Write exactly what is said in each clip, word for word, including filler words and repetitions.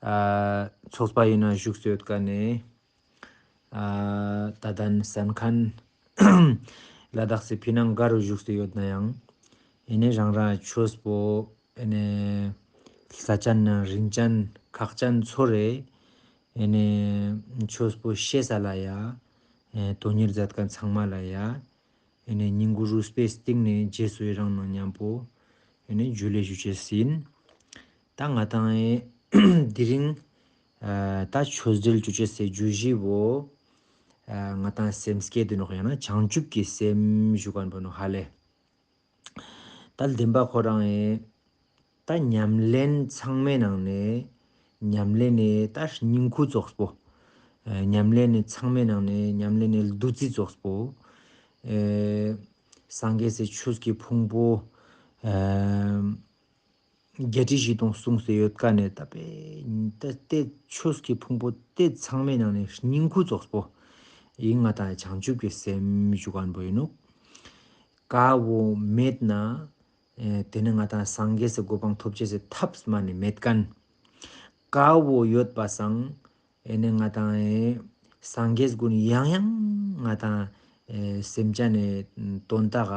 ཨ་ཚོགས་པ་ཡིན་ན་བཞུགས་སུ་ཡོད་ཀ་ནས། ཨ་ད་ལྟ་ནི་གསན་མཁན་ལ་དྭགས་སི་ཕི་ནང་ག་རུ་བཞུགས་སུ་ཡོད་ན་ཡང་། ཨེ་ནི་རང་རང་ཆོས་པོ་ཨེ་ནི་ལ་ཅན་ན་རིན་ཅན་ཁག་ཅན་ཚོར་རེ། ཨེ་ནི་ཆོས་པོ་ཤེས་ས་ལ་ཡ། ཨེ་དོན་གཉེར་མཛད་མཁན་ཚང་མ་ལ་ཡ། ཨེ་ནི་སྙིང་གུ་རུས་པའི་གཏིང་ནས་རྗེས་སུ་ཡི་རང་ནང་མཉམ་པོ་ཨེ་ནི་ཇུ་ལེ་ཞུ་ཅེས་ཡིན། ད་ང་ཏང་ཨེ་དེ་རིང་ཨ་ད་ཆོས་འབྲེལ་ཞུ་ཅེས་སི་བརྗོད་གཞི་བོ་ཨ་ང་ཏང་སེམས་བསྐྱེད་དེ་ནོག་ཡང་ན་བྱང་ཆུབ་ཀྱི་སེམས་ཞུ་མཁན་པོ་ནོག་ཧ་ལེ། ད་བདེན་པ་ཁོ་རང་ཨེ་ད་ཉམས་ལེན་ཚང་མའི་ནང་ནས་ཉམས་ལེན་ནི་ད་སྙིང་ཁུ་ཙོགས་པོ། ཨ་ཉམས་ལེན་ནི་ཚང་མའི་ནང་ནས་ཉམས་ལེན་ནི་བདུད་རྩི་ཙོགས་པོ། ཨེ་སངས་རྒྱས་སི་ཆོས་ཀྱི་ཕུང་པོ་ཨ་བརྒྱད་ཁྲི་བཞི་སྟོང་གསུངས་སུ་ཡོད་ཀ་ནས་ད་པེ་ད་དེ་ཆོས་ཀྱི་ཕུང་པོ་དེ་ཚང་མའི་ནང་ནས་སྙིང་ཁུ་ཙོགས་པོ་ཡིན་ང་ཏང་བྱང་ཆུབ་ཀྱི་སེམས་ཞུ་མཁན་པོ་ཡིན་ནོག། ཀ་བོ་མེད་ན་ཨེ་དེ་ནི་ང་ཏང་སངས་རྒྱས་སི་གོ་འཕང་ཐོབ་ཅེས་སི་ཐབས་མ་ནི་མེད་མཁན། ཀ་བོ་ཡོད་པ་སང་ཨེ་ནི་ང་ཏང་ཨེ་སངས་རྒྱས་ཀུན་ཡང་ཡང་ང་ཏང་ཨེ་སེམས་ཅན་ནི་དོན་དག་ག་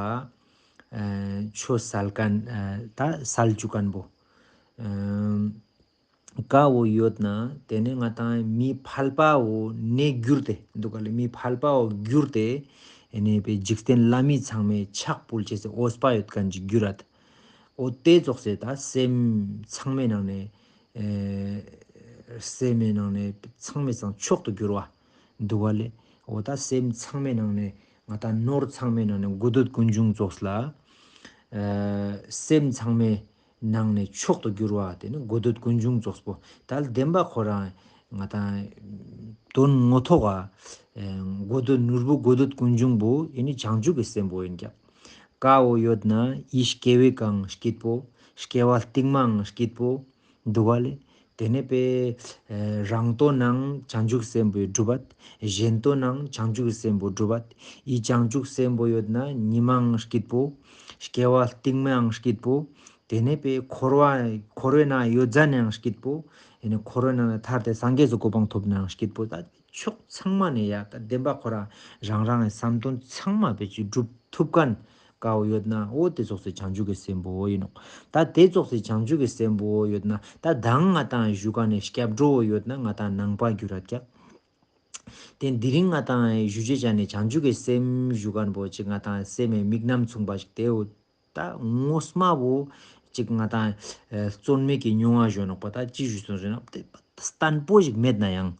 ཨེ་ཆོས་སལ་མཁན་ཨེ་ད་སལ་བཅུག་མཁན་པོ། ཨེ་ཀ་བོ་ཡོད་ན་དེ་ནི་ང་ཏང་མི་ཕལ་པ་བོ་ནས་གྱུར་ཏེ་འདུག་ག་ལེ། མི་ཕལ་པ་བོ་གྱུར་ཏེ་ཨེ་ནི་པེ་འཇིག་རྟེན་ལྷ་མི་ཚང་མའི་ཕྱག་ཕུལ་ཅེས་སི་འོས་པ་ཡོད་མཁན་ཅིག་གྱུར་རད། འོ་དེ་ཙོགས་སི་ད་སེམས་ཚང་མའི་ནང་ནས་ཨེ་སེམས་མའི་ནང་ནས་ཚང་མའི་སང་མཆོག་ཏུ་གྱུར་བ་འདུག་ག་ལེ། འོ་ད་སེམས་ཚང་མའི་ནང་ནས་ང་ཏང་ནོར་ཚང་མའི་ནང་ནས་དགོས་འདོད་ཀུན་འབྱུང་ཙོགས་ལ་ཨེ་སེམས་ཚང་མའི་ནང་ནས་མཆོག་ཏུ་གྱུར་བ་དེ་ནི་དགོས་འདོད་ཀུན་འབྱུང་ཙོགས་པོ། ད་བདེན་པ་ཁོ་རང་ང་ཏང་དོན་ངོ་ཐོག་ག་ཨེ་དགོས་འདོད་ནོར་བུ་དགོས་འདོད་ཀུན་འབྱུང་པོ་ཨེ་ནི་བྱང་ཆུབ་ཀྱི་སེམས་པོ་ཡིན་ཀྱག། ཀ་བོ་ཡོད་ན་ཡིད་སྐྱེ་བོའི་གང་སྐྱིད་པོ། སྐྱེ་བ་རྟིང་མའང་སྐྱིད་པོ་འདུག་ག་ལེ། དེ་ནས་པེ་ཨེ་རང་དོན་ནང་བྱང་ཆུབ་སེམས་པོ་སྒྲུབ་པ། གཞན་དོན་ནང་བྱང་ཆུབ་སེམས་པོ་སྒྲུབ་པ། ཡིད་བྱང་ཆུབ་སེམས་པོ་ཡོད་ན་ཉི་མའང་སྐྱིད་པོ། སྐྱེ་བ་རྟིང་མའང་སྐྱིད་པོ། དེ་ནས་པེ་འཁོར་བ་འཁོར་བའི་ནང་ཡོད་ཙ་ནའང་སྐྱིད་པོ། ཨེ་ནི་འཁོར་བའི་ནང་ནས་ཐར་ཏེ་སངས་རྒྱས་སི་གོ་འཕང་ཐོབ་ནའང་སྐྱིད་པོ། ད་ཕྱོགས་ཚང་མ་ནས་ཡ་ད་བདེན་པ་ཁོ་རང་རང་རང་གི་བསམ་དོན་ཚང་མ་པེ་ཅིག་སྒྲུབ་ཐུབ་མཁན་ཀ་བོ་ཡོད་ན་འོ་དེ་ཙོགས་སི་བྱང་ཆུབ་ཀྱི་སེམས་པོ་ཡིན་ནོག། ད་དེ་ཙོགས་སི་བྱང་ཆུབ་ཀྱི་སེམས་པོ་ཡོད་ན་ད་མདང་ང་ཏང་ཞུ་མཁན་ནི་སྐྱབས་འགྲོ་བོ་ཡོད་ན་ང་ཏང་ནང་པ་གྱུར་རད་ཀྱག། དེ་དེ་རིང་ང་ཏང་ཞུ་ཅེས་ཅན་ནི་བྱང་ཆུབ་ཀྱི་སེམས་ཞུ་མཁན་པོ་ཅིག་ང་ཏང་སེམས་མི་དམིགས་རྣམ་མཚུངས་པ་ཞིག་དེའོ། ད་ངོ་མ་བོ་ཅིག་ང་ཏང་ཨེ་རྩོལ་མེད་ཀྱི་མྱོང་བ་ཞུ་ནོག་པ། ད་ཅི་ཞུ་སོང་ཞུ་ན་དེ་བརྟན་པོ་ཞིག་མེད་ན་ཡང་།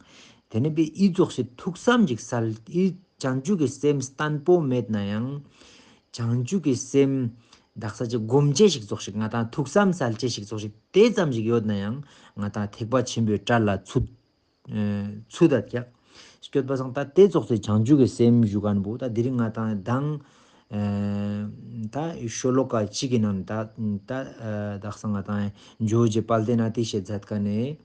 དེ་ནས་པེ་ཨི་ཙོགས་སི་ཐུགས་བསམ་ཞིག་སལ་ཨི་བྱང་ཆུབ་ཀྱི་སེམས་བརྟན་པོ་མེད་ན་ཡང་། བྱང་ཆུབ་ཀྱི་སེམས་དག་ས་ཅིག་སྒོམ་ཅེས་ཞིག་ཙོགས་ཤིག་ང་ཏང་ཐུགས་བསམ་སལ་ཅེས་ཞིག་ཙོགས་ཤིག་དེ་ཙམ་ཞིག་ཡོད་ན་ཡང་ང་ཏང་ཐེག་པ་ཆེན་པོའི་གྲལ་ལ་ཚུད། ཨེ་ཚུད་ད་ཀྱག། སྐྱོད་པ་སང་ད་དེ་ཙོགས་སི་བྱང་ཆུབ་ཀྱི་སེམས་ཞུ་མཁན་པོ་ད་དེ་རིང་ང་ཏང་མདང་ཨེ་ད་ཤོ་ལོ་ཀ་གཅིག་གི་ནང་ད་ད་ཨེ་དག་ས་ང་ཏང་ཇོ་བོ་རྗེ་དཔལ་ལྡན་ཨ་ཏི་ཤས་མཛད་མཁན་ནི་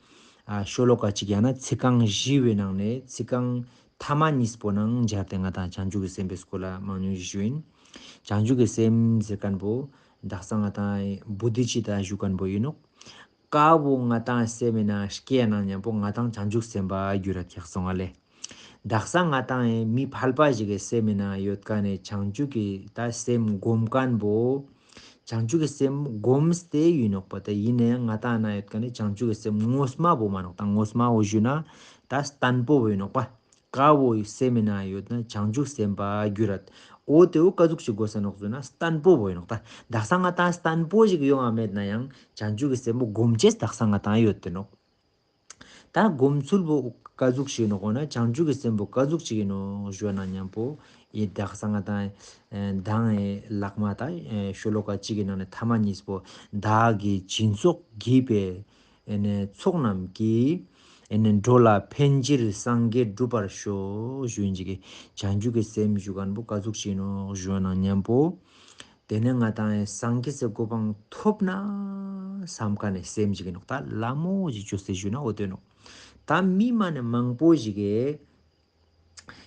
ཨ་ཤོ་ལོ་ཀ་གཅིག་ཡང་ན་ཚིག་རྐང་བཞི་བོའི་ནང་ནས་ཚིག་རྐང་ཐ་མ་གཉིས་པོ་ནང་སྦྱར་ཏེ་ང་ཏང་བྱང་ཆུབ་ཀྱི་སེམས་པའི་སྐོར་ལ་མང་ཉུང་ཞིག་ཞུ་ཡིན། བྱང་ཆུབ་ཀྱི་སེམས་ཟེར་མཁན་པོ་དག་ས་ང་ཏང་བོ་དྷི་ཙིཏྟ་ཞུ་མཁན་པོ་ཡིན་ནོག། ཀ་བོ་ང་ཏང་སེམས་མི་ནང་སྐྱེ་ན་མཉམ་པོ་ང་ཏང་བྱང་ཆུབ་སེམས་དཔའ་གྱུར་ར་ཀྱག་སོང་ང་ལེ། དག་ས་ང་ཏང་ཨེ་མི་ཕལ་པ་ཞིག་གི་སེམས་མི་ནང་ཡོད་མཁན་ནི་བྱང་ཆུབ་ཀྱི་ད་སེམས་སྒོམ་མཁན་པོ། བྱང་ཆུབ་ཀྱི་སེམས་སྒོམས་ཏེ་ཡིན་ནོག་པ། ད་ཡིན་ནའང་ང་ཏང་ནང་ཡོད་མཁན་ནི་བྱང་ཆུབ་ཀྱི་སེམས་ངོ་མ་བོ་མ་ནོག། ད་ངོ་མ་བོ་ཞུ་ན་ད་བརྟན་པོ་བོ་ཡིན་ནོག་པ། ཀ་བོ་སེམས་མི་ནང་ཡོད་ན་བྱང་ཆུབ་སེམས་དཔའ་གྱུར་ར། འོ་དེ་བོ་ཀ་ཟུག་ཅིག་དགོས་ས་ནོག་ཟེར་ན་བརྟན་པོ་བོ་ཡིན་ནོག། ད་དག་ས་ང་ཏང་བརྟན་པོ་ཞིག་ཡོང་བ་མེད་ན་ཡང་བྱང་ཆུབ་ཀྱི་སེམས་པོ་སྒོམ་ཅེས་དག་ས་ང་ཏང་ཡོད་དེ་ནོག། ད་སྒོམ་ཚུལ་བོ་ཀ་ཟུག་ཅིག་ཡིན་ནོག་འོ་ན་བྱང་ཆུབ་ཀྱི་སེམས་པོ་ཀ་ཟུག་ཅིག་ཡིན་ནོག་ཞུ་ན་མཉམ་པོ་ཡི་དག་ས་ང་ཏང་ཨེ་མདང་ཨེ་ལྷག་མ་ད་ཨེ་ཤོ་ལོ་ཀ་གཅིག་གི་ནང་ནས་ཐ་མ་གཉིས་པོ་བདག་གིས་སྦྱིན་སོགས་བགྱིས་པའི་ཨེ་ནས་ཚོགས་རྣམས་ཀྱིས། ཨེ་ནས་འགྲོ་ལ་ཕན་ཕྱིར་སངས་རྒྱས་འགྲུབ་པར་ཤོག་ཞུ་ཡིན་ཅིག་གི་བྱང་ཆུབ་ཀྱི་སེམས་ཞུ་མཁན་པོ་ཀ་ཟུག་ཅིག་ཡིན་ནོག་ཞུ་ན་མཉམ་པོ། དེ་ནས་ང་ཏང་ཨེ་སངས་རྒྱས་སི་གོ་འཕང་ཐོབ་ན་བསམ་མཁན་ནི་སེམས་ཅིག་ཡིན་ནོག། ད་ལ་མོ་ཞིག་ཅོས་ཏེ་ཞུ་ན་འོ་དེ་ནོག། ད་མི་མ་ནི་མང་པོ་ཞིག་གི་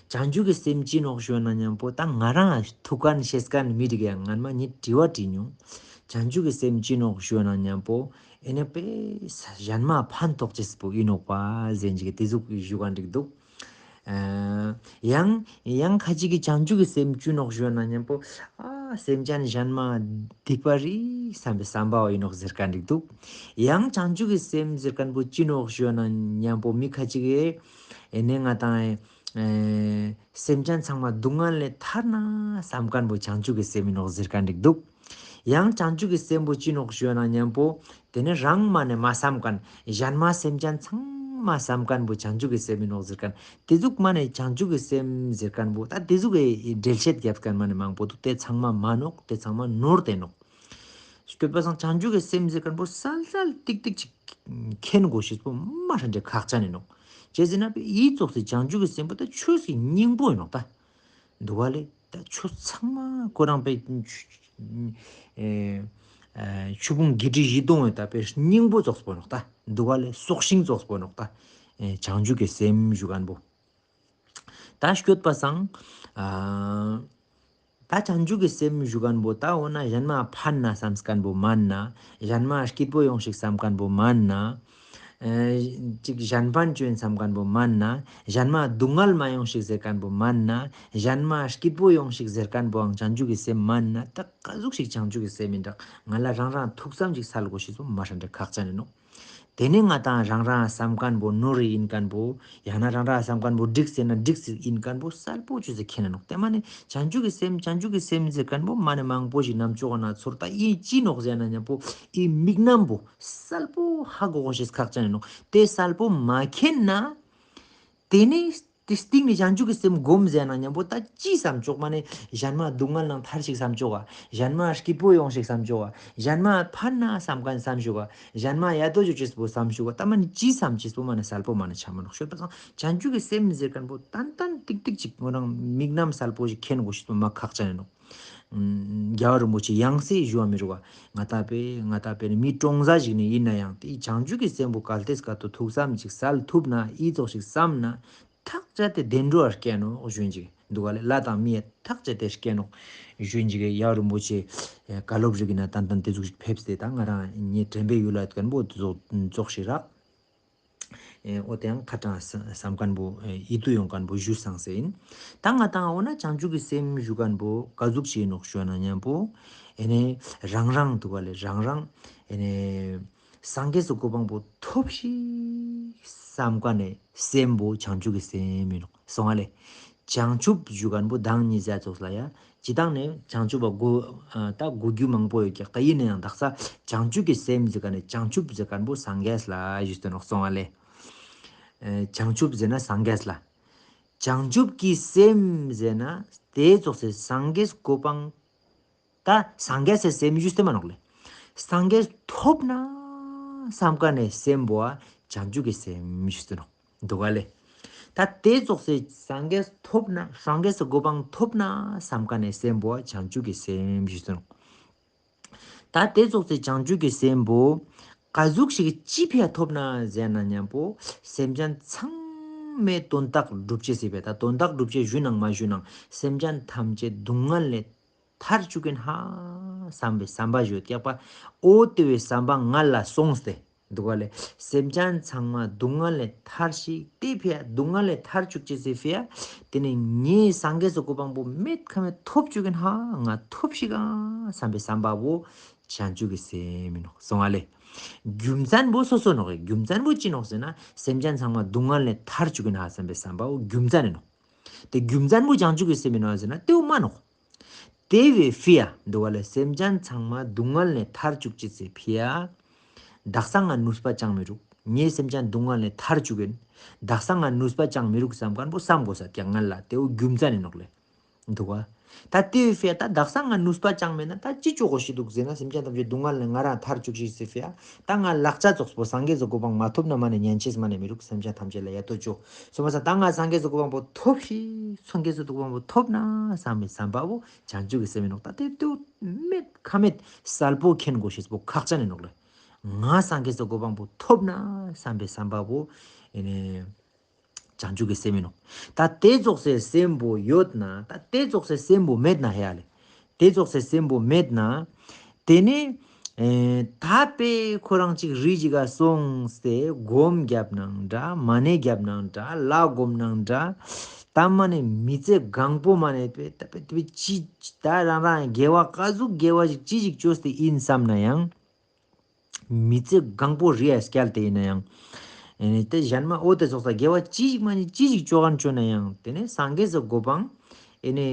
བྱང་ཆུབ་ཀྱི་སེམས་ཅི་ནོག་ཞུ་ན་མཉམ་པོ་ད་ང་རང་ཐུགས་མཁན་ཤེས་མཁན་མི་རིགས་ཡང་ངན་མ་ཉིད་དྲི་བ་དྲི་མྱོང་། བྱང་ཆུབ་ཀྱི་སེམས་ཅི་ནོག་ཞུ་ན་མཉམ་པོ་ ཨེ་ནེ་པེ་ས་ཞན་མ་ཕན་ཐོགས་ཅེས་པོ་ཨིན་ནོག་པ་ཟེར་ཅིག་གི་ཏེ་ཟུག་ཞུ་ཁན་ཅིག་དུག། ཨ་ཡང་ཡང་ཁ་ཅིག་གི་བྱང་ཆུབ་ཀྱི་སེམས་ཅི་ནོག་ཞུ་ན་ཉམ་པོ་ཨ་སེམས་ཅན་ཞན་མ་སྡིག་པ་རིག་སམ་པའི་སམ་པ་བོ་ཨིན་ནོག་ཟེར་ཁན་ཅིག་དུག། ཡང་བྱང་ཆུབ་ཀྱི་སེམས་ཟེར་ཁན་པོ་ཅི་ནོག་ཞུ་ན་ཉམ་པོ་མི་ཁ་ཅིག་གི་ཨེ་ནེ་ང་དང་ཨེ་སེམས་ཅན་ཚང་མ་སྡུག་བསྔལ་ལས་ཐར་ན་སམ་ཁན་པོ་བྱང་ཆུབ་ཀྱི་སེམས་ཨིན་ནོག་ཟེར་ཁན་ཅིག་དུག། ཡང་བྱང་ཆུབ་ཀྱི་སེམས་པོ་ཅི་ནོག་ཞུ་ན་ཉམ་པོ་ཏེ་ནེ་རང་མ་ནེ་མ་སམ་ཁན་ཞན་མ་སེམས་ཅན་ཚང་མ་སམ་ཁན་པོ་བྱང་ཆུབ་ཀྱི་སེམས་ཨིན་ནོག་ཟེར་ཁན། ཏེ་ཟུག་མ་ནེ་བྱང་ཆུབ་ཀྱི་སེམས་ཟེར་ཁན་པོ་ད་ཏེ་ཟུག་གི་འགྲེལ་བཤད་རྒྱབ་ཁན་མ་ནེ་མང་པོ་དུག། ཏེ་ཚང་མ་མན་ནོག། ཏེ་ཚང་མ་ནོར་ཏེ་ནོག། སྐྱོད་པ་སང་བྱང་ཆུབ་ཀྱི་སེམས་ཟེར་ཁན་པོ་སལ་སལ་ཏིག་ཏིག་ཅིག་མཁྱེན་གོས་ཤེས་པོ་མ་ཧྲན་ཏེ་ཁག་ཅན་ཨིན་ནོག། ཅི་ཟེར་ན་པེ་ཨི་ཙོགས་སི་བྱང་ཆུབ་ཀྱི་སེམས་པོ་ད་ཆོས་སི་སྙིང་པོ་ཨིན་ནོག་ད། དུག་ག་ལེ། ད་ཆོས་ཚང་མ་ཁོ་རང་པེ་ཨེ་ཨེ་ཆོས་ཕུང་བརྒྱད་ཁྲི་བཞི་སྟོང་ངི་ད་པེ་སྙིང་པོ་ཙོགས་པོ་ཨིན་ནོག་ད། དུག་ག་ལེ། སྲོག་ཤིང་ཙོགས་པོ་ཨིན་ནོག་ད། ཨེ་བྱང་ཆུབ་ཀྱི་སེམས་ཞུ་ཁན་པོ། ད་སྐྱོད་པ་སང་ཨ་ད་བྱང་ཆུབ་ཀྱི་སེམས་ཞུ་ཁན་པོ་ད་འོ་ན་ཞན་མ་ཕན་ན་སམ་ཁན་པོ་མན་ན། ཞན་མ་སྐྱིད་པོ་ཡོང་ཤིག་སམ་ཁན་པོ་མན་ན། ཨེ་ཅིག་ཞན་ཕན་ཅོ་ཨིན་སམ་ཁན་པོ་མན་ན། ཞན་མ་སྡུག་བསྔལ་མ་ཡོང་ཤིག་ཟེར་ཁན་པོ་མན་ན། ཞན་མ་སྐྱིད་པོ་ཡོང་ཤིག་ཟེར་ཁན་པོའང་བྱང་ཆུབ་ཀྱི་སེམས་མན་ན། ད་ག་ཟུག་ཞིག་བྱང་ཆུབ་ཀྱི་སེམས་ཨིན་དྲག། ང་ལ་རང་རང་ཐུགས་བསམ་ཅིག་སལ་གོས་ཤེས་པོ་མ་ཧྲན་ཏེ་ཁག་ཅན་ཨིན་ནོག། ཏེ་ནེ་ང་དང་རང་རང་སམ་ཁན་པོ་ནོར་རེ་ཨིན་ཁན་པོ་ཡང་ན་རང་རང་སམ་ཁན་པོ་འགྲིག་ཟེར་ན་འགྲིག་ཟེར་ཨིན་ཁན་པོ་སལ་པོ་ཅོས་ཏེ་མཁྱེན་ན་ནོག། ཏེ་མ་ནེ་བྱང་ཆུབ་ཀྱི་སེམས་བྱང་ཆུབ་ཀྱི་སེམས་ཟེར་ཁན་པོ་མ་ནེ་མང་པོ་ཞིག་ནམ་ཅོག་ན་ཚོར་ད་ཨི་ཅི་ནོག་ཟེར་ན་ཉམ་པོ་ཨི་དམིགས་རྣམ་པོ་སལ་པོ་ཧ་གོ་གོས་ཤེས་ཁག་ཅན་ཨིན་ནོག། ཏེ་སལ་པོ་མ་མཁྱེན་ན་ཏེ་ནེ་ཏེ་སྟིང་ནེ་བྱང་ཆུབ་ཀྱི་སེམས་སྒོམ་ཟེར་ན་ཉམ་པོ་ད་ཅི་སམ་ཅོག་མ་ནེ་ཞན་མ་སྡུག་བསྔལ་ནང་ཐར་ཤིག་སམ་ཅོག་ག། ཞན་མ་སྐྱིད་པོ་ཡོང་ཤིག་སམ་ཅོག་ག། ཞན་མ་ཕན་ན་སམ་ཁན་སམ་ཅོག་ག། ཞན་མ་ཡ་ཏོ་ཅོ་ཅེས་པོ་སམ་ཅོག་ག། ད་མ་ནེ་ཅི་སམ་ཅེས་པོ་མ་ནེ་སལ་པོ་མ་ནེ་ཆ་མ་ནོག། སྐྱོད་པ་སང་བྱང་ཆུབ་ཀྱི་སེམས་ཟེར་ཁན་པོ་ཏན་ཏན་ཏིག་ཏིག་ཅིག་ཁོ་རང་དམིགས་རྣམ་སལ་པོ་ཞིག་མཁྱེན་གོས་ཤེས་པོ་མ་ཁག་ཅན་ཨིན་ནོག། རྒྱལ་བ་རིན་པོ་ཆེ་ཡང་སེ་ཞུ་བ་མི་རུ་བ། ང་ད་པེ་ང་ད་པེ་ནི་མི་གྲོང་གཟའ་ཞིག་ནི་ཨིན་ན་ཡང་ཏེ་བྱང་ཆུབ་ཀྱི་སེམས་པོ་གལ་ཏེ་སྐབས་ཐུགས་བསམ་ཅིག་སལ་ཐུབ་ན་ཨི་ཙོགས་ཤིག་སམ་ན། ཐག་བཅད་དེ་བདེ་འགྲོ་བ་སྐྱེ་ནོག་ཞུ་ཨིན་ཅིག་དུག་ག་ལེ། ལྷ་དང་མི་ཡ་ཐག་བཅད་དེ་སྐྱེ་ནོག་ཞུ་ཨིན་ཅིག་གི་ཡ་རིན་པོ་ཆེ་བཀའ་སློབ་རིག་གི་ན་ཏན་ཏན་ཏེ་ཟུག་ཞིག་ཕེབས་ཏེ་ད་ང་རང་ངའི་དྲན་པའི་ཡུལ་ལ་ཡོད་ཁན་པོ་ཙོགས་ཤིག་རག། ཨེ་འོ་ཏེ་ཡང་ཁ་ཏང་སམ་ཁན་པོ་ཨེ་ཡིད་དུ་ཡོང་ཁན་པོ་ཞུ་སང་སེ་ཨིན། ད་ང་དང་འོ་ན་བྱང་ཆུབ་ཀྱི་སེམས་ཞུ་ཁན་པོ་ག་ཟུག་ཅིག་ཨིན་ནོག་ཞུ་ན་ཉམ་པོ་ཨེ་ནེ་རང་རང་དུག་ག་ལེ་རང་རང་ཨེ་ནེ་སངས་རྒྱས་སི་གོ་འཕང་པོ་ཐོབ་ཤིག་སམ་ཁན་ནི་སེམས་པོ་བྱང་ཆུབ་ཀྱི་སེམས་ཨིན་ནོག་སོང་ང་ལེ། བྱང་ཆུབ་ཞུ་ཁན་པོ་དང་ཉིས་བརྒྱ་ཙོགས་ལ་ཡ་ཅི་དང་ནེ་བྱང་ཆུབ་པ་གོ་ད་གོ་རྒྱུ་མང་པོ་ཡོད་ཀྱག། ད་ཨིན་ན་ཡང་དག་ས་བྱང་ཆུབ་ཀྱི་སེམས་ཟེར་ཁན་ནི་བྱང་ཆུབ་ཟེར་ཁན་པོ་སངས་རྒྱས་ལ་ཞུས་ཏེ་ནོག་སོང་ང་ལེ། ཨེ་བྱང་ཆུབ་ཟེར་ན་སངས་རྒྱས་ལ། བྱང་ཆུབ་ཀྱི་སེམས་ཟེར་ན་ཏེ་ཙོགས་སི་སངས་རྒྱས་གོ་འཕང་ད་སངས་རྒྱས་སི་སེམས་ཞུས་ཏེ་མ་ནོག་ལེ། སངས་རྒྱས་ཐོབ་ན་སམ་ཁན་ནི་སེམས་པོ་བ་བྱང་ཆུབ་ཀྱི་སེམས་ཞུས་ཏེ་ནོག་དུག་ག་ལེ། ད་ཏེ་ཙོགས་སི་སངས་རྒྱས་ཐོབ་ན་སངས་རྒྱས་སི་གོ་འཕང་ཐོབ་ན་སམ་ཁན་ནི་སེམས་པོ་བ་བྱང་ཆུབ་ཀྱི་སེམས་ཞུས་ཏེ་ནོག། ད་ཏེ་ཙོགས་སི་བྱང་ཆུབ་ཀྱི་སེམས་པོ་ག་ཟུག་ཞིག་ཅི་ཕི་ཡ་ཐོབ་ན་ཟེར་ན་ཉམ་པོ་སེམས་ཅན་ཚང་མའི་དོན་དག་སྒྲུབ་ཅེས་སི་ཕི་ཡ། ད་དོན་དག་སྒྲུབ་ཅེས་ཞུ་ནང་མ་ཞུ་ནང་སེམས་ཅན་ཐམས་ཅད་སྡུག་བསྔལ་ལས་ཐར་ཅུག་གིན་ཧ་སམ་པའི་སམ་པ་ཞུ་ཀྱག་པ། འོ་ཏེ་བོའི་སམ་པ་ང་ལ་སོང་སྟེ་དུག་ག་ལེ། སེམས་ཅན་ཚང་མ་སྡུག་བསྔལ་ལས་ཐར་ཤིག་ཏེ་ཕི་ཡ་སྡུག་བསྔལ་ལས་ཐར་ཅུག་ཅེས་སི་ཕི་ཡ། ཏེ་ནེ་ངའི་སངས་རྒྱས་སི་གོ་འཕང་པོ་མེད་ཁ་མེད་ཐོབ་ཅུག་གིན་ཧ་ང་ཐོབ་ཤིག་ག་སམ་པའི་སམ་པ་བོ་བྱང་ཆུབ་ཀྱི་སེམས་ཨིན་ནོག་སོང་ང་ལེ། རྒྱུ་མཚན་བོ་སོ་སོ་ནོག་གི། རྒྱུ་མཚན་བོ་ཅི་ནོག་ཟེར་ན་སེམས་ཅན་ཚང་མ་སྡུག་བསྔལ་ལས་ཐར་ཅུག་གིན་ཧ་སམ་པའི་སམ་པ་བོ་རྒྱུ་མཚན་ཨིན་ནོག། ཏེ་རྒྱུ་མཚན་བོ་བྱང་ཆུབ་ཀྱི་སེམས་ཨིན་ནོག་ཟེར་ན་ཏེ་བོ་མན་ནོག། ཏེ་བོའི་ཕི་ཡ་དུག་ག་ལེ། སེམས་ཅན་ཚང་མ་སྡུག་བསྔལ་ལས་ཐར་ཅུག་ཅེས་སི་ཕི་ཡ། དག་ས་ང་ནུས་པ་ཅང་མི་རུག། ངའི་སེམས་ཅན་སྡུག་བསྔལ་ལས་ཐར་ཅུག་གིན། དག་ས་ང་ནུས་པ་ཅང་མི་རུག་སམ་ཁན་བོ་སམ་གོས་ས་ཀྱག་ང་ལ་ཏེ་བོ་རྒྱུ་མཚན་ཨིན་ནོག་ལེ། དུག་ག། ད་ཏེ་བོའི་ཕི་ཡ་ད་དག་ས་ང་ནུས་པ་ཅང་མེད་ན་ད་ཅི་ཅོ་གོས་ཤེས་དུག་ཟེར་ན་སེམས་ཅན་ཐམས་ཅད་སྡུག་བསྔལ་ལས་ང་རང་ཐར་ཅུག་ཤིག་སི་ཕི་ཡ། ད་ང་ལག་ཆ་ཙོགས་པོ་སངས་རྒྱས་སི་གོ་འཕང་མ་ཐོབ་ན་མ་ནེ་ཉན་ཅེས་མ་ནེ་མི་རུག། སེམས་ཅན་ཐམས་ཅད་ལ་ཡ་ཏོ་ཅོ། སོང་པ་སང་ད་ང་སངས་རྒྱས་སི་གོ་འཕང་པོ་ཐོབ་ཤིག། སངས་རྒྱས་སི་གོ་འཕང་པོ་ཐོབ་ན་སམ་པའི་སམ་པ་བོ་བྱང་ཆུབ་ཀྱི་སེམས་ཨིན་ནོག། ད་ཏེ་ཏུ་མེད་ཁ་མེད་སལ་པོ་མཁྱེན་གོས་ཤེས་པོ་ཁག་ཅན་ཨིན་ནོག་ལེ། ང་སངས་རྒྱས་སི་གོ་འཕང་པོ་ཐོབ་ན་སམ་པའི་སམ་པ་བོ་ཨེ་ནེ་བྱང་ཆུབ་ཀྱི་སེམས་ཨིན་ནོག། ད་ཏེ་ཙོགས་སི་སེམས་པོ་ཡོད་ན་ད་ཏེ་ཙོགས་སི་སེམས་པོ་མེད་ན་ཧེ་ཡ་ལེ། ཏེ་ཙོགས་སི་སེམས་པོ་མེད་ན་ཏེ་ནེ་ ཨེ་ད་པེ་ཁོ་རང་ཅིག་རི་ཞིག་ག་སོང་སྟེ་སྒོམ་རྒྱབ་ནང་འདྲ་མ་ཎི་རྒྱབ་ནང་འདྲ་ལྷ་སྒོམ་ནང་འདྲ། ད་མ་ནེ་མི་ཚེ་གང་པོ་མ་ནེ་པེ་ད་པེ་ད་པེ་ཅི་ད་རང་རང་དགེ་བ་ཀ་ཟུག་དགེ་བ་ཞིག་ཅི་ཞིག་བཅོས་ཏེ་ཡིན་བསམ་ན་ཡང་། མི་ཚེ་གང་པོ་རི་ཡ་སྐྱལ་ཏེ་ཡིན་ན་ཡང་། ཨེ་ནེ་ཏེ་ཞན་མ་འོ་ཏེ་ཙོགས་ས་དགེ་བ་ཅི་ཞིག་མ་ནེ་ཅི་ཞིག་བཅོ་གར་བཅོ་ན་ཡང་ཏེ་ནེ་སངས་རྒྱས་སི་གོ་འཕང་ཨེ་ནེ་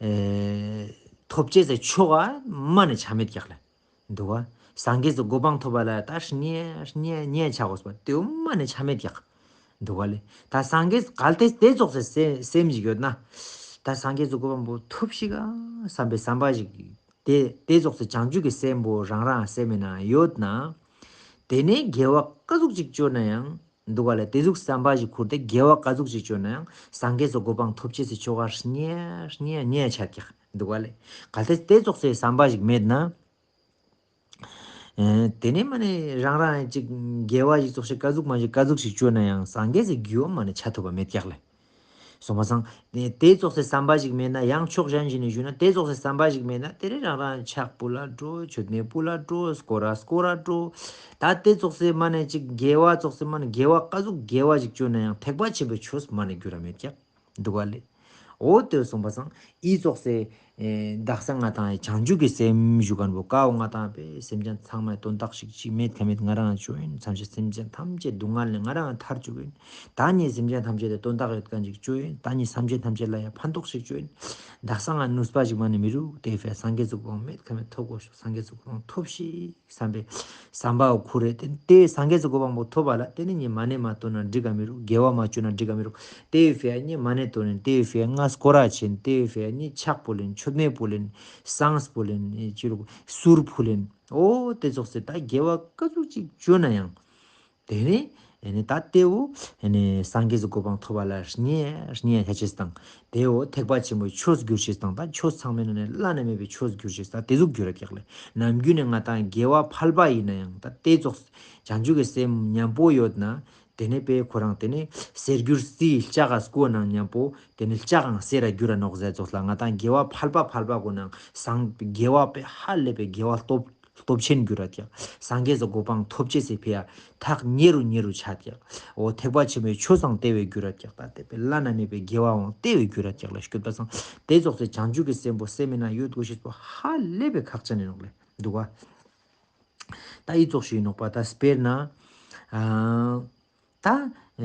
ཨེ་ཐོབ་ཅེས་སི་ཆོ་ག་མ་ནེ་ཆ་མེད་ཀྱག་ལེ། འདུག་ག། སངས་རྒྱས་སི་གོ་འཕང་ཐོབ་པ་ལ་ད་ཉེ་ཉེ་ཉེ་ཆ་དགོས་པ་ཏེ་བོ་མ་ནེ་ཆ་མེད་ཀྱག། འདུག་ག་ལེ། ད་སངས་རྒྱས་གལ་ཏེ་ཏེ་ཙོགས་སི་སེམས་ཞིག་ཡོད་ན། ད་སངས་རྒྱས་སི་གོ་འཕང་པོ་ཐོབ་ཤིག་ག་བསམ་པའི་བསམ་པ་ཞིག་ཏེ་ཏེ་ཙོགས་སི་བྱང་ཆུབ་ཀྱི་སེམས་པོ་རང་རང་སེམས་མི་ནང་ཡོད་ན། ཏེ་ནེ་དགེ་བ་ཀ་ཟུག་ཅིག་བཅོ་ན་ཡང་། འདུག་ག་ལེ། ཏེ་ཟུག་བསམ་པ་ཞིག་ཁུར་ཏེ་དགེ་བ་ཀ་ཟུག་ཅིག་བཅོ་ན་ཡང་སངས་རྒྱས་སི་གོ་འཕང་ཐོབ་ཅེས་སི་ཆོ་ག་ཉེ་ཉེ་ཉེ་ཆ་ཀྱག། འདུག་ག་ལེ། གལ་ཏེ་ཏེ་ཙོགས་སི་བསམ་པ་ཞིག་མེད་ན། ཨེ་ཏེ་ནེ་མ་ནེ་རང་རང་ཅིག་དགེ་བ་ཞིག་ཙོགས་ཤིག་ཀ་ཟུག་མ་ཞིག་ཀ་ཟུག་ཞིག་བཅོ་ན་ཡང་སངས་རྒྱས་སི་རྒྱུ་བ་མ་ནེ་ཆ་ཐུབ་པ་མེད་ཀྱག་ལེ། སོང་པ་སང་ཏེ་ཙོགས་སི་བསམ་པ་ཞིག་མེད་ན་ཡང་ཕྱོགས་གཞན་ཞིག་ནེ་ཞུས་ན་ཏེ་ཙོགས་སི་བསམ་པ་ཞིག་མེད་ན་ཏེ་ནེ་རང་རང་ཕྱག་ཕུལ་ལ་འགྲོ། མཆོད་མེ་ཕུལ་ལ་འགྲོ། སྐོར་ར་སྐོར་ར་འགྲོ། ད་ཏེ་ཙོགས་སི་མ་ནེ་ཅིག་དགེ་བ་ཙོགས་སི་མ་ནེ་དགེ་བ་ཀ་ཟུག་དགེ་བ་ཞིག་བཅོ་ན་ཡང་ཐེག་པ་ཆེན་པོའི་ཆོས་མ་ནེ་འགྱུར་ར་མེད་ཀྱག། འདུག་ག་ལེ། འོ་ཏེ་སོང་པ་སང་ཨི་ཙོགས་སི་ཨེ་དག་ས་ང་ཏང་བྱང་ཆུབ་ཀྱི་སེམས་ཞུ་ཁན་བོ་ཀ་བོ་ང་ཏང་པེ་སེམས་ཅན་ཚང་མའི་དོན་དག་ཞིག་ཅིག་མེད་ཁ་མེད་ང་རང་ཅོ་ཡིན། སེམས་ཅན་ཐམས་ཅད་སྡུག་བསྔལ་ནེ་ང་རང་ཐར་ཅུག་ཡིན། ད་ནི་སེམས་ཅན་ཐམས་ཅད་ལ་དོན་དག་ཡོད་ཁན་ཅིག་ཅོ་ཡིན། ད་ནི་སེམས་ཅན་ཐམས་ཅད་ལ་ཡང་ཕན་ཐོགས་ཤིག་ཅོ་ཡིན། དག་ས་ང་ནུས་པ་ཞིག་མ་ནེ་མི་རུག། ཏེ་ཕི་ཡ་སངས་རྒྱས་སི་གོ་འཕང་མེད་ཁ་མེད་ཐོབ་དགོས་ཤོག། སངས་རྒྱས་སི་གོ་འཕང་ཐོབ་ཤིག་བསམ་པའི་བསམ་པའོ་ཁུར་རེ་ཏེ་ཏེ་སངས་རྒྱས་སི་གོ་འཕང་པོ་ཐོབ་པ་ལ་ཏེ་ནེ་ནི་མ་ཎི་མ་བཏོན་ན་འགྲིག་ག་མི་རུག། དགེ་བ་མ་བཅོས་ན་འགྲིག་ག་མི་རུག། ཏེ་ཕི་ཡ་ནི་མ་ཎི་བཏོན་ཡིན། ཏེ་ཕི་ཡ་ང་སྐོར་ར་ཆེན། ཏེ་ཕི་ཡ་ནི་ཕྱག་ཕུལ་ཡིན། མཆོད་མེ་ཕུལ་ཡིན། བསངས་ཕུལ་ཡིན། ཨེ་ཅི་རུག་གསུར་ཕུལ་ཡིན། འོ་ཏེ་ཙོགས་སི་ད་དགེ་བ་ཀ་ཟུག་ཅིག་བཅོ་ན་ཡང་། ཏེ་ནེ་ཨེ་ནེ་ད་ཏེ་བོ་ཨེ་ནེ་སངས་རྒྱས་སི་གོ་འཕང་ཐོབ་པ་ལ་ཉེ་ཉེ་ཆ་ཅེས་དང་། ཏེ་བོ་ཐེག་པ་ཆེན་པོའི་ཆོས་གྱུར་ཅེས་དང་། ད་ཆོས་ཚང་མའི་ནང་ནེ་བླ་ན་མེད་པའི་ཆོས་གྱུར་ཅེས་ད་ཏེ་ཟུག་གྱུར་ར་ཀྱག་ལེ། ནམ་རྒྱུན་ནེ་ང་ཏང་དགེ་བ་ཕལ་པ་ཡིན་ན་ཡང་ད་ཏེ་ཙོགས་བྱང་ཆུབ་ཀྱི་སེམས་མཉམ་པོ་ཡོད་ན། ཏེ་ནེ་པེ་ཁོ་རང་ཏེ་ནེ་གསེར་འགྱུར་རྩིའི་ལྕགས་ཀ་སྐུ་ནང་མཉམ་པོ་ཏེ་ནེ་ལྕགས་ཀའང་གསེར་ར་གྱུར་ར་ནོག་ཟེར་ཙོགས་ལ་ང་ཏང་དགེ་བ་ཕལ་པ་ཕལ་པ་གོ་ནང་སངས་དགེ་བ་པེ་ཧ་ལས་པའི་དགེ་བ་སྟོབས་སྟོབས་ཆེན་གྱུར་ར་ཀྱག། སངས་རྒྱས་སི་གོ་འཕང་ཐོབ་ཅེས་སི་ཕི་ཡ་ཐག་ཉེ་རུ་ཉེ་རུ་ཆ་ཀྱག། འོ་ཐེག་པ་ཆེན་པོའི་ཆོས་སང་ཏེ་བོའི་གྱུར་ར་ཀྱག། ད་ཏེ་བོའི་བླ་ན་མེད་པའི་དགེ་བའང་ཏེ་བོའི་གྱུར་ར་ཀྱག་ལ་སྐྱོད་པ་སང་ཏེ་ཙོགས་སི་བྱང་ཆུབ་ཀྱི་སེམས་པོ་སེམས་མི་ནང་ཡོད་དགོས་ཤེས་པོ་ཧ་ལས་པའི་ཁག་ཅན་ཡིན་ནོག་ལེ། འདུག་ག། ད་ཨི་ཙོགས་ཤིག་ཡིན་ནོག་པ། ད་དཔེར་ན་ཨ་ད་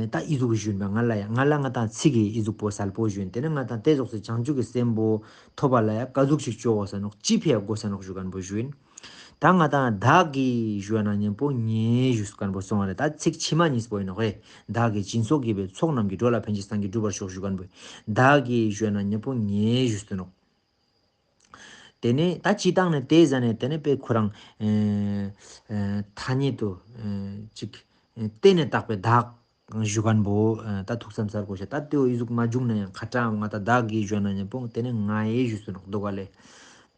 ད་ཨི་ཟུག་གི་ཞུ་ཡིན་པ། ང་ལ་ཡ་ང་ལ་ང་ཏང་ཚིག་གི་ཨི་ཟུག་པོ་གསལ་པོ་ཞུ་ཡིན། ཏེ་ནེ་ང་ཏང་ཏེ་ཙོགས་སི་བྱང་ཆུབ་ཀྱི་སེམས་པོ་ཐོབ་པ་ལ་ཡ་ཀ་ཟུག་ཞིག་ཅོ་དགོས་ས་ནོག། ཅི་ཕི་ཡ་དགོས་ས་ནོག་ཞུ་ཁན་བོ་ཞུ་ཡིན། ད་ང་ཏང་བདག་གིས་ཞུ་ན་མཉམ་པོ་ངས་ཞུ་ཁན་བོ་སོང་བ་རེད། ད་ཚིག་ཕྱི་མ་གཉིས་པོ་ཡིན་ནོག་ཧེ། བདག་གིས་སྦྱིན་སོགས་བགྱིས་པའི་ཚོགས་རྣམས་ཀྱིས། འགྲོ་ལ་ཕན་ཕྱིར་སངས་རྒྱས་འགྲུབ་པར་ཤོག་ཞུ་ཁན་བོ། བདག་གིས་ཞུ་ན་མཉམ་པོ་ངས་ཞུ་སྟེ་ནོག། ཏེ་ནེ་ད་སྤྱི་བཏང་ནེ་ཏེ་ཟ་ནེ་ཏེ་ནེ་པེ་ཁོ་རང་ཨེ་ཨེ་ཐ་སྙད་དུ་ཨེ་ཅིག་ཨེ་བརྟེན་ནས་བཏགས་པའི་བདག་ཞུ་ཁན་བོ་ཨེ་ད་ཐུགས་བསམ་གསལ་པོ་ཤེས། ད་ཏེ་བོ་ཨི་ཟུག་མ་བྱུང་ན་ཡང་ཁ་ཏ་ང་ད་བདག་གིས་ཞུ་ན་མཉམ་པོ་ཏེ་ནེ་ང་ཡིས་ཞུ་སྟེ་ནོག། འདུག་ག་ལེ།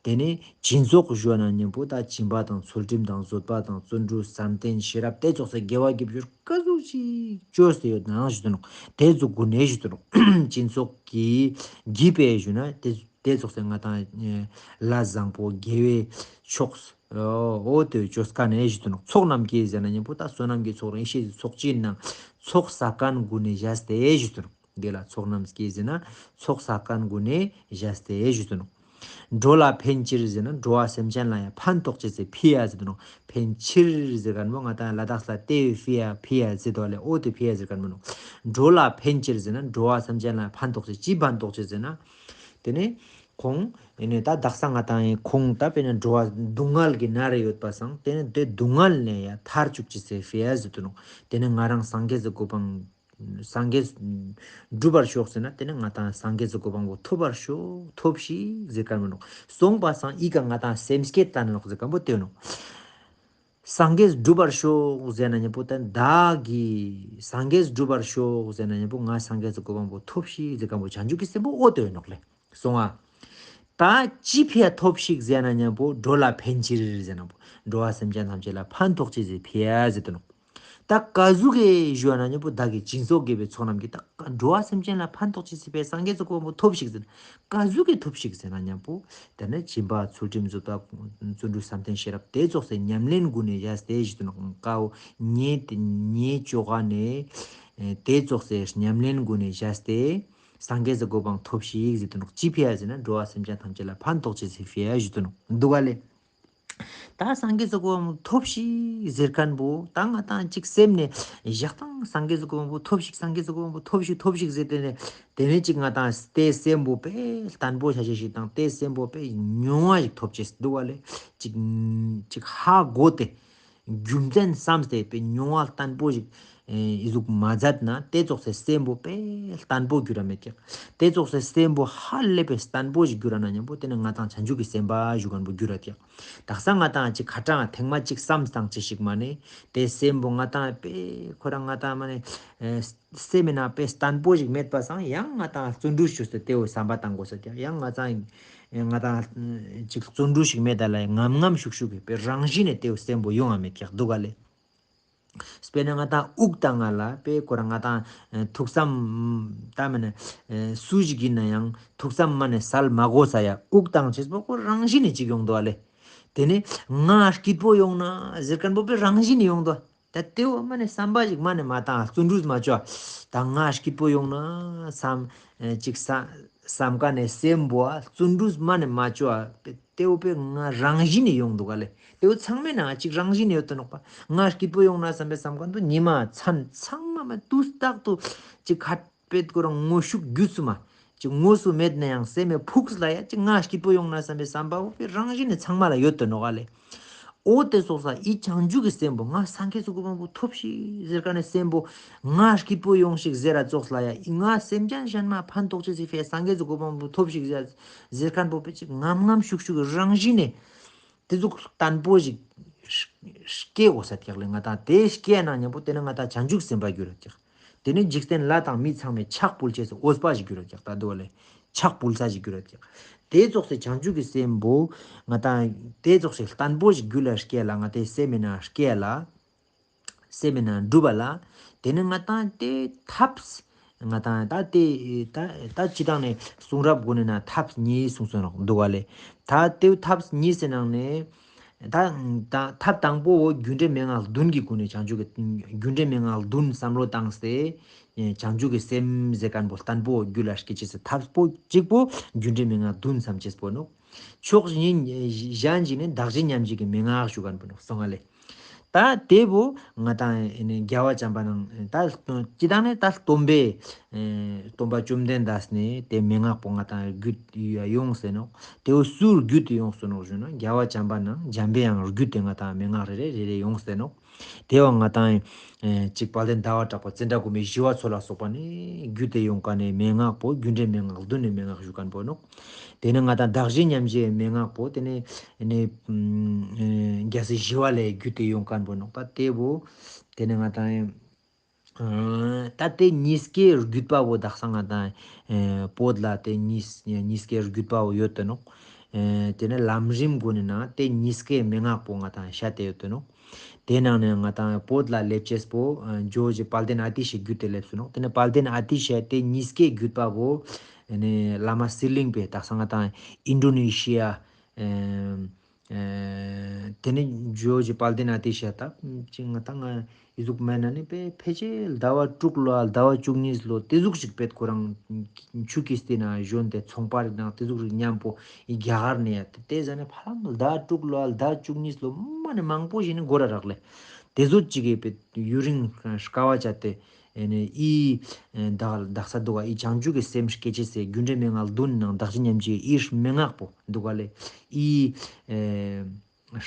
ཏེ་ནེ་སྦྱིན་སོགས་ཞུ་ན་མཉམ་པོ་ད་སྦྱིན་པ་དང་ཚུལ་ཁྲིམས་དང་བཟོད་པ་དང་བརྩོན་འགྲུས་བསམ་གཏན་ཤེས་རབ་ཏེ་ཙོགས་སི་དགེ་བ་དགེ་སྦྱོར་ཀ་ཟུག་ཅིག་ཅོས་ཏེ་ཡོད་ནའང་ཞུ་སྟེ་ནོག། ཏེ་ཟུག་གུན་ནེ་ཞུ་སྟེ་ནོག། སྦྱིན་སོགས་ཀྱིས་བགྱིས་པའི་ཞུ་ན་ཏེ་ཏེ་ཙོགས་སི་ང་ཏང་ལས་བཟང་པོ་དགེ་བའི་ཕྱོགས་འོ་ཏེ་ཅོས་ཀ་ནེ་ཞུ་སྟེ་ནོག། ཚོགས་རྣམས་ཀྱིས་ཟེར་ན་མཉམ་པོ་ད་བསོད་ནམས་ཀྱི་ཚོགས་རིང་ཤེས་ཀྱི་ཚོགས་ཅི་ཡིན་ནང་ཚོགས་བསགས་ཁན་གུན་ནེ་བཞག་སྟེ་ཞུ་སྟེ་ནོག། འདི་ལ་ཚོགས་རྣམས་ཀྱིས་ཟེར་ན་ཚོགས་བསགས་ཁན་གུན་ནེ་བཞག་སྟེ་ཞུ་སྟེ་ནོག། འགྲོ་ལ་ཕན་ཕྱིར་ཟེར་ན་འགྲོ་བ་སེམས་ཅན་ལ་ཡང་ཕན་ཐོགས་ཅེས་སི་ཕི་ཡ་ཟེར་དུ་ནོག། ཕན་ཕྱིར་ཟེར་ཁན་བོ་ང་ཏང་ལ་དྭགས་ལ་ཏེ་བོའི་ཕི་ཡ་ཕི་ཡ་ཟེར་དོ་ལེ། འོ་ཏེ་ཕི་ཡ་ཟེར་ཁན་བོ་ནོག། འགྲོ་ལ་ཕན་ཕྱིར་ཟེར་ན་འགྲོ་བ་སེམས་ཅན་ལ་ཕན་ཐོགས་ཅེས་ཅི་ཕན་ཐོགས་ཅེས་ཟེར་ན། ཏེ་ནེ་ཁོང་ཨེ་ནེ་ད་དག་ས་ང་ཏང་ཁོང་ད་དཔེར་ན་འགྲོ་བ་སྡུག་བསྔལ་གྱི་ནང་རེ་ཡོད་པ་སང་ཏེ་ནེ་ཏེ་སྡུག་བསྔལ་ནེ་ཡང་ཐར་ཅུག་ཅེས་སི་ཕི་ཡ་ཟེར་དུ་ནོག། ཏེ་ནེ་ང་རང་སངས་རྒྱས་སི་གོ་འཕང་སངས་རྒྱས་འགྲུབ་པར་ཤོག་ཟེར་ན་ཏེ་ནེ་ང་ཏང་སངས་རྒྱས་སི་གོ་འཕང་པོ་ཐོབ་པར་ཤོག་ཐོབ་ཤིག་ཟེར་ཁན་བོ་ནོག། སོང་པ་སང་ཨི་ཀ་ང་ཏང་སེམས་བསྐྱེད་བཏང་ནོག་ཟེར་ཁན་བོ་ཏེ་ནོག། སངས་རྒྱས་འགྲུབ་པར་ཤོག་ཟེར་ན་མཉམ་པོ་ཏེ་བདག་གིས་སངས་རྒྱས་འགྲུབ་པར་ཤོག་ཟེར་ན་མཉམ་པོ་ང་སངས་རྒྱས་སི་གོ་འཕང་པོ་ཐོབ་ཤིག་ཟེར་ཁན་བོ་བྱང་ཆུབ་ཀྱི་སེམས་པོ་འོ་ཏེ་ནོག་ལེ། སོང་ང་། ད་ཅི་ཕི་ཡ་ཐོབ་ཤིག་ཟེར་ན་མཉམ་པོ་འགྲོ་ལ་ཕན་ཕྱིར་ཟེར་ན་པོ་འགྲོ་བ་སེམས་ཅན་ཐམས་ཅད་ལ་ཕན་ཐོགས་ཅེས་སི་ཕི་ཡ་ཟེར་དུ་ནོག། ད་ཀ་ཟུག་གི་ཞུ་ན་ཉམ་པོ་བདག་གི་སྦྱིན་སོགས་དགེ་བའི་ཚོགས་རྣམས་ཀྱིས། ད་འགྲོ་བ་སེམས་ཅན་ལ་ཕན་ཐོགས་ཅེས་སི་ཕིའ་སངས་རྒྱས་ཀྱི་གོ་འཕང་པོ་ཐོབ་ཤིག་ཟེར་ན། ཀ་ཟུག་གི་ཐོབ་ཤིག་ཟེར་ན་ཉམ་པོ། དེ་ནི་སྦྱིན་པ་ཚུལ་ཁྲིམས་བཟོད་པ་བརྩོན་འགྲུས་བསམ་གཏན་ཤེས་རབ་དེ་ཙོགས་སི་ཉམས་ལེན་གུན་ནེ་བཞག་སྟེ་ཞུ་དུ་ནོག། ཀ་བོ་ཉེ་ཉེ་ཅོ་ག་ནེ་དེ་ཙོགས་སི་ཉམས་ལེན་གུན་ནེ་བཞག་སྟེ་སངས་རྒྱས་ཀྱི་གོ་འཕང་ཐོབ་ཤིག་ཟེར་དུ་ནོག། ཅི་ཕིའ་ཟེར་ན་འགྲོ་བ་སེམས་ཅན་ཐམས་ཅད་ལ་ཕན་ཐོགས་ཅེས་སི་ཕིའ་ཞུ་དུ་ནོག། འདུག་ག་ལེ། ད་སངས་རྒྱས་ཀྱི་གོ་འཕང་ཐོབ་ཤིག་ཟེར་མཁན་པོ་ད་ང་ཏང་ཅིག་སེམས་ནེ་ཞག་དང་སངས་རྒྱས་ཀྱི་གོ་འཕང་པོ་ཐོབ་ཤིག། སངས་རྒྱས་ཀྱི་གོ་འཕང་པོ་ཐོབ་ཤིག་ཐོབ་ཤིག་ཟེར་ཏེ་ནེ་དེ་ནེ་ཅིག་ང་ཏང་དེ་སེམས་པོ་དཔེ་བརྟན་པོ་ཆ་ཅེས་ཤིག་དང་དེ་སེམས་པོ་དཔེ་མྱོང་བ་ཞིག་ཐོབ་ཅེས་འདུག་ག་ལེ། ཅིག་ཅིག་ཧ་གོ་སྟེ་རྒྱུ་མཚན་བསམས་ཏེ་དཔེ་མྱོང་བ་བརྟན་པོ་ཞིག་ཨེ་ཨི་ཟུག་མ་མཛད་ན་དེ་ཙོགས་སི་སེམས་པོ་དཔེ་བརྟན་པོ་འགྱུར་ར་མེད་ཀྱག། དེ་ཙོགས་སི་སེམས་པོ་ཧ་ལས་པའི་བརྟན་པོ་ཞིག་འགྱུར་ར་ན་ཉམ་པོ་དེ་ནེ་ང་ཏང་བྱང་ཆུབ་ཀྱི་སེམས་དཔའ་ཞུ་མཁན་པོ་འགྱུར་ར་ཀྱག། དག་ས་ང་ཏང་ཅིག་ཁ་ཏང་ཐེངས་མ་ཅིག་བསམ་སྟངས་ཅིག་ཞིག་མ་ནེ་དེ་སེམས་པོ་ང་ཏང་དཔེ་ཁོ་རང་ང་ཏང་མ་ནེ་ཨེ་སེམས་མེད་ན་དཔེ་བརྟན་པོ་ཞིག་མེད་པ་སང་ཡང་ང་ཏང་བརྩོན་འགྲུས་ཞུས་ཏེ་དེ་བོ་བསམ་པ་བཏང་དགོས་ས་ཀྱག། ཡང་ང་ཏང་ང་ཏང་ཅིག་བརྩོན་འགྲུས་ཤིག་མེད་ད་ལ་ངམ་ངམ་ཤུག་ཤུག་གི་དཔེ་རང་བཞིན་ནེ་དེ་བོ་སེམས་པོ་ཡོང་ང་མེད་ཀྱག་འདུག་ག་ལེ། དཔེར་ན་ང་ཏང་དབུགས་བཏང་ང་ལ་དཔེ་ཁོ་རང་ང་ཏང་ཨེ་ཐུགས་བསམ་ད་མ་ནེ་ཨེ་སུ་ཞིག་ཡིན་ན་ཡང་ཐུགས་བསམ་མ་ནེ་སལ་མ་དགོས་ས་ཡ་དབུགས་བཏང་ཅེས་པོ་ཁོ་རང་བཞིན་ནེ་ཅིག་ཡོང་འདུག་ག་ལེ། དེ་ནེ་ང་སྐྱིད་པོ་ཡོང་ན་ཟེར་མཁན་པོ་དཔེ་རང་བཞིན་ནེ་ཡོང་འདུག། ད་དེ་བོ་མ་ནེ་བསམ་པ་ཞིག་མ་ནེ་མ་བཏང་བརྩོན་འགྲུས་མ་ཅོ། ད་ང་སྐྱིད་པོ་ཡོང་ན་བསམ་ཨེ་ཅིག་བསམ་བསམ་ཀ་ནེ་སེམས་པོ་བརྩོན་འགྲུས་མ་ནེ་མ་ཅོ། དེ་བོ་དཔེ་ང་རང་བཞིན་ནེ་ཡོང་འདུག་ག་ལེ། དེ་བོ་ཚང་མའི་ནང་ཅིག་རང་བཞིན་ནེ་ཡོད་དོ་ནོག་པ། ང་སྐྱིད་པོ་ཡོང་ན་བསམ་པའི་བསམ་མཁན་པོ་ཉི་མ་མཚན་ཚང་མ་མ་དུས་རྟག་ཏུ་ཅིག་ཁ་དཔེ་ཁོ་རང་དངོས་ཤུགས་རྒྱུས་སུ་མ་ཅིག་དངོས་སུ་མེད་ན་ཡང་སེམས་མེད་ཕུགས་ལ་ཡ་ཅིག་ང་སྐྱིད་པོ་ཡོང་ན་བསམ་པའི་བསམ་པ་བོ་དཔེ་རང་བཞིན་ནེ་ཚང་མ་ལ་ཡོད་དོ་ནོག་ག་ལེ། འོ་དེ་ཙོགས་ས་ཨི་བྱང་ཆུབ་ཀྱི་སེམས་པོ་ང་སངས་རྒྱས་སུ་གོ་འཕང་པོ་ཐོབ་ཤིག་ཟེར་མཁན་ནི་སེམས་པོ་ང་སྐྱིད་པོ་ཡོང་ཤིག་ཟེར་ར་ཙོགས་ལ་ཡ་ཨི་ང་སེམས་ཅན་གཞན་མ་ཕན་ཐོགས་ཅེས་སི་ཕིའ་སངས་རྒྱས་སུ་གོ་འཕང་པོ་ཐོབ་ཤིག་ཟེར་ཟེར་མཁན་པོ་དཔེ་ཅིག་ངམ་ངམ་ཤུག་ཤུག་རང་བཞིན་ནེ་དེ་ཟུག་བརྟན་པོ་ཞིག་སྐྱེ་དགོས་ས་ཀྱག་ལེ། ང་ཏང་དེ་སྐྱེ་ན་ཉམ་པོ་དེ་ནེ་ང་ཏང་བྱང་ཆུབ་སེམས་དཔའ་འགྱུར་ར་ཀྱག། དེ་ནེ་འཇིག་རྟེན་ལྷ་དང་མི་ཚང་མས་ཕྱག་ཕུལ་ཅེས་སི་འོས་པ་ཞིག་འགྱུར་ར་ཀྱག། ད་དོ་ལེ་ཕྱག་ཕུལ་ས་ཞིག་འགྱུར་ར་ཀྱག། དེ་ཙོགས་སི་བྱང་ཆུབ་ཀྱི་སེམས་པོ་ང་ཏང་དེ་ཙོགས་སི་བརྟན་པོ་ཞིག་རྒྱུད་ལ་སྐྱེ་ལ་ང་ཏེ་སེམས་མེད་ན་སྐྱེ་ལ། སེམས་མེད་ན་འགྲུབ་པ་ལ། དེ་ནེ་ང་ཏང་དེ་ཐབས་ང་ཏང་ད་དེ་ད་ད་སྤྱི་བཏང་ནེ་གསུང་རབ་གུན་ནི་ནང་ཐབས་གཉིས་གསུངས་སོ་ནོག་འདུག་ག་ལེ། ད་དེ་ཐབས་གཉིས་སི་ནང་ནེ་ད་ད་ཐབས་དང་པོ་རྒྱུ་འབྲས་མན་ངག་བདུན་གྱི་སྒོ་ནས་བྱང་ཆུབ་ཀྱི་རྒྱུ་འབྲས་མན་ངག་བདུན་བསམ་བློ་བཏང་སྟེ་བྱང་ཆུབ་ཀྱི་སེམས་ཟེར་མཁན་པོ་བརྟན་པོ་རྒྱུད་ལ་སྐྱེ་ཅེས་སི་ཐབས་པོ་གཅིག་པོ་རྒྱུ་འབྲས་མན་ངག་བདུན་བསམ་ཅེས་པོ་ནོག། ཕྱོགས་གཞན་གཞན་ཞིག་ནི་བདག་གཞན་མཉམ་བརྗེ་གི་མན་ངག་ཞུ་མཁན་པོ་ནོག་སོང་ང་ལེ། ད་དེ་བོ་ང་ཏང་ཨེ་ནི་རྒྱལ་བ་བྱམས་པ་ནང་ད་སྤྱི་བཏང་ནེ་ད་སྟོན་པའི་ཨེ་སྟོན་པ་བཅོམ་ལྡན་འདས་ནེ་དེ་མན་ངག་པོ་ང་ཏང་རྒྱུད་ཡོང་སེ་ནོག། དེ་བོ་སུར་རྒྱུད་དེ་ཡོང་སེ་ནོག་ཞུ་ན་རྒྱལ་བ་བྱམས་པ་ནང་འཇམ་པའི་དབྱངས་རྒྱུད་དེ་ང་ཏང་མན་ངག་རེ་རེ་རེ་རེ་ཡོང་སེ་ནོག། དེ་བོ་ང་ཏང་ཨེ་གཅིག་དཔལ་ལྡན་ཟླ་བ་གྲགས་པ་ཙནྡྲ་གོ་མི་ཞི་བ་འཚོ་ལ་སོགས་པ་ནེ་རྒྱུད་དེ་ཡོང་མཁན་ནི་མན་ངག་པོ་རྒྱུ་འབྲས་མན་ངག་བདུན་ནི་མན་ངག་ཞུ་མཁན་པོ་ནོག། དེ་ནེ་ང་ཏང་བདག་གཞན་མཉམ་བརྗེའི་མན་ངག་པོ་དེ་ནེ་ནི་ཨེ་རྒྱལ་སྲས་ཞི་བ་ལྷས་རྒྱུད་དེ་ཡོང་མཁན་པོ་ནོག། ད་དེ་བོ་དེ་ནེ་ང་ཏང་ཨེ་ད་དེ་གཉིས་ཀའི་རྒྱུད་པ་བོ་དག་ས་ང་ཏང་ཨེ་བོད་ལ་དེ་གཉིས་གཉིས་ཀའི་རྒྱུད་པ་བོ་ཡོད་དེ་ནོག། ཨེ་དེ་ནེ་ལམ་རིམ་གུན་ནི་ནང་དེ་གཉིས་ཀའི་མན་ངག་པོ་ང་ཏང་བཤད་དེ་ཡོད་དེ་ནོག། དེ་ནང་ནེ་ང་ཏང་བོད་ལ་སླེབས་ཅེས་པོ་ཨ་ཇོ་བོ་རྗེ་དཔལ་ལྡན་ཨ་ཏི་ཤའི་རྒྱུད་དེ་སླེབས་སོ་ནོག། དེ་ནེ་དཔལ་ལྡན་ཨ་ཏི་ཤ་དེ་གཉིས་ཀའི་རྒྱུད་པ་བོ་ཨེ་ནི་བླ་མ་གསེར་གླིང་པས་དག་ས་ང་ཏང་ཨིན་ཌོ་ནེ་ཤི་ཡ་ཨེ་ཨེ་དེ་ནེ་ཇོ་བོ་རྗེ་དཔལ་ལྡན་ཨ་ཏི་ཤ་ད་ཅི་ང་ཏང་ང་ཨི་ཟུག་མེད་ན་ནི་དཔེ་ཕལ་ཆེར་ཟླ་བ་དྲུག་ལོ་ཟླ་བ་བཅུ་གཉིས་ལོ་དེ་ཟུག་ཞིག་པེད་ཁོ་རང་ཆུ་ཀིས་ཏི་ན་བཞོན་ཏེ་ཚོང་པ་རིག་ནང་དེ་ཟུག་རིག་མཉམ་པོ་ཨི་རྒྱ་གར་ནེ་ཡ་དེ་དེ་ཟ་ནེ་ཕ་ལམ་ཟླ་དྲུག་ལོ་ཟླ་བཅུ་གཉིས་ལོ་མ་ནེ་མང་པོ་ཞིག་ནི་འགོར་ར་རག་ལེ། དེ་ཟུག་ཅིག་གི་པེད་ཡུན་རིང་དཀའ་བ་སྤྱད་དེ་ཨེ་ནི་ཨི་ཨེ་དག་དག་ས་འདུག་ག་ཨི་བྱང་ཆུབ་ཀྱི་སེམས་སྐྱེ་ཅེས་སི་རྒྱུ་འབྲས་མན་ངག་བདུན་ནང་བདག་གཞན་མཉམ་བརྗེའི་ཨི་མན་ངག་པོ་འདུག་ག་ལེ། ཨི་ཨེ་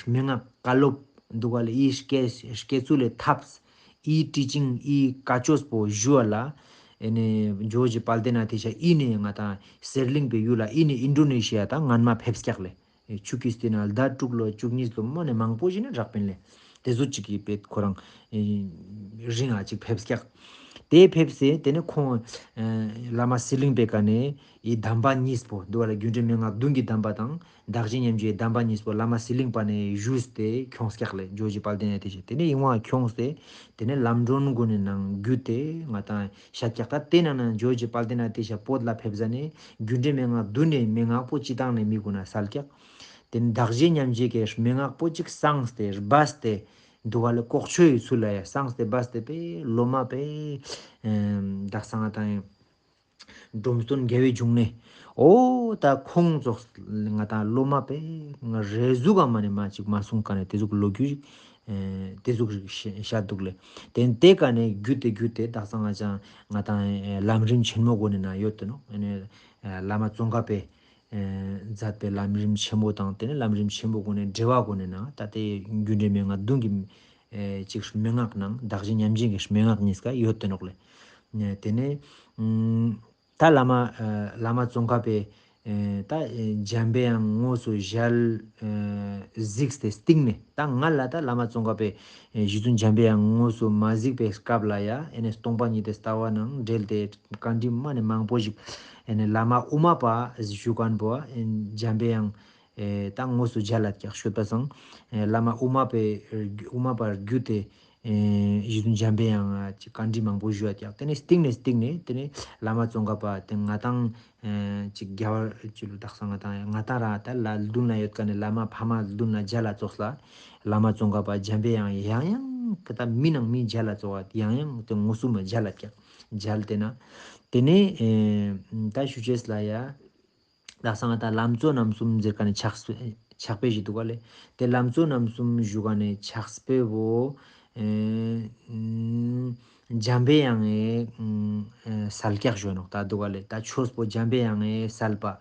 མན་ངག་བཀའ་སློབ་འདུག་ག་ལེ། ཨི་སྐྱེ་སྐྱེ་ཚུལ་ལེ་ཐབས་ཨི་ཊི་ཅིང་ཨི་བཀའ་ཆོས་པོ་ཞུ་བ་ལ་ཨེ་ནི་ཇོ་བོ་རྗེ་དཔལ་ལྡན་ཨ་ཏི་ཤ་ཨི་ནེ་ང་ཏང་གསེར་གླིང་པའི་ཡུལ་ལ་ཨི་ནེ་ཨིན་ཌོ་ནེ་ཤི་ཡ་ད་སྔན་མ་ཕེབས་སྐྱག་ལེ། ཆུ་ཀིས་ཏི་ན་ཟླ་དྲུག་ལོ་བཅུ་གཉིས་ལོ་མ་ནེ་མང་པོ་ཞིག་ནི་རག་པིན་ལེ། དེ་ཟུག་ཅིག་གི་པེད་ཁོ་རང་ཨེ་རིང་ཨ་ཅིག་ཕེབས་སྐྱག། ཏེ་ཕེབས་སེ་ཏེ་ནེ་ཁོང་ཨ་བླ་མ་ཟི་ལིང་པའི་ཀ་ནེ་འི་གདམས་པ་གཉིས་པོ་འདུག་ག་ལེ། རྒྱུ་འབྲས་མན་ངག་བདུན་གྱི་གདམས་པ་དང་བདག་གཞན་མཉམ་བརྗེའི་གདམས་པ་གཉིས་པོ་བླ་མ་ཟི་ལིང་པ་ནེ་ཞུས་ཏེ་ཁྱོངས་ཀྱག་ལེ། ཇོ་བོ་རྗེ་དཔལ་ལྡན་ཨ་ཏི་ཤ། ཏེ་ནེ་ཨིན་བ་ཁྱོངས་ཏེ་ཏེ་ནེ་ལམ་སྒྲོན་གུན་ནི་ནང་བརྒྱུད་དེ་ང་ཏང་ཤད་ཀྱག། ད་ཏེ་ནང་ན་ཇོ་བོ་རྗེ་དཔལ་ལྡན་ཨ་ཏི་ཤ་བོད་ལ་ཕེབས་ཟ་ནེ་རྒྱུ་འབྲས་མན་ངག་བདུན་ནི་མན་ངག་པོ་སྤྱི་བཏང་ནེ་མི་གུན་ན་སལ་ཀྱག། ཏེ་ནེ་བདག་གཞན་མཉམ་བརྗེ་གི་མན་ངག་པོ་ཅིག་སངས་ཏེ་སྦས་ཏེ་འདུག་ག་ལེ། ལྐོག་ཆོས་སི་ཚུལ་ལ་ཡ་སངས་ཏེ་སྦས་ཏེ་པེ་སློབ་མ་པེ་ཨེ་དག་ས་ང་ཏང་འབྲོམ་སྟོན་རྒྱལ་བའི་འབྱུང་གནས། འོ་ད་ཁོང་ཙོགས་ང་ཏང་སློབ་མ་པེ་ང་རེ་ཟུག་ག་མ་ནེ་མ་ཅིག་མ་གསུངས་ཀ་ནེ་ཏེ་ཟུག་ལོ་རྒྱུས་ཨེ་ཏེ་ཟུག་ཤད་འདུག་ལེ། ཏེ་ནེ་ཏེ་ཀ་ནེ་བརྒྱུད་དེ་བརྒྱུད་དེ་དག་ས་ང་ཅང་ང་ཏང་ཨེ་ལམ་རིམ་ཆེན་མོ་གུན་ནི་ནང་ཡོད་དེ་ནོག། ཨེ་ནེ་ཨེ་བླ་མ་ཙོང་ཁ་པས་ཨེ་མཛད་པའི་ལམ་རིམ་ཆེན་མོ་དང་ཏེ་ནེ་ལམ་རིམ་ཆེན་མོ་གུན་ནི་འགྲེལ་བ་གུན་ནི་ནང་ད་ཏེ་རྒྱུ་འབྲས་མན་ངག་བདུན་གྱི་ཨེ་ཅིག་མན་ངག་ནང་བདག་གཞན་མཉམ་བརྗེ་གི་མན་ངག་གཉིས་ཀ་ཡོད་དེ་ནོག་ལེ། ཨེ་ཏེ་ནེ་ཨུམ་ད་བླ་མ་ཨེ་བླ་མ་ཙོང་ཁ་པས་ཨེ་ད་ཨེ་འཇམ་པའི་དབྱངས་དངོས་སུ་མཇལ་ཨེ་གཟིགས་ཏེ་སྟིང་ནེ་ད་ང་ལ་ད་བླ་མ་ཙོང་ཁ་པས་ཨེ་རྗེ་བཙུན་འཇམ་པའི་དབྱངས་དངོས་སུ་མ་གཟིགས་པའི་སྐབས་ལ་ཡ་ཨེ་ནེ་སྟོང་པ་ཉིད་དི་ལྟ་བ་ནང་འབྲེལ་ཏེ་བཀའ་འདྲི་མ་ནེ་མང་པོ་ཞིག་ཨེ་ནེ་བླ་མ་དབུ་མ་པ་ཞུ་མཁན་པོ་ཨེ་འཇམ་པའི་དབྱངས་ཨེ་ད་དངོས་སུ་མཇལ་ལ་ཀྱག་ཤོད་པ་སང་ཨེ་བླ་མ་དབུ་མ་པའི་དབུ་མ་པར་བརྒྱུད་དེ་ཨེ་རྗེ་བཙུན་འཇམ་པའི་དབྱངས་ཀྱི་བཀའ་འདྲི་མང་པོ་ཞུ་ཡ་ཀྱག། ཏེ་ནེ་སྟིང་ནེ་སྟིང་ནེ་ཏེ་ནེ་བླ་མ་ཙོང་ཁ་པ་ཏེ་ང་ཏང་ཨེ་ཅིག་རྒྱལ་བ་ཅིག་ལུ་དག་ས་ང་ཏང་ང་ཏང་ར་ད་ལ་མདུན་ལ་ཡོད་ཀ་ནེ་བླ་མ་ཕ་མ་མདུན་ལ་མཇལ་ལ་ཙོགས་ལ་བླ་མ་ཙོང་ཁ་པ་འཇམ་པའི་དབྱངས་ཡང་ཡང་ཀ་ད་མི་ནང་མི་མཇལ་ལ་ཙོགས་ཡང་ཡང་ཏེ་དངོས་སུ་མ་མཇལ་ལ་ཀྱག་མཇལ་ཏེ་ན་ཏེ་ནེ་ཨེ་ད་ཞུ་ཅེས་ལ་ཡ། དག་ས་ང་ཏང་ལམ་གཙོ་རྣམ་གསུམ་ཟེར་ཀ་ནེ་ཕྱག་ཕྱག་དཔེ་ཞིག་འདུག་ག་ལེ། ཏེ་ལམ་གཙོ་རྣམ་གསུམ་ཞུ་ཀ་ནེ་ཕྱག་དཔེ་བོ་ཨེ་འཇམ་པའི་དབྱངས་ཨེ་སལ་ཀྱག་ཞུ་ནོག་ད་འདུག་ག་ལེ། ད་ཆོས་པོ་འཇམ་པའི་དབྱངས་ཨེ་སལ་པ།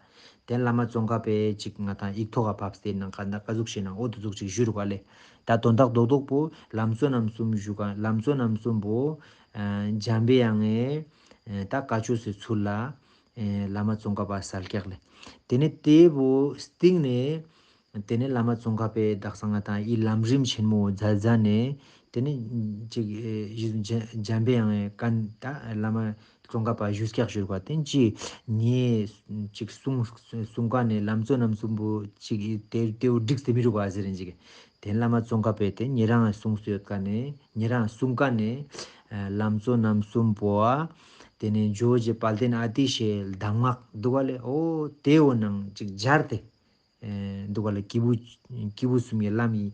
ཏེ་བླ་མ་ཙོང་ཁ་པས་ཅིག་ང་ཏང་ཡིག་ཐོག་ག་ཕབས་ཏེ་ནང་ཀ་ད་ཀ་ཟུག་ཞུ་ན་འོ་ཏེ་ཟུག་ཅིག་ཞུ་རུག་ག་ལེ། ད་དོན་དག་རྡོག་རྡོག་པོ་ལམ་གཙོ་རྣམ་གསུམ་ཞུ་ཀ་ལམ་གཙོ་རྣམ་གསུམ་པོ་ཨེ་འཇམ་པའི་དབྱངས་ཨེ་ད་བཀའ་ཆོས་སི་ཚུལ་ལ་ཨེ་བླ་མ་ཙོང་ཁ་པ་སལ་ཀྱག་ལེ། ཏེ་ནེ་ཏེ་བོ་སྟིང་ནེ་ཏེ་ནེ་བླ་མ་ཙོང་ཁ་པས་དག་ས་ང་ཏང་འི་ལམ་རིམ་ཆེན་མོ་མཛད་མཛད་ནེ་ཏེ་ནེ་ཅིག་ཨེ་འཇམ་པའི་དབྱངས་ཨེ་ཀ་ད་བླ་མ་ཙོང་ཁ་པ་ཞུས་ཀྱག་ཞུ་རུག་པ་ཏེ་ཅི་ཉེ་ཅིག་གསུང་གསུང་ཀ་ནེ་ལམ་གཙོ་རྣམ་གསུམ་པོ་ཅིག་ཏེ་ཏེ་བོ་འགྲིགས་ཏེ་མི་རུག་པ་ཟེར་རིན་ཅིག། ཏེ་བླ་མ་ཙོང་ཁ་པས་ཏེ་ཉེ་རང་གསུངས་སུ་ཡོད་ཀ་ནེ་ཉེ་རང་གསུང་ཀ་ནེ་ཨ་ལམ་གཙོ་རྣམ་གསུམ་པོ་ཨ་ཏེ་ནེ་ཇོ་བོ་རྗེ་དཔལ་ལྡན་ཨ་ཏི་ཤའི་གདམས་ངག་འདུག་ག་ལེ། འོ་ཏེ་བོ་ནང་ཅིག་སྦྱར་ཏེ་ཨེ་འདུག་ག་ལེ། སྐྱེས་བུ་སྐྱེས་བུ་གསུམ་གྱི་ལམ་ཡི་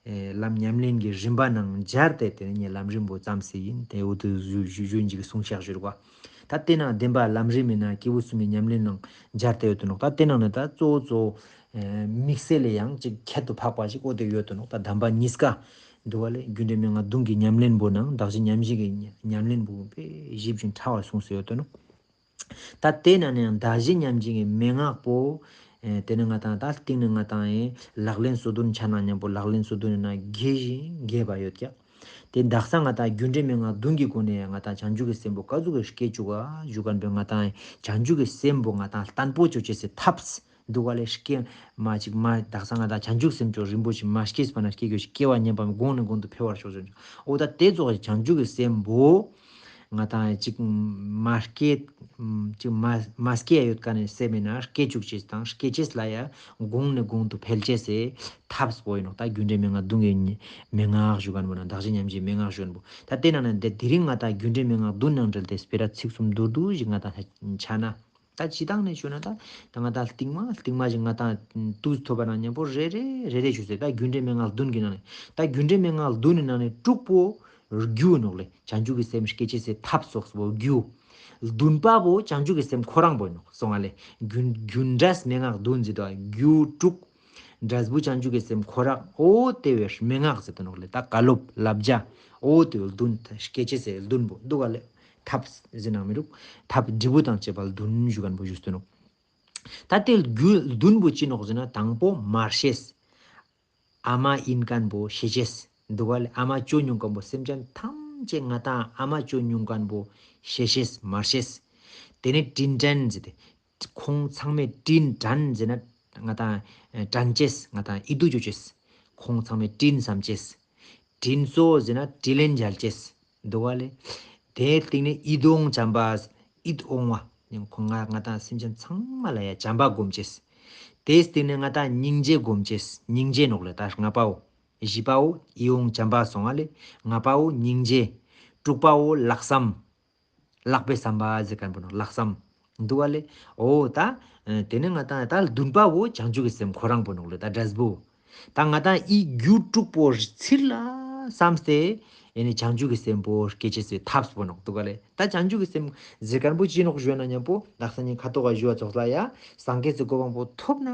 ཨེ་ལམ་ཉམས་ལེན་གྱི་རིམ་པ་ནང་སྦྱར་ཏེ་ཏེ་ནེ་ལམ་རིམ་པོ་ཙམ་ཞིག་ཨིན། ཏེ་འོ་ཏེ་ཞུ་ཞུ་ཞུ་ཅིག་གསུང་ཤག་ཞུ་རུག་པ། ད་ཏེ་ནང་བདེན་པ་ལམ་རིམ་ཨིན་ན་སྐྱེས་བུ་གསུམ་གྱི་ཉམས་ལེན་ནང་སྦྱར་ཏེ་ཡོད་དོ་ནོག། ད་ཏེ་ནང་ནེ་ད་གཙོ་བོ་གཙོ་བོ་ཨེ་དམིགས་བསལ་ལས་ཡང་ཅིག་ཁྱད་དུ་འཕགས་པ་ཞིག་འོ་ཏེ་ཡོད་དོ་ནོག། ད་གདམས་པ་གཉིས་ཀ་འདུག་ག་ལེ། རྒྱུ་འབྲས་མན་ངག་བདུན་གྱི་ཉམས་ལེན་པོ་ནང་བདག་གཞན་མཉམ་བརྗེ་གི་ཉམས་ལེན་པོ་དཔེ་ཞིབ་ཅིང་ཕྲ་བ་གསུངས་སུ་ཡོད་དོ་ནོག། ད་ཏེ་ནང་ནེ་ཡང་བདག་གཞན་མཉམ་བརྗེ་གི་མན་ངག་པོ་ཨེ་ཏེ་ནེ་ང་ཏང་ད་སྟིང་ནེ་ང་ཏང་ཨེ་ལག་ལེན་སོ་བདུན་ཆ་ན་ཉམ་པོ་ལག་ལེན་སོ་བདུན་ནི་ནང་རྒྱས་ཤིང་རྒྱས་པ་ཡོད་ཀྱག། ཏེ་དག་ས་ང་ཏང་རྒྱུ་འབྲས་མན་ངག་བདུན་གྱི་སྒོ་ནེ་ང་ཏང་བྱང་ཆུབ་ཀྱི་སེམས་པོ་ཀ་ཟུག་གི་སྐྱེ་ཅུག་ག་ཞུ་ཁན་པོ་ང་ཏང་བྱང་ཆུབ་ཀྱི་སེམས་པོ་ང་ཏང་བརྟན་པོ་ཅོ་ཅེས་སི་ཐབས་འདུག་ག་ལེ། སྐྱེ་མ་ཅིག་མ་དག་ས་ང་ཏང་བྱང་ཆུབ་སེམས་མཆོག་རིན་པོ་ཆེ་མ་སྐྱེས་པ་ན་སྐྱེ་གོས་ཤིག་སྐྱེ་བ་ཉམ་པ་གོང་ནེ་གོང་དུ་འཕེལ་བར་ཤོག་ཟེར། འོ་ད་ཏེ་ཙོགས་བྱང་ཆུབ་ཀྱི་སེམས་པོ་ང་ཏང་ཅིག་མ་སྐྱེ་ཅིག་མ་མ་སྐྱེ་ཡོད་ཀ་ནེ་སེམས་ཨིན་ན་སྐྱེ་ཅུག་ཅེས་དང་སྐྱེ་ཅེས་ལ་ཡ་གོང་ནེ་གོང་དུ་འཕེལ་ཅེས་སི་ཐབས་པོ་ཨིན་ནོག། ད་རྒྱུ་འབྲས་མན་ངག་བདུན་གྱི་མན་ངག་ཞུ་ཁན་པོ་ན་བདག་གཞན་མཉམ་བརྗེའི་མན་ངག་ཞུ་ཁན་པོ། ད་ཏེ་ནང་ནེ་ཏེ་དེ་རིང་ང་ཏང་རྒྱུ་འབྲས་མན་ངག་བདུན་ནང་འབྲེལ་ཏེ་སྤེ་ར་ཚིག་གསུམ་མདོར་བསྡུས་ཤིག་ང་ཏང་ཆ་ན། ད་སྤྱི་བཏང་ནེ་ཞུ་ན་ད་ད་ང་ཏང་རྟིང་མ་རྟིང་མ་ཞིག་ང་ཏང་དུས་ཐོབ་པ་ན་ཉམ་པོ་རེ་རེ་རེ་རེ་ཞུ་ཟེར། ད་རྒྱུ་འབྲས་མན་ངག་བདུན་གྱི་ནང་ནེ་ད་རྒྱུ་འབྲས་མན་ངག་བདུན་གྱི་ནང་ནེ་དྲུག་པོ་རྒྱུ་ནོག་ལེ། བྱང་ཆུབ་ཀྱི་སེམས་སྐྱེ་ཅེས་སི་ཐབས་སོགས་པོ་རྒྱུ། བདུན་པ་བོ་བྱང་ཆུབ་ཀྱི་སེམས་ཁོ་རང་བོ་ནོག་སོང་ང་ལེ། རྒྱུ་རྒྱུ་འབྲས་མན་ངག་བདུན་ཟེར་དོ་རྒྱུ་དྲུག། འབྲས་བུ་བྱང་ཆུབ་ཀྱི་སེམས་ཁོ་རང་འོ་ཏེ་བོའི་མན་ངག་ཟེར་དོ་ནོག་ལེ། ད་བཀའ་སློབ་བསླབ་བྱ་འོ་ཏེ་བོ་བདུན་སྐྱེ་ཅེས་སི་བདུན་པོ་འདུག་ག་ལེ། ཐབས་ཟེར་ན་མི་རུག། ཐབས་འབྲས་བུ་དང་བཅས་པ་བདུན་ཞུ་ཁན་པོ་ཞུས་ཏེ་ནོག། ད་ཏེ་རྒྱུ་བདུན་པོ་ཅི་ནོག་ཟེར་ན་དང་པོ་མར་ཤེས། ཨ་མ་ཨིན་ཁན་པོ་ཤེས་ཤེས་འདུག་ག་ལེ། ཨ་མ་ཅོ་མྱོང་ཁན་པོ་སེམས་ཅན་ཐམས་ཅད་ང་ཏང་ཨ་མ་ཅོ་མྱོང་ཁན་པོ་ཤེས་ཤེས་མར་ཤེས། ཏེ་ནེ་དྲིན་དྲན་ཟེར་ཏེ་ཁོང་ཚང་མས་དྲིན་དྲན་ཟེར་ན་ང་ཏང་དྲན་ཅེས་ང་ཏང་ཨིད་ཏུ་ཅོ་ཅེས། ཁོང་ཚང་མས་དྲིན་བསམ་ཅེས། དྲིན་གཟོ་ཟེར་ན་དྲིན་ལན་འཇལ་ཅེས་འདུག་ག་ལེ། དེའི་སྟེང་ནས་ཡིད་འོང་བྱམས་པ། ཡིད་འོང་བ། ཁོང་ང་ང་དང་སེམས་ཅན་ཚང་མ་ལ་ཡ་བྱམས་པ་སྒོམ་ཅེས། དེའི་སྟེང་ནས་ང་དང་སྙིང་རྗེ་སྒོམ་ཅེས། སྙིང་རྗེ་ནོག་ལེ་ད་ལྔ་པའོ། བཞི་པའོ་ཡིད་འོང་བྱམས་པ་སོང་ང་ལེ། ལྔ་པའོ་སྙིང་རྗེ། དྲུག་པའོ་ལྷག་བསམ། ལྷག་པའི་བསམ་པ་ཟེར་མཁན་པོ་ནོག་ལྷག་བསམ། འདུག་ག་ལེ། འོ་ད། ཨ་དེ་ནས་ང་དང་ད་བདུན་པ་བོ་བྱང་ཆུབ་ཀྱི་སེམས་ཁོ་རང་པོ་ནོག་ལེ། ད་འབྲས་བུ། ད་ང་དང་འི་རྒྱུ་དྲུག་པོ་ཚིར་ལ་བསམས་ཏེ། ཨེ་ནི་བྱང་ཆུབ་ཀྱི་སེམས་པོ་སྐྱེ་ཅེས་སི་ཐབས་པོ་ནོག་འདུག་ག་ལེ། ད་བྱང་ཆུབ་ཀྱི་སེམས་ཟེར་མཁན་པོ་ཅི་ནོག་ཞུ་ན་མཉམ་པོ་དག་ས་ནི་ཁ་ཐོག་ག་ཞུ་བ་ཙོགས་ལ་ཡ། སངས་རྒྱས་སི་གོ་འཕང་པོ་ཐོབ་ན་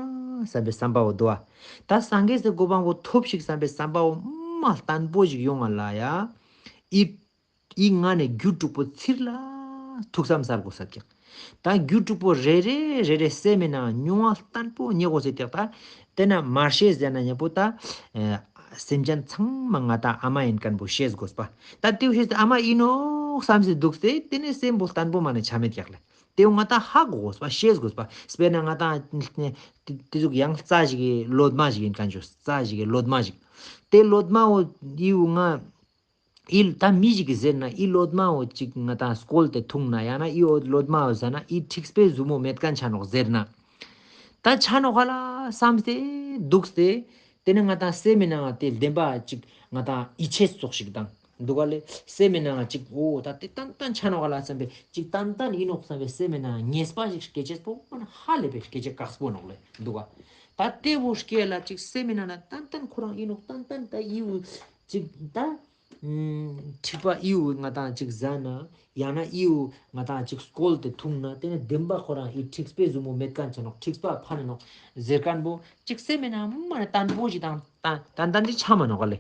བསམ་པའི་བསམ་པ་བོ་འདུག་ག་ད་སངས་རྒྱས་སི་གོ་འཕང་པོ་ཐོབ་ཤིག་བསམ་པའི་བསམ་པ་བོ་མ་བརྟན་པོ་ཞིག་ཡོང་ང་ལ་ཡ། འི་འི་ང་ནས་རྒྱུ་དྲུག་པོ་ཚིར་ལ་ཐུགས་བསམ་གསལ་དགོས་ས་ཀྱག་ད་རྒྱུ་དྲུག་པོ་རེ་རེ་རེ་རེ་སེམས་མི་ནང་མྱོང་བ་བརྟན་པོ་རྙེད་དགོས་ས་ཀྱག་ད་དེ་ན་མ་ཤེས་ཟེར་ན་མཉམ་པོ་ད་ཨེ་སེམས་ཅན་ཚང་མ་ང་དང་ཨ་མ་ཡིན་མཁན་པོ་ཤེས་དགོས་པ། ད་དེ་བོ་ཤེས་ཏེ་ཨ་མ་ཡིན་ནོག་བསམ་སེ་འདུག་སྟེ་དེ་ནས་སེམས་པོ་བརྟན་པོ་མ་ནས་ཆ་མེད་ཀྱག་ལེ། དེ་བོ་ང་དང་ཧ་གོ་དགོས་པ་ཤེས་དགོས་པ། དཔེར་ན་ང་དང་དེ་ཟུག་ཡང་རྩྭ་ཞིག་གི་ལོ་མ་ཞིག་ཡིན་མཁན་ཅོ་རྩྭ་ཞིག་གི་ལོ་མ་ཞིག་དེ་ལོ་མ་བོ་ཡིའུ་ང་འི་ད་མི་ཞིག་གི་ཟེར་ན་འི་ལོ་མ་བོ་ཅིག་ང་དང་སྐོལ་ཏེ་འཐུང་ན་ཡང་ན་འི་འོ་ལོ་མ་བོ་ཟ་ན་འི་མཁྲིས་པའི་ཟུག་མོ་མེད་མཁན་ཆ་ནོག་ཟེར་ན། ད་ཆ་ནོག་ག་ལེ་བསམ་སྟེ་འདུག་སྟེ། དེ་ནས་ང་དང་སེམས་མི་ནང་དེ་བདེན་པ་ཅིག་ང་དང་ཡིད་ཆེས་ཙོགས་ཤིག་དང་འདུག་ག་ལེ། སེམས་མི་ནང་ཅིག་འོ་ད་དེ་ཏན་ཏན་ཆ་ནོག་ག་ལེ་བསམ་པའི་ཅིག་ཏན་ཏན་ཡིན་ནོག་བསམ་པའི་སེམས་མི་ནང་ངེས་པ་ཞིག་སྐྱེ་ཅེས་པོ་ཧ་ལས་པའི་སྐྱེ་ཅེས་དཀགས་པོ་ནོག་ལེ་འདུག་ག་ད་དེ་བོ་སྐྱེ་ལ་ཅིག་སེམས་མི་ནང་ན་ཏན་ཏན་ཁོ་རང་ཡིན་ནོག་ཏན་ཏན་ད་ཡིའུ་ཅིག་ད། མཁྲིས་པ་ཡིའུ་ང་དང་ཅིག་ཟ་ན། ཡང་ན་ཡིའུ་ང་དང་ཅིག་སྐོལ་ཏེ་འཐུང་ན་དེ་ནས་བདེན་པ་ཁོ་རང་འི་མཁྲིས་པའི་ཟུག་མོ་མེད་མཁན་ཆ་ནོག་མཁྲིས་པ་ཕན་ནོག་ཟེར་མཁན་པོ་ཅིག་སེམས་མི་ནང་མ་ནས་བརྟན་པོ་ཞིག་དང་ཏན་ཏན་ཏན་ཅིག་ཆ་མ་ནོག་ག་ལེ།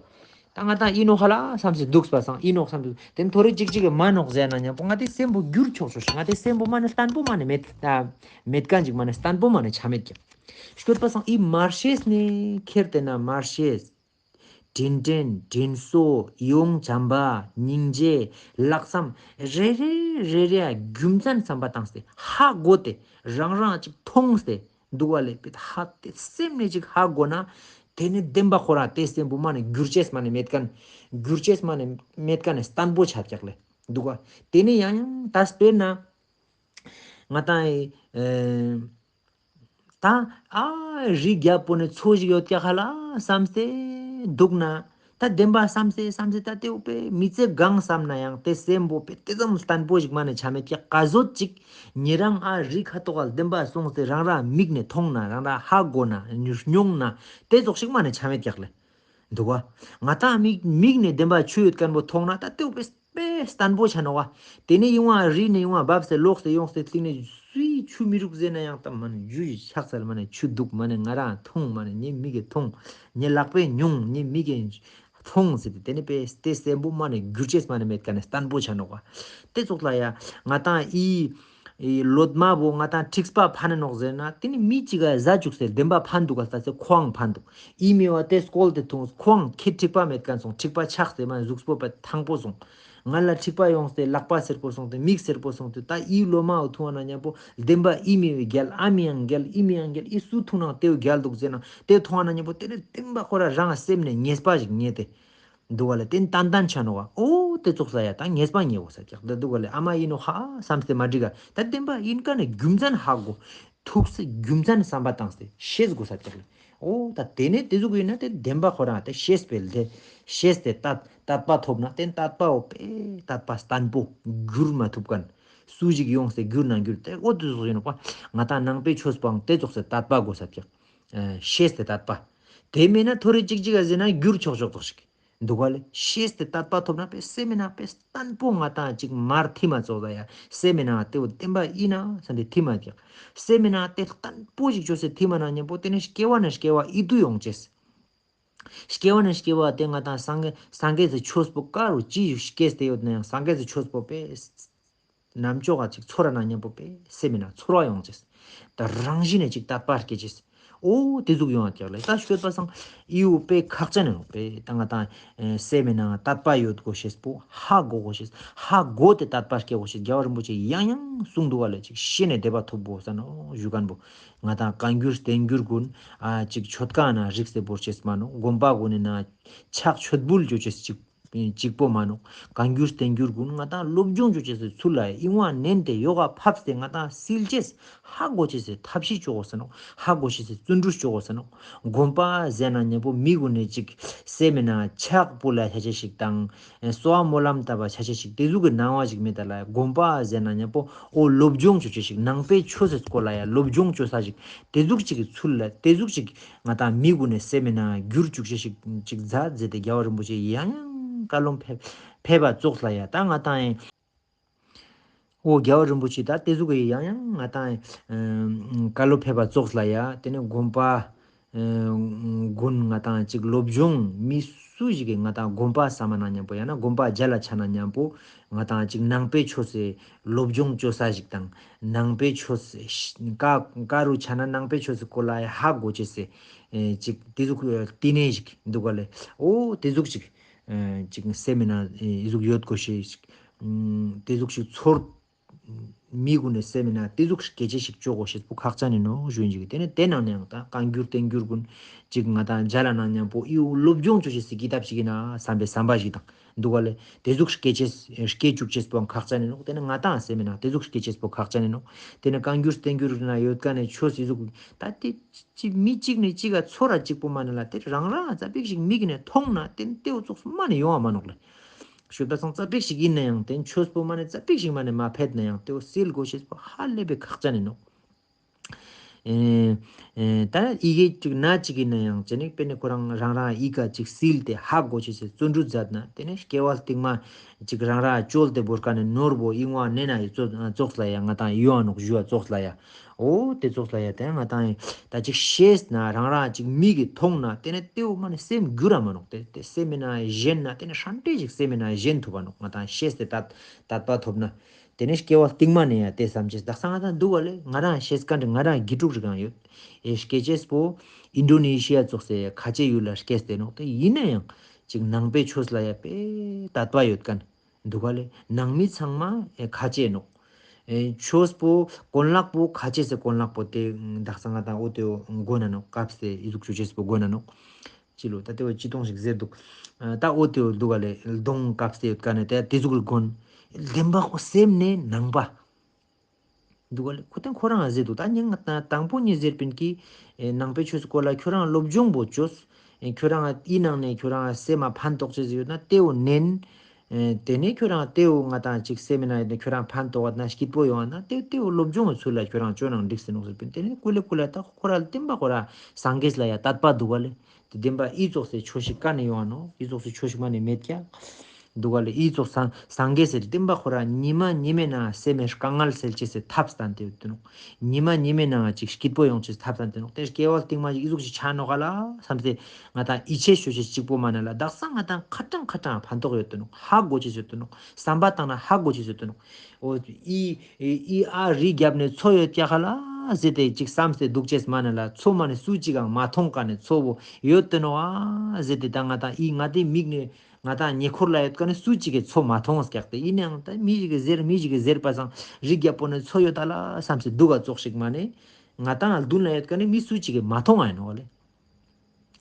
ད་ང་དང་ཡིན་ནོག་ག་ལེ་བསམ་སེ་འདུག་པ་སང་ཡིན་ནོག་བསམ་སེ་དེ་ནས་ཐོ་རེ་ཅིག་ཅིག་གི་མ་ནོག་ཟེར་ན་མཉམ་པོ་ང་དེ་སེམས་པོ་འགྱུར་ཆོག་ཆོག་ང་དེ་སེམས་པོ་མ་ནས་བརྟན་པོ་མ་ནས་མེད་མེད་མཁན་ཅིག་མ་ནས་བརྟན་པོ་མ་ནས་ཆ་མེད་ཀྱག་སྐྱོད་པ་སང་འི་མ་ཤེས་ནས་ཁྱེར་ཏེ་ན་མ་ཤེས། དྲིན་དྲན་དྲིན་གཟོ་ཡིད་འོང་བྱམས་པ་སྙིང་རྗེ་ལྷག་བསམ་རེ་རེ་རེ་རེ་རྒྱུ་མཚན་བསམ་པ་བཏང་སྟེ་ཧ་གོ་སྟེ་རང་རང་ཅིག་མཐོང་སྟེ་འདུག་པ་ལེ། པེ་ཧ་དེ་སེམས་ནས་ཅིག་ཧ་གོ་ན་དེ་ནས་བདེན་པ་ཁོ་རང་དེ་སེམས་པོ་མ་ནས་འགྱུར་ཅེས་མ་ནས་མེད་མཁན། འགྱུར་ཅེས་མ་ནས་མེད་མཁན་ནས་བརྟན་པོ་ཆ་ཀྱག་ལེ་འདུག་པ། དེ་ནས་ཡང་ཡང་ད་དཔེར་ན་ང་དང་ཨེ། ད་ཨ་རི་རྒྱལ་པོ་ནས་མཚོ་ཞིག་ཡོད་ཀྱག་ག་ལེ་བསམ་སྟེ་འདུག་ན། ད་བདེན་པ་བསམ་སྟེ་བསམ་སྟེ་ད་དེ་བོ་པེ་མི་ཚེ་གང་བསམ་ན་ཡང་དེ་སེམས་པོ་པེ་དེ་ཙམ་བརྟན་པོ་ཞིག་མ་ནས་ཆ་མེད་ཀྱག་ག་ཟོད་ཅིག་ཉེ་རང་ཨ་རི་ཁ་ཐོག་ག་བདེན་པ་སོང་སྟེ་རང་རང་མིག་ནས་མཐོང་ན་རང་རང་ཧ་གོ་ན་མྱོང་ན་དེ་ཙོགས་ཤིག་མ་ནས་ཆ་མེད་ཀྱག་ལེ། འདུག་པ། ང་དང་མིག་མིག་ནས་བདེན་པ་ཆོས་ཡོད་མཁན་པོ་མཐོང་ན་ད་དེ་བོ་པེ་པེ་བརྟན་པོ་ཆ་ནོག་པ། དེ་ནས་ཡོང་བ་རི་ནས་ཡོང་བ་བབས་སེ་ལོག་སེ་ཡོང་སེ་སྟིང་ནས་སུའི་ཆུ་མི་རུག་ཟེར་ན་ཡང་ད་མ་ནས་རྒྱུ་ཡི་ཆགས་སལ་མ་ནས་ཆུ་འདུག་མ་ནས་ང་རང་མཐོང་མ་ནས་ངའི་མིག་གིས་མཐོང་། ངའི་ལག་པས་མྱོང་ངའི་མིག་གིས་མཐོང་ཟེར་ཏེ་དེ་ནས་པེ་དེ་སེམས་པོ་མ་ནས་འགྱུར་ཅེས་མ་ནས་མེད་མཁན་ནས་བརྟན་པོ་ཆ་ནོག་པ། དེ་ཙོགས་ལ་ཡ་ང་དང་འི། ཨེ་ལོ་མ་བོ་ང་དང་མཁྲིས་པ་ཕན་ནོག་ཟེར་ན་དེ་ནི་མི་གཅིག་ག་ཟ་བཅུག་སྟེ་བདེན་པ་ཕན་འདུག་ག་ལྟ་སྟེ་ཁོའང་ཕན་འདུག་ཨི་མི་བ་དེ་སྐོལ་ཏེ་འཐུང་ཁོའང་ཁྱེད་མཁྲིས་པ་མེད་མཁན་སོང་མཁྲིས་པ་ཆགས་ཏེ་མ་གཟུགས་པོ་པ་ཐང་པོ་སོང་། ང་ལ་མཁྲིས་པ་ཡོངས་ཏེ་ལག་པ་སེར་པོ་སོང་སྟེ་མིག་སེར་པོ་སོང་སྟེ་ད་ཨི་ལོ་མ་བོ་འཐུང་བ་ན་མཉམ་པོ་བདེན་པ་ཨི་མི་བའི་རྒྱལ་ཨ་མི་ཡང་རྒྱལ་ཨི་མི་ཡང་རྒྱལ་ཨི་སུ་འཐུང་ནང་དེ་བོ་རྒྱལ་འདུག་ཟེར་ན་དེ་འཐུང་བ་ན་མཉམ་པོ་དེ་ནི་བདེན་པ་ཁོ་ར་རང་སེམས་ནས་ངེས་པ་ཞིག་རྙེད་དེ། འདུག་པ་ལེ། དེ་ཏན་ཏན་ཆ་ནོག་པ། འོ་དེ་ཙོགས་ལ་ཡ་ད་ངེས་པ་རྙེད་དགོས་ས་ཀྱག་ད་འདུག་པ་ལེ། ཨ་མ་ཡིན་ནོག་ཧ་བསམ་སྟེ་མ་འགྲིག་ག་ད་བདེན་པ་ཡིན་མཁན་ནི་རྒྱུ་མཚན་ཧ་གོ། ཐུགས་སུ་རྒྱུ་མཚན་བསམ་པ་བཏང་སྟེ་ཤེས་དགོས་ས་ཀྱག་ལེ། འོ་ད་དེ་ནས་དེ་ཟུག་ཡིན་ན་དེ་བདེན་པ་ཁོ་རང་དེ་ཤེས་པའི་ལས་ཤེས་ཏེ་དད་དད་པ་ཐོབ་ན་དེ་དད་པ་འོ་པེ་དད་པ་བརྟན་པོ་འགྱུར་མ་ཐུབ་མཁན། སུ་ཞིག་ཡོངས་ཏེ་འགྱུར་ན་འགྱུར་ཏེ་འོ་དེ་ཙོགས་ཡིན་ནོག་པ། ང་ད་ནང་པའི་ཆོས་པའང་དེ་ཙོགས་སེ་དད་པ་དགོས་ས་ཀྱག་ཨ་ཤེས་ཏེ་དད་པ། དེ་མེད་ན་ཐོ་རེ་ཅིག་ཅིག་ག་ཟེར་ན་འགྱུར་ཆོག་ཆོག་ཙོགས་ཤིག་འདུག་པ་ལེ། ཤེས་ཏེ་དད་པ་ཐོབ་ན་པེ་སེམས་མི་ནང་པེ་བརྟན་པོ་ང་དང་ཅིག་མར་ཐིམ་མ་ཙོགས་ད་ཡ་སེམས་མི་ནང་དེ་བོ་བདེན་པ་ཡིན་ན་བསམ་སྟེ་ཐིམ་མ་ཀྱག་སེམས་མི་ནང་དེ་བརྟན་པོ་ཞིག་ཅོས་སེ་ཐིམ་མ་ན་མཉམ་པོ་དེ་ནས་སྐྱེ་བ་ནས་སྐྱེ་བ་ཡིད་དུ་ཡོང་ཅེས། སྐྱེ་བ་ནས་སྐྱེ་བ་དེ་ང་དང་སངས་རྒྱས་སངས་རྒྱས་སི་ཆོས་པོ་ཀ་རུ་ཅི་ཞིག་སྐྱེས་ཏེ་ཡོད་ན་ཡང་སངས་རྒྱས་སི་ཆོས་པོ་པེ་ནམ་ཅོག་ག་ཅིག་ཚོར་ར་ན་མཉམ་པོ་པེ་སེམས་མི་ནང་ཚོར་བ་ཡོང་ཅེས། ད་རང་བཞིན་ནས་ཅིག་དད་པ་སྐྱེ་ཅེས། འོ་དེ་ཟུག་ཡོང་བ་ཀྱག་ལེ། ད་ཤོད་པ་སང་ཨི་བོ་པེ་ཁག་ཅན་ནོག་པེ། ད་ང་དང་ཨེ་སེམས་མི་ནང་དད་པ་ཡོད་དགོས་ཤེས་པོ་ཧ་གོ་དགོས་ཤེས། ཧ་གོ་སྟེ་དད་པ་སྐྱེ་དགོས་ཤེས། རྒྱལ་བ་རིན་པོ་ཆེ་ཡང་ཡང་གསུངས་འདུག་པ་ལེ། ཅིག་ཤེས་ནས་དད་པ་ཐོབ་དགོས་ས་ནོག་ཞུ་མཁན་པོ། ང་དང་བཀའ་འགྱུར་བསྟན་འགྱུར་ཀུན་ཨ་ཅིག་མཆོད་ཁང་ན་རིགས་སེ་བོར་ཅེས་མ་ནོག་དགོན་པ་ཀུན་ནི་ན་ཕྱག་མཆོད་འབུལ་ཅོ་ཅེས་ཅིག་གཅིག་པོ་མ་ནོག། བཀའ་འགྱུར་བསྟན་འགྱུར་གུན་ང་ཏང་སློབ་སྦྱོང་ཅོ་ཅེས་སི་ཚུལ་ལ་ཡ་ཨིན་བ་ནན་ཏེ་ཡོག་ག་ཕབས་ཏེ་ང་ཏང་སིལ་ཅེས་ཧ་གོ་ཅེས་སི་ཐབས་ཤེས་ཅོ་གོས་ས་ནོག། ཧ་གོ་ཅེས་སི་བརྩོན་འགྲུས་ཅོ་གོས་ས་ནོག། དགོན་པ་ཟེར་ན་ཉམ་པོ་མི་གུན་ནི་ཅིག་སེམས་མེད་ན་ཕྱག་ཕུལ་ལ་ཆ་ཅེས་ཤིག་དང་། གསོལ་བ་སྨོན་ལམ་བཏབ་པ་ཆ་ཅེས་ཤིག་ཏེ་ཟུག་གི་སྣང་བ་ཞིག་མེད་ད་ལ་དགོན་པ་ཟེར་ན་ཉམ་པོ་འོ་སློབ་སྦྱོང་ཅོ་ཅེས་ཤིག་ནང་པའི་ཆོས་སི་སྐོར་ལ་ཡ་སློབ་སྦྱོང་ཅོ་ས་ཞིག་ཏེ་ཟུག་ཅིག་གི་ཚུལ་ལ་ཏེ་ཟུག་ཅིག་ང་ཏང་མི་གུན་ནི་སེམས་མེད་ན་འགྱུར་ཅུག་ཅེས་ཤིག་ཅིག་མཛད་མཛད་དེ་རྒྱལ་བ་རིན་པོ་ཆེ་ཡང་ཡང་བཀའ་སློབ་ཕེབས་ཕེབས་པ་ཙོགས་ལ་ཡ་ད་ང་ཏང་ཡང་འོ་རྒྱལ་བ་རིན་པོ་ཆེ་ད་ཏེ་ཟུག་གི་ཡང་ཡང་ང་ཏང་ཡང་བཀའ་སློབ་ཕེབས་པ་ཙོགས་ལ་ཡ་ཏེ་ནེ་དགོན་པ་གུན་ང་ཏང་ཅིག་སློབ་སྦྱོང་མི་སུ་ཞིག་གི་ང་ཏང་དགོན་པ་བསམ་ན་ཉམ་པོ་ཡང་ན་དགོན་པ་མཇལ་ལ་ཆ་ན་ཉམ་པོ་ང་ཏང་ཅིག་ནང་པའི་ཆོས་སི་སློབ་སྦྱོང་ཅོ་ས་ཞིག་དང་ནང་པའི་ཆོས་སི་ཀ་ཀ་རུ་ཆ་ན་ནང་པའི་ཆོས་སི་སྐོར་ལ་ཡ་ཧ་གོ་ཅེས་སི་ཅིག་ཏེ་ཟུག་བསྟི་གནས་ཞིག་འདུག་ག་ལེ། འོ་ཏེ་ཟུག་ཅིག་ཅིག་སེམས་མེད་ན་ཨི་ཟུག་ཡོད་གོས་ཤེས་ཤིག་ཏེ་ཟུག་ཞིག་ཚོར་མི་གུན་ནི་སེམས་མེད་ན་ཏེ་ཟུག་སྐད་ཆ་ཞིག་ཅོ་གོས་ཤེས་པོ་ཁག་ཅན་ཨིན་ནོག་ཞུ་ཡིན་ཅིག། ཏེ་ནེ་ཏེ་ནང་ནེ་ཡང་ད་བཀའ་འགྱུར་བསྟན་འགྱུར་གུན་ཅིག་ང་ཏང་མཇལ་ལ་ན་ཉམ་པོ་ཨི་བོ་སློབ་སྦྱོང་ཅོ་ཅེས་སི་ཀི་ཏབ་ཞིག་ཨིན་ན་བསམ་པའི་བསམ་པ་ཞིག་དང་འདུག་ག་ལེ། ཏེ་ཟུག་སྐད་ཆ་སྐད་ཅུག་ཅེས་པོ་ཁག་ཅན་ཨིན་ནོག། ཏེ་ནེ་ང་ཏང་སེམས་མེད་ན་ཏེ་ཟུག་སྐད་ཆ་ཅོ་ཅེས་པོ་ཁག་ཅན་ཨིན་ནོག། ཏེ་ནེ་བཀའ་འགྱུར་བསྟན་འགྱུར་ན་ཡོད་ཁན་ནི་ཆོས་ཨི་ཟུག་ད་ཏེ་ཅི་མི་ཅིག་ནེ་ཅིག་ག་ཚོར་ར་ཅིག་པོ་མ་ནེ་ལ་ཏེ་རང་རང་ཙ་པིག་ཞིག་མིག་ནེ་མཐོང་ན་ཏེ་ཏེ་བོ་ཙོགས་མ་ནེ་ཡོང་བ་མ་ནོག་ལེ། ཞུ་ད་སང་ཙ་པིག་ཞིག་ཨིན་ན་ཡང་ཏེ་ཆོས་པོ་མ་ནེ་ཙ་པིག་ཞིག་མ་ནེ་མ་ཕེད་ན་ཡང་ཏེ་བོ་སིལ་གོས་ཤེས་པོ་ཧ་ལས་པའི་ཁག་ཅན་ཨིན་ནོག། ཨེ་ཨེ་ད་ཡི་གེ་ཅིག་ན་ཅིག་ཨིན་ན་ཡང་ཅི་ནེ་དཔེར་ན་ཁོ་རང་རང་རང་ཡི་གེ་ཅིག་སིལ་ཏེ་ཧ་གོ་ཅེས་སི་བརྩོན་འགྲུས་མཛད་ན་ཏེ་ནེ་སྐྱེ་བ་རྟིང་མ་ཅིག་རང་རང་བཅོལ་ཏེ་བོར་ཁན་ནི་ནོར་བོ་ཨིན་བ་ནེ་ན་ཡི་ཙོ་ཙོགས་ལ་ཡ་ང་ཏང་ཡོང་ནོག་ཞུ་བ་ཙོགས་ལ་ཡ། འོ་ཏེ་ཙོགས་ལ་ཡ་ཏེ་ང་ཏང་ད་ཅིག་ཤེས་ན་རང་རང་ཅིག་མིག་གི་མཐོང་ན་ཏེ་ནེ་ཏེ་བོ་མ་ནེ་སེམས་འགྱུར་ར་མ་ནོག། ཏེ་ཏེ་སེམས་མེད་ན་ཞེན་ན་ཏེ་ནེ་ཧྲན་ཏེ་ཞིག་སེམས་མེད་ན་ཞེན་ཐུབ་བ་ནོག། ང་ཏང་ཤེས་ཏེ་དད་དད་པ་ཐོབ་ན། ཏེ་ནེ་སྐྱེ་བ་རྟིང་མ་ནེ་ཡ་ཏེ་བསམ་ཅེས་དག་ས་ང་ཏང་འདུག་ག་ལེ། ང་རང་ཤེས་ཁན་ང་རང་དགེ་ཕྲུག་རིགས་ཡང་ཡོད། ཨེ་སྐྱེ་ཅེས་པོ་ཨིན་ཌོ་ནེ་ཤི་ཡ་ཙོགས་སི་ཁ་ཆེ་ཡུལ་ལ་སྐྱེས་ཏེ་ནོག། ཏེ་ཨིན་ན་ཡང་ཅིག་ནང་པའི་ཆོས་ལ་ཡ་དཔེ་དད་པ་ཡོད་ཁན་འདུག་ག་ལེ། ནང་མི་ཚང་མ་ཨེ་ཁ་ཆེ་ནོག། ཨེ་ཆོས་པོ་གོན་ལག་པོ་ཁ་ཆེ་སི་གོན་ལག་པོ་ཏེ་དག་ས་ང་ཏང་འོ་ཏེ་གོན་ན་ནོག། སྐབས་སི་ཨི་ཟུག་ཅོ་ཅེས་པོ་གོན་ན་ནོག། ཅི་ལོ་ད་ཏེ་བོ་ཅི་ཏོང་ཞིག་ཟེར་འདུག། ཨ་ད་འོ་ཏེ་བོ་འདུག་ག་ལེ། གདོང་སྐབས་ཏེ་ཡོད་ཀ་ནེ་ཏེ་ཏེ་ཟུག་གི་གོན། བདེན་པ་ཁོ་སེམས་ནེ་ནང་པ་འདུག་ག་ལེ། ཁོ་ཏེ་ཁོ་རང་ཟེར་འདུག། ད་ཉིན་ང་ད་དང་པོ་ཉིན་ཟེར་པིན་གི་ཨེ་ནང་པའི་ཆོས་སི་སྐོར་ལ་ཁྱོད་རང་སློབ་སྦྱོང་པོ་ཅོས། ཨེ་ཁྱོད་རང་ཨི་ནང་ནེ་ཁྱོད་རང་སེམས་མ་ཕན་ཐོགས་ཅེས་ཡོད་ན་ཏེ་བོ་ནན། ཨེ་ཏེ་ནེ་ཁྱོད་རང་ཏེ་བོ་ང་ཏང་ཅིག་སེམས་མེད་ན་ཡོད་ན་ཁྱོད་རང་ཕན་ཐོགས་པ་ན་སྐྱིད་པོ་ཡོང་བ་ན་ཏེ་ཏེ་བོ་སློབ་སྦྱོང་གི་ཚུལ་ལ་ཁྱོད་རང་ཅོ་ནང་འགྲིག་སེ་ནོག་ཟེར་པིན། ཏེ་ནེ་ཀུ་ལེ་ཀུ་ལེ་ད་ཁོ་ར་བདེན་པ་ཁོ་ར་སངས་རྒྱས་ལ་ཡ་དད་པ་འདུག་ག་ལེ། ཏེ་བདེན་པ་ཨི་ཙོགས་སི་ཆོས་ཤིག་ཀ་ནེ་ཡོང་ང་ནོག། ཨི་ཙོགས་སི་ཆོས་ཤིག་མ་ནེ་མེད་ཀྱག་འདུག་ག་ལེ། ཨི་ཙོགས་སངས་སངས་རྒྱས་སི་བདེན་པ་ཁོ་ར་ཉི་མ་ཉི་མའི་ནང་སེམས་མེད་དཀའ་ངལ་སེལ་ཅེས་སི་ཐབས་སྟན་ཏེ་ཡོད་དེ་ནོག། ཉི་མ་ཉི་མའི་ནང་ཅིག་སྐྱིད་པོ་ཡོང་ཅེས་སི་ཐབས་སྟན་ཏེ་ནོག། ཏེ་སྐྱེ་བ་རྟིང་མ་ཞིག་ཨི་ཟུག་ཞིག་ཆ་ནོག་ག་ལེ་བསམ་སྟེ་ང་ཏང་ཡིད་ཆེས་ཅོ་ཅེས་ཅིག་པོ་མ་ནེ་ལ་དག་ས་ང་ཏང་ཁ་ཏང་ཁ་ཏང་ཕན་ཐོགས་ཡོད་དེ་ནོག། ཧ་གོ་ཅེས་ཡོད་དེ་ནོག། བསམ་པ་བཏང་ན་ཧ་གོ་ཅེས་ཡོད་དེ་ནོག། འོ་ཨི་ཨི་ཨ་རི་རྒྱབ་ནེ་མཚོ་ཡོད་ཀྱག་ག་ལེ་ཟེར་ཏེ་ཅིག་བསམ་སྟེ་འདུག་ཅེས་མ་ནེ་ལ་མཚོ་མ་ནེ་སུ་ཅིག་གང་མ་མཐོང་ཀ་ནེ་མཚོ་བོ་ཡོད་དེ་ནོག་ཨ་ཟེར་ཏེ་ད་ང་ཏང་ཨི་ང་ཏེ་མིག་ནེ་ང་ཏང་ཉེ་འཁོར་ལ་ཡོད་ཀ་ནེ་སུ་ཅིག་གི་མཚོ་མ་མཐོང་ཀྱག་སྟེ་ཨིན་ནའང་ད་མི་ཞིག་གི་ཟེར་མི་ཞིག་གི་ཟེར་པ་སང་རི་རྒྱབ་པོ་ནེ་མཚོ་ཡོད་ད་ལེ་བསམ་སྟེ་འདུག་ག་ཙོགས་ཤིག་མ་ནེ་ང་ཏང་མདུན་ལ་ཡོད་ཀ་ནེ་མི་སུ་ཅིག་གི་མ་མཐོང་ང་ཨིན་ནོག་ག་ལེ།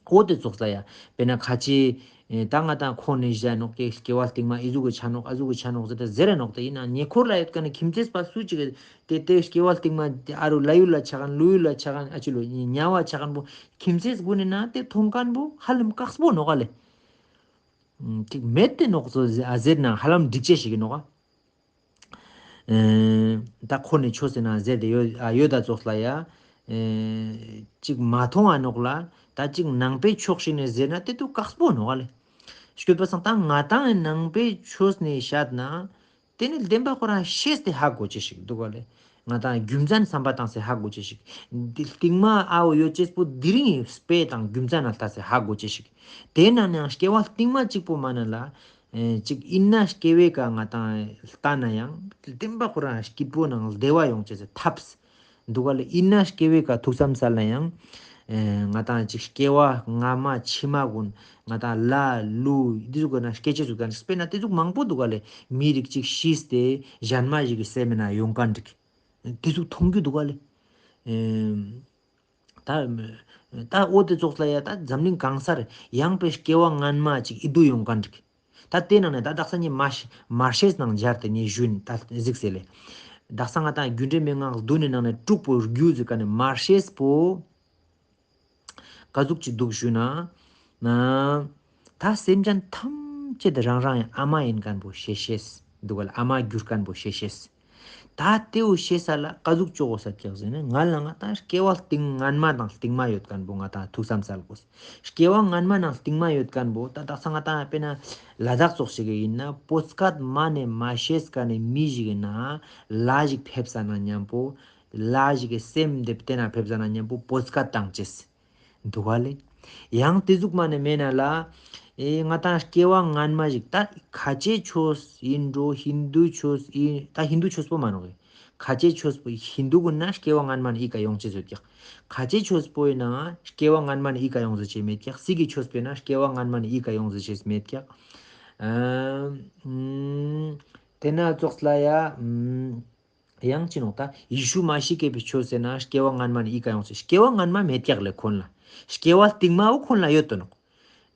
འོ་ཏེ་ཙོགས་ལ་ཡ། དཔེར་ན་ཁ་ཆེ་ཨེ་ད་ང་ཏང་ཁོང་ནེ་བཞག་ནོག་ཀྱེ་སྐྱེ་བ་རྟིང་མ་ཨི་ཟུག་གི་ཆ་ནོག་ཨ་ཟུག་གི་ཆ་ནོག་ཟེར་ཏེ་ཟེར་ར་ནོག་ཏེ་ཨིན་ན་ཉེ་འཁོར་ལ་ཡོད་ཀ་ནེ་ཁྱིམ་མཚེས་པ་སུ་ཅིག་གི་ཏེ་ཏེ་སྐྱེ་བ་རྟིང་མ་ཏེ་ཨ་རུ་ལྷ་ཡུལ་ལ་ཆ་ཁན་ཀླུ་ཡུལ་ལ་ཆ་ཁན་ཨ་ཅི་ལོ་ཉ་བ་ཆ་ཁན་པོ་ཁྱིམ་མཚེས་གུན་ནི་ནང་ཏེ་མཐོང་ཁན་པོ་ཧ་ལམ་དཀགས་པོ་ནོག་ག་ལེ། ཅིག་མེད་དེ་ནོག་ཙོགས་ཟེར་ན་ཧ་ལམ་འགྲིག་ཅེས་ཤིག་ཨིན་ནོག་ག། ཨེ་ད་ཁོ་ནེ་ཆོས་ཟེར་ན་ཟེར་ཏེ་ཡོད་ཨ་ཡོད་ད་ཙོགས་ལ་ཡ། ཨེ་ཅིག་མ་མཐོང་ང་ནོག་ལེ། ད་ཅིག་ནང་པའི་ཕྱོགས་ཤིག་ནེ་ཟེར་ན་ཏེ་ཏུ་དཀགས་པོ་ནོག་ལེ། སྐྱོད་པ་སང་ད་ང་ཏང་ནང་པའི་ཆོས་ནེ་བཤད་ན་ཏེ་ནེ་བདེན་པ་ཁོ་རང་ཤེས་ཏེ་ཧ་གོ་ཅེས་ཤིག་འདུག་ག་ལེ། ང་ཏང་རྒྱུ་མཚན་བསམ་པ་བཏང་སྟེ་ཧ་གོ་ཅེས་ཤིག། འདི་རྟིང་མ་ཨ་བོ་ཡོད་ཅེས་པོ་དེ་རིང་དཔེ་དང་རྒྱུ་མཚན་ལ་ལྟས་ཏེ་ཧ་གོ་ཅེས་ཤིག། ཏེ་ནང་ནེ་ཡང་སྐྱེ་བ་རྟིང་མ་གཅིག་པོ་མ་ནེ་ལ། ཨེ་ཅིག་ཨིན་ན་སྐྱེ་བའི་ཀ་ང་ཏང་ལྟ་ན་ཡང་བདེན་པ་ཁོ་རང་སྐྱིད་པོ་ནང་བདེ་བ་ཡོང་ཅེས་སི་ཐབས་འདུག་ག་ལེ། ཨིན་ན་སྐྱེ་བའི་ཀ་ཐུགས་བསམ་སལ་ན་ཡང་ཨེ་ང་ཏང་ཅིག་སྐྱེ་བ་སྔ་མ་ཕྱི་མ་གུན་ང་ཏང་ལྷ་ཀླུ་འདི་ཟུག་གི་ནང་སྐྱེ་ཅེས་ཟུག་ག་དཔེར་ན་ཏེ་ཟུག་མང་པོ་འདུག་ག་ལེ། མི་རིགས་ཅིག་ཤིས་ཏེ་ཞན་མ་ཞིག་གི་སེམས་ནང་ཡོང་ཁན་ཅིག་ཏེ་ཟུག་མཐོང་རྒྱུ་འདུག་ག་ལེ། ཨེ་ད་ད་འོ་ཏེ་ཙོགས་ལ་ཡ་ད་འཛམ་གླིང་གང་སར་ཡང་པའི་སྐྱེ་བ་སྔན་མ་ཅིག་ཨིད་དུ་ཡོང་ཁན་ཅིག། ད་དེ་ནང་ནས་ད་དག་ས་ངས་མར་ཤེས་མར་ཤེས་ནང་སྦྱར་ཏེ་ངས་ཞུས་ནས་ད་གཟིགས་ཟེར་ལེ། དག་ས་ང་ཏང་རྒྱུ་འབྲས་མན་ངག་བདུན་ནི་ནང་ནས་དྲུག་པོ་རྒྱུ་ཟེར་ཁན་ནི་མར་ཤེས་པོ། ཀ་ཟུག་ཅིག་འདུག་ཞུ་ན། ན། ད་སེམས་ཅན་ཐམས་ཅད་དེ་རང་རང་ཡང་ཨ་མ་ཡིན་མཁན་པོ་ཤེས་ཤེས་འདུག་ག་ལེ། ཨ་མ་གྱུར་མཁན་པོ་ཤེས་ཤེས། ད་དེའུ་ཤེས་ས་ལ་ཀ་ཟུག་ཅོ་གོས་ས་ཀྱག་ཟེར་ན། ང་ལ་ང་ཏང་སྐྱེ་བ་སྟིང་སྔན་མ་དང་སྟིང་མ་ཡོད་མཁན་པོ་ང་ཏང་ཐུགས་བསམ་སལ་གོས། སྐྱེ་བ་སྔན་མ་ནང་སྟིང་མ་ཡོད་མཁན་པོ་ད་དག་ས་ང་ཏང་དཔེར་ན་ལ་དྭགས་ཙོགས་ཤིག་ཡིན་ན་བོད་སྐད་མ་ནེ་མ་ཤེས་མཁན་ནི་མི་ཞིག་ཡིན་ན་ལ་ཞིག་ཕེབས་ས་ན་མཉམ་པོ། ལ་ཞིག་གི་སེམས་དེ་བལྟས་ན་ཕེབས་ས་ན་མཉམ་པོ་བོད་སྐད་བཏང་ཅེས། འདུག་ག་ལེ། ཡང་དེ་ཟུག་མ་ནེ་མེད་ན་ལ། ཨེ་ང་ཏང་སྐྱེ་བ་སྔན་མ་ཞིག་ད་ཁ་ཆེ་ཆོས་ཡིན་འགྲོ་ཧིན་དུ་ཆོས་ཡིན་ད་ཧིན་དུ་ཆོས་པོ་མ་ནོག་གི། ཁ་ཆེ་ཆོས་པོ་ཧིན་དུ་གུན་ན་སྐྱེ་བ་སྔན་མ་ནེ་ཨི་ཀ་ཡོང་ཅེས་ཡོད་ཀྱག། ཁ་ཆེ་ཆོས་པོ་ཡིན་ན་སྐྱེ་བ་སྔན་མ་ནེ་ཨི་ཀ་ཡོང་ཟེར་ཅེས་མེད་ཀྱག། སི་གི་ཆོས་པོ་ཡིན་ན་སྐྱེ་བ་སྔན་མ་ནེ་ཨི་ཀ་ཡོང་ཟེར་ཅེས་མེད་ཀྱག། ཨ་ཨམ། དེ་ན་ཙོགས་ལ་ཡ་ཨམ། ཡང་ཅི་ནོག་ད་ཡེ་ཤུ་མ་ཤི་ཀའི་ཆོས་ཟེར་ན་སྐྱེ་བ་སྔན་མ་ནེ་ཨི་ཀ་ཡོང་ཟེར། སྐྱེ་བ་སྔན་མ་མེད་ཀྱག་ལེ་ཁོང་ལ། སྐྱེ་བ་སྟིང་མ་བོ་ཁོང་ལ་ཡོད་དོ་ནོག།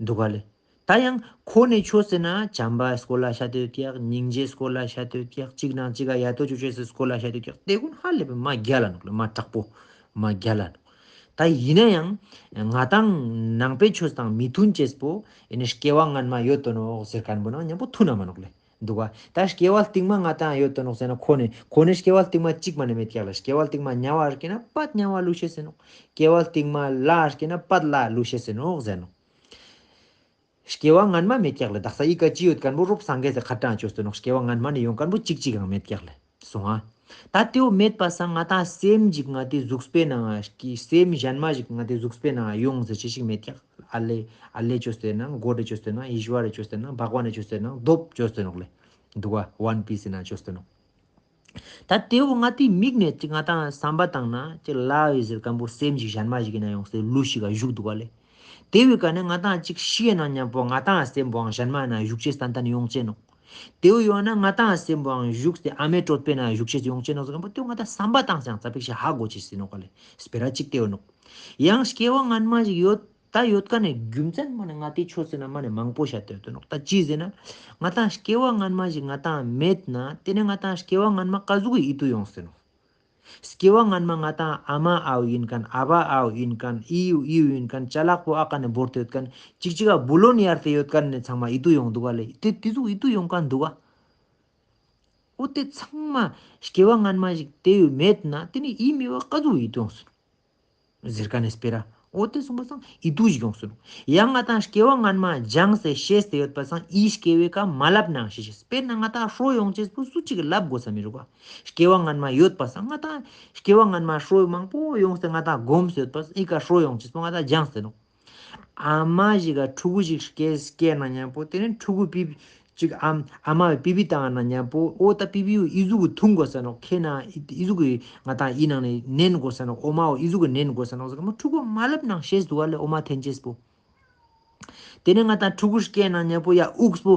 འདུག་ག་ལེ། ད་ཡང་ཁོ་ནེ་ཆོས་ཟེར་ན་བྱམས་པ་སྐོར་ལ་བཤད་དེ་ཡོད་ཀྱག། སྙིང་རྗེ་སྐོར་ལ་བཤད་དེ་ཡོད་ཀྱག། གཅིག་ནང་གཅིག་ག་ཡ་ཏོ་ཅོ་ཅེས་སི་སྐོར་ལ་བཤད་དེ་ཡོད་ཀྱག། དེ་གུན་ཧ་ལས་པའི་མ་རྒྱལ་ལ་ནོག་ལེ། མ་དྲག་པོ། མ་རྒྱལ་ལ་ནོག། ད་ཡིན་ན་ཡང་ང་ཏང་ནང་པའི་ཆོས་དང་མི་མཐུན་ཅེས་པོ་ཡིན་ན་སྐྱེ་བ་སྔན་མ་ཡོད་དོ་ནོག་ཟེར་མཁན་པོ་ནང་མཉམ་པོ་མཐུན་ན་མ་ནོག་ལེ། འདུག་ག། ད་སྐྱེ་བ་སྟིང་མ་ང་ཏང་ཡོད་དོ་ནོག་ཟེར་ན་ཁོ་ནེ་ཁོ་ནེ་སྐྱེ་བ་སྟིང་མ་གཅིག་མ་ནེ་མེད་ཀྱག་ལེ། སྐྱེ་བ་སྟིང་མ་དམྱལ་བ་སྐྱེས་ན་པད་དམྱལ་བ་ལུས་ཤེས་ཟེར་ནོག། སྐྱེ་བ་སྟིང་མ་ལྷ་སྐྱེས་ན་པད་ལྷ་ལུས་ཤེས་ཟེར་ནོག་ཟེར་ནོག། སྐྱེ་བ་སྔན་མ་མེད་ཀྱག་ལེ། དག་ས་ཨི་ཀ་ཅི་ཡོད་མཁན་པོ་རོབ་སངས་རྒྱས་སི་ཁ་ཏང་ཅོས་ཏེ་ནོག། སྐྱེ་བ་སྔན་མ་ནེ་ཡོང་མཁན་པོ་གཅིག་གཅིག་ཡང་མེད་ཀྱག་ལེ། སོང་ང་། ད་དེའུ་མེད་པ་སང་ང་ཏང་སེམས་ཞིག་ང་ཏི་གཟུགས་པོའི་ནང་ང་སྐྱེ་སེམས་གཞན་མ་ཞིག་ང་ཏི་གཟུགས་པོའི་ནང་ང་ཡོང་ཟེར་ཅེས་ཞིག་མེད་ཀྱག། ཨ་ལེ་ཨ་ལེ་ཅོས་ཏེ་ན་གོ་ཏེ་ཅོས་ཏེ་ན་ཨིས་ཝ་རེ་ཅོས་ཏེ་ན་བྷ་ག་ཝན་ནེ་ཅོས་ཏེ་ན་རྡོབ་ཅོས་ཏེ་ནོག་ལེ། འདུག་ག། ཝན་པིས་ནང་ཅོས་ཏེ་ནོག། ད་དེའུ་ང་ཏི་མིག་ནེ་ཅིག་ང་ཏང་བསམ་པ་བཏང་ན་ཅིག་ལ་ཡི་ཟེར་མཁན་པོ་སེམས་ཞིག་གཞན་མ་ཞིག་གི་ནང་ཡོངས་ཏེ་ལུས་ཤིག་ག་བཞུགས་འདུག་ག་ལེ། དེ་བོའི་ཀ་ནེ་ང་ཏང་ཅིག་ཤི་ཡེ་ན་མཉམ་པོ་ང་ཏང་སེམས་པོའང་གཞན་མ་ན་བཞུགས་ཤེས་ཏན་ཏན་ཡོང་ཅེས་ནོག། དེའུ་ཡོང་ན་ང་ཏང་སེམས་པོའང་བཞུགས་ཏེ་ཨ་མའི་གྲོད་པའི་ནང་བཞུགས་ཤེས་ཡོང་ཅེས་ནོག་ཟེར་མཁན་པོ་དེའུ་ང་ཏང་བསམ་པ་བཏང་སང་ཙ་པིག་ཞིག་ཧ་གོ་ཅེས་ཟེར་ནོག་ག་ལེ། སྤེ་ར་གཅིག་དེའུ་ནོག། ཡང་སྐྱེ་བ་སྔན་མ་ཞིག་ཡོད། ད་ཡོད་མཁན་ནི་རྒྱུ་མཚན་མ་ནེ་ང་ཏི་ཆོས་ཟེར་ན་མ་ནེ་མང་པོ་བཤད་དེ་ཡོད་དོ་ནོག། ད་ཅི་ཟེར་ན་ང་ཏང་སྐྱེ་བ་སྔན་མ་ཞིག་ང་ཏང་མེད་ན་དེ་ནེ་ང་ཏང་སྐྱེ་བ་སྔན་མ་ཀ་ཟུག་གི་ཨིད་ཏུ་ཡོང་ཟེར་ནོག། སྐྱེ་བ་སྔན་མ་ང་ཏང་ཨ་མ་ཨའུ་ཡིན་མཁན་ཨ་བ་ཨའུ་ཡིན་མཁན་ཨི་ཡུ་ཨི་ཡུ་ཡིན་མཁན་ཅ་ལག་པོ་ཨ་ཀ་ནེ་བོར་ཏེ་ཡོད་མཁན་ཅིག་ཅིག་ག་བུ་ལོན་ཡར་ཏེ་ཡོད་མཁན་ནི་ཚང་མ་ཨིད་ཏུ་ཡོང་འདུག་ག་ལེ། དེ་དེ་ཟུག་ཨིད་ཏུ་ཡོང་མཁན་འདུག་ག། འོ་དེ་ཚང་མ་སྐྱེ་བ་སྔན་མ་ཞིག་དེའུ་མེད་ན་དེ་ནེ་ཨི་མི་བ་ཀ་ཟུག་ཨིད་ཏུ་ཡོང་ཟེར་ནོག། ཟེར་མཁན་ནི་སྤེ་ར། འོ་དེ་གསུངས་པ་སང་ཨིད་ཏུ་ཞིག་ཡོང་ཟེར་ནོག། ཡང་ང་ཏང་སྐྱེ་བ་སྔན་མ་སྦྱངས་ཏེ་ཤེས་ཏེ་ཡོད་པ་སང་ཨི་སྐྱེ་བའི་ཀ་མ་ལབ་ནང་ཤེས་ཤེས། དཔེར་ན་ང་ཏང་ཧྲོ་ཡོང་ཅེས་པོ་སུ་གཅིག་གི་ལབ་དགོས་ས་མི་རུག་ག། སྐྱེ་བ་སྔན་མ་ཡོད་པ་སང་ང་ཏང་སྐྱེ་བ་སྔན་མ་ཧྲོ་མང་པོ་ཡོངས་ཏེ་ང་ཏང་སྒོམས་ཏེ་ཡོད་པ་སང་ཨི་ཀ་ཧྲོ་ཡོང་ཅེས་པོ་ང་ཏང་སྦྱངས་ཏེ་ནོག། ཨ་མ་ཞིག་ག་ཕྲུ་གུ་ཞིག་སྐྱེས་སྐྱེས་ན་མཉམ་པོ་དེ་ནེ་ཕྲུ་གུ་པི་ཅིག་ཨམ་ཨ་མ་བའི་པི་པི་བཏང་ན་མཉམ་པོ་འོ་ད་པི་པི་ཡུ་ཨི་ཟུག་གི་འཐུང་དགོས་ས་ནོག། ཁེ་ན་ཨི་ཨི་ཟུག་གི་ང་ཏང་ཨི་ནང་ནེ་ནན་དགོས་ས་ནོག། འོ་མའོ་ཨི་ཟུག་གི་ནན་དགོས་ས་ནོག་ཟེར་ག་མོ་ཕྲུ་གུ་མ་ལབ་ནང་ཤེས་འདུག་ག་ལེ། འོ་མ་འཐེན་ཅེས་པོ། དེ་ནེ་ང་ཏང་ཕྲུ་གུ་སྐྱེས་ན་མཉམ་པོ་ཡ་དབུགས་པོ་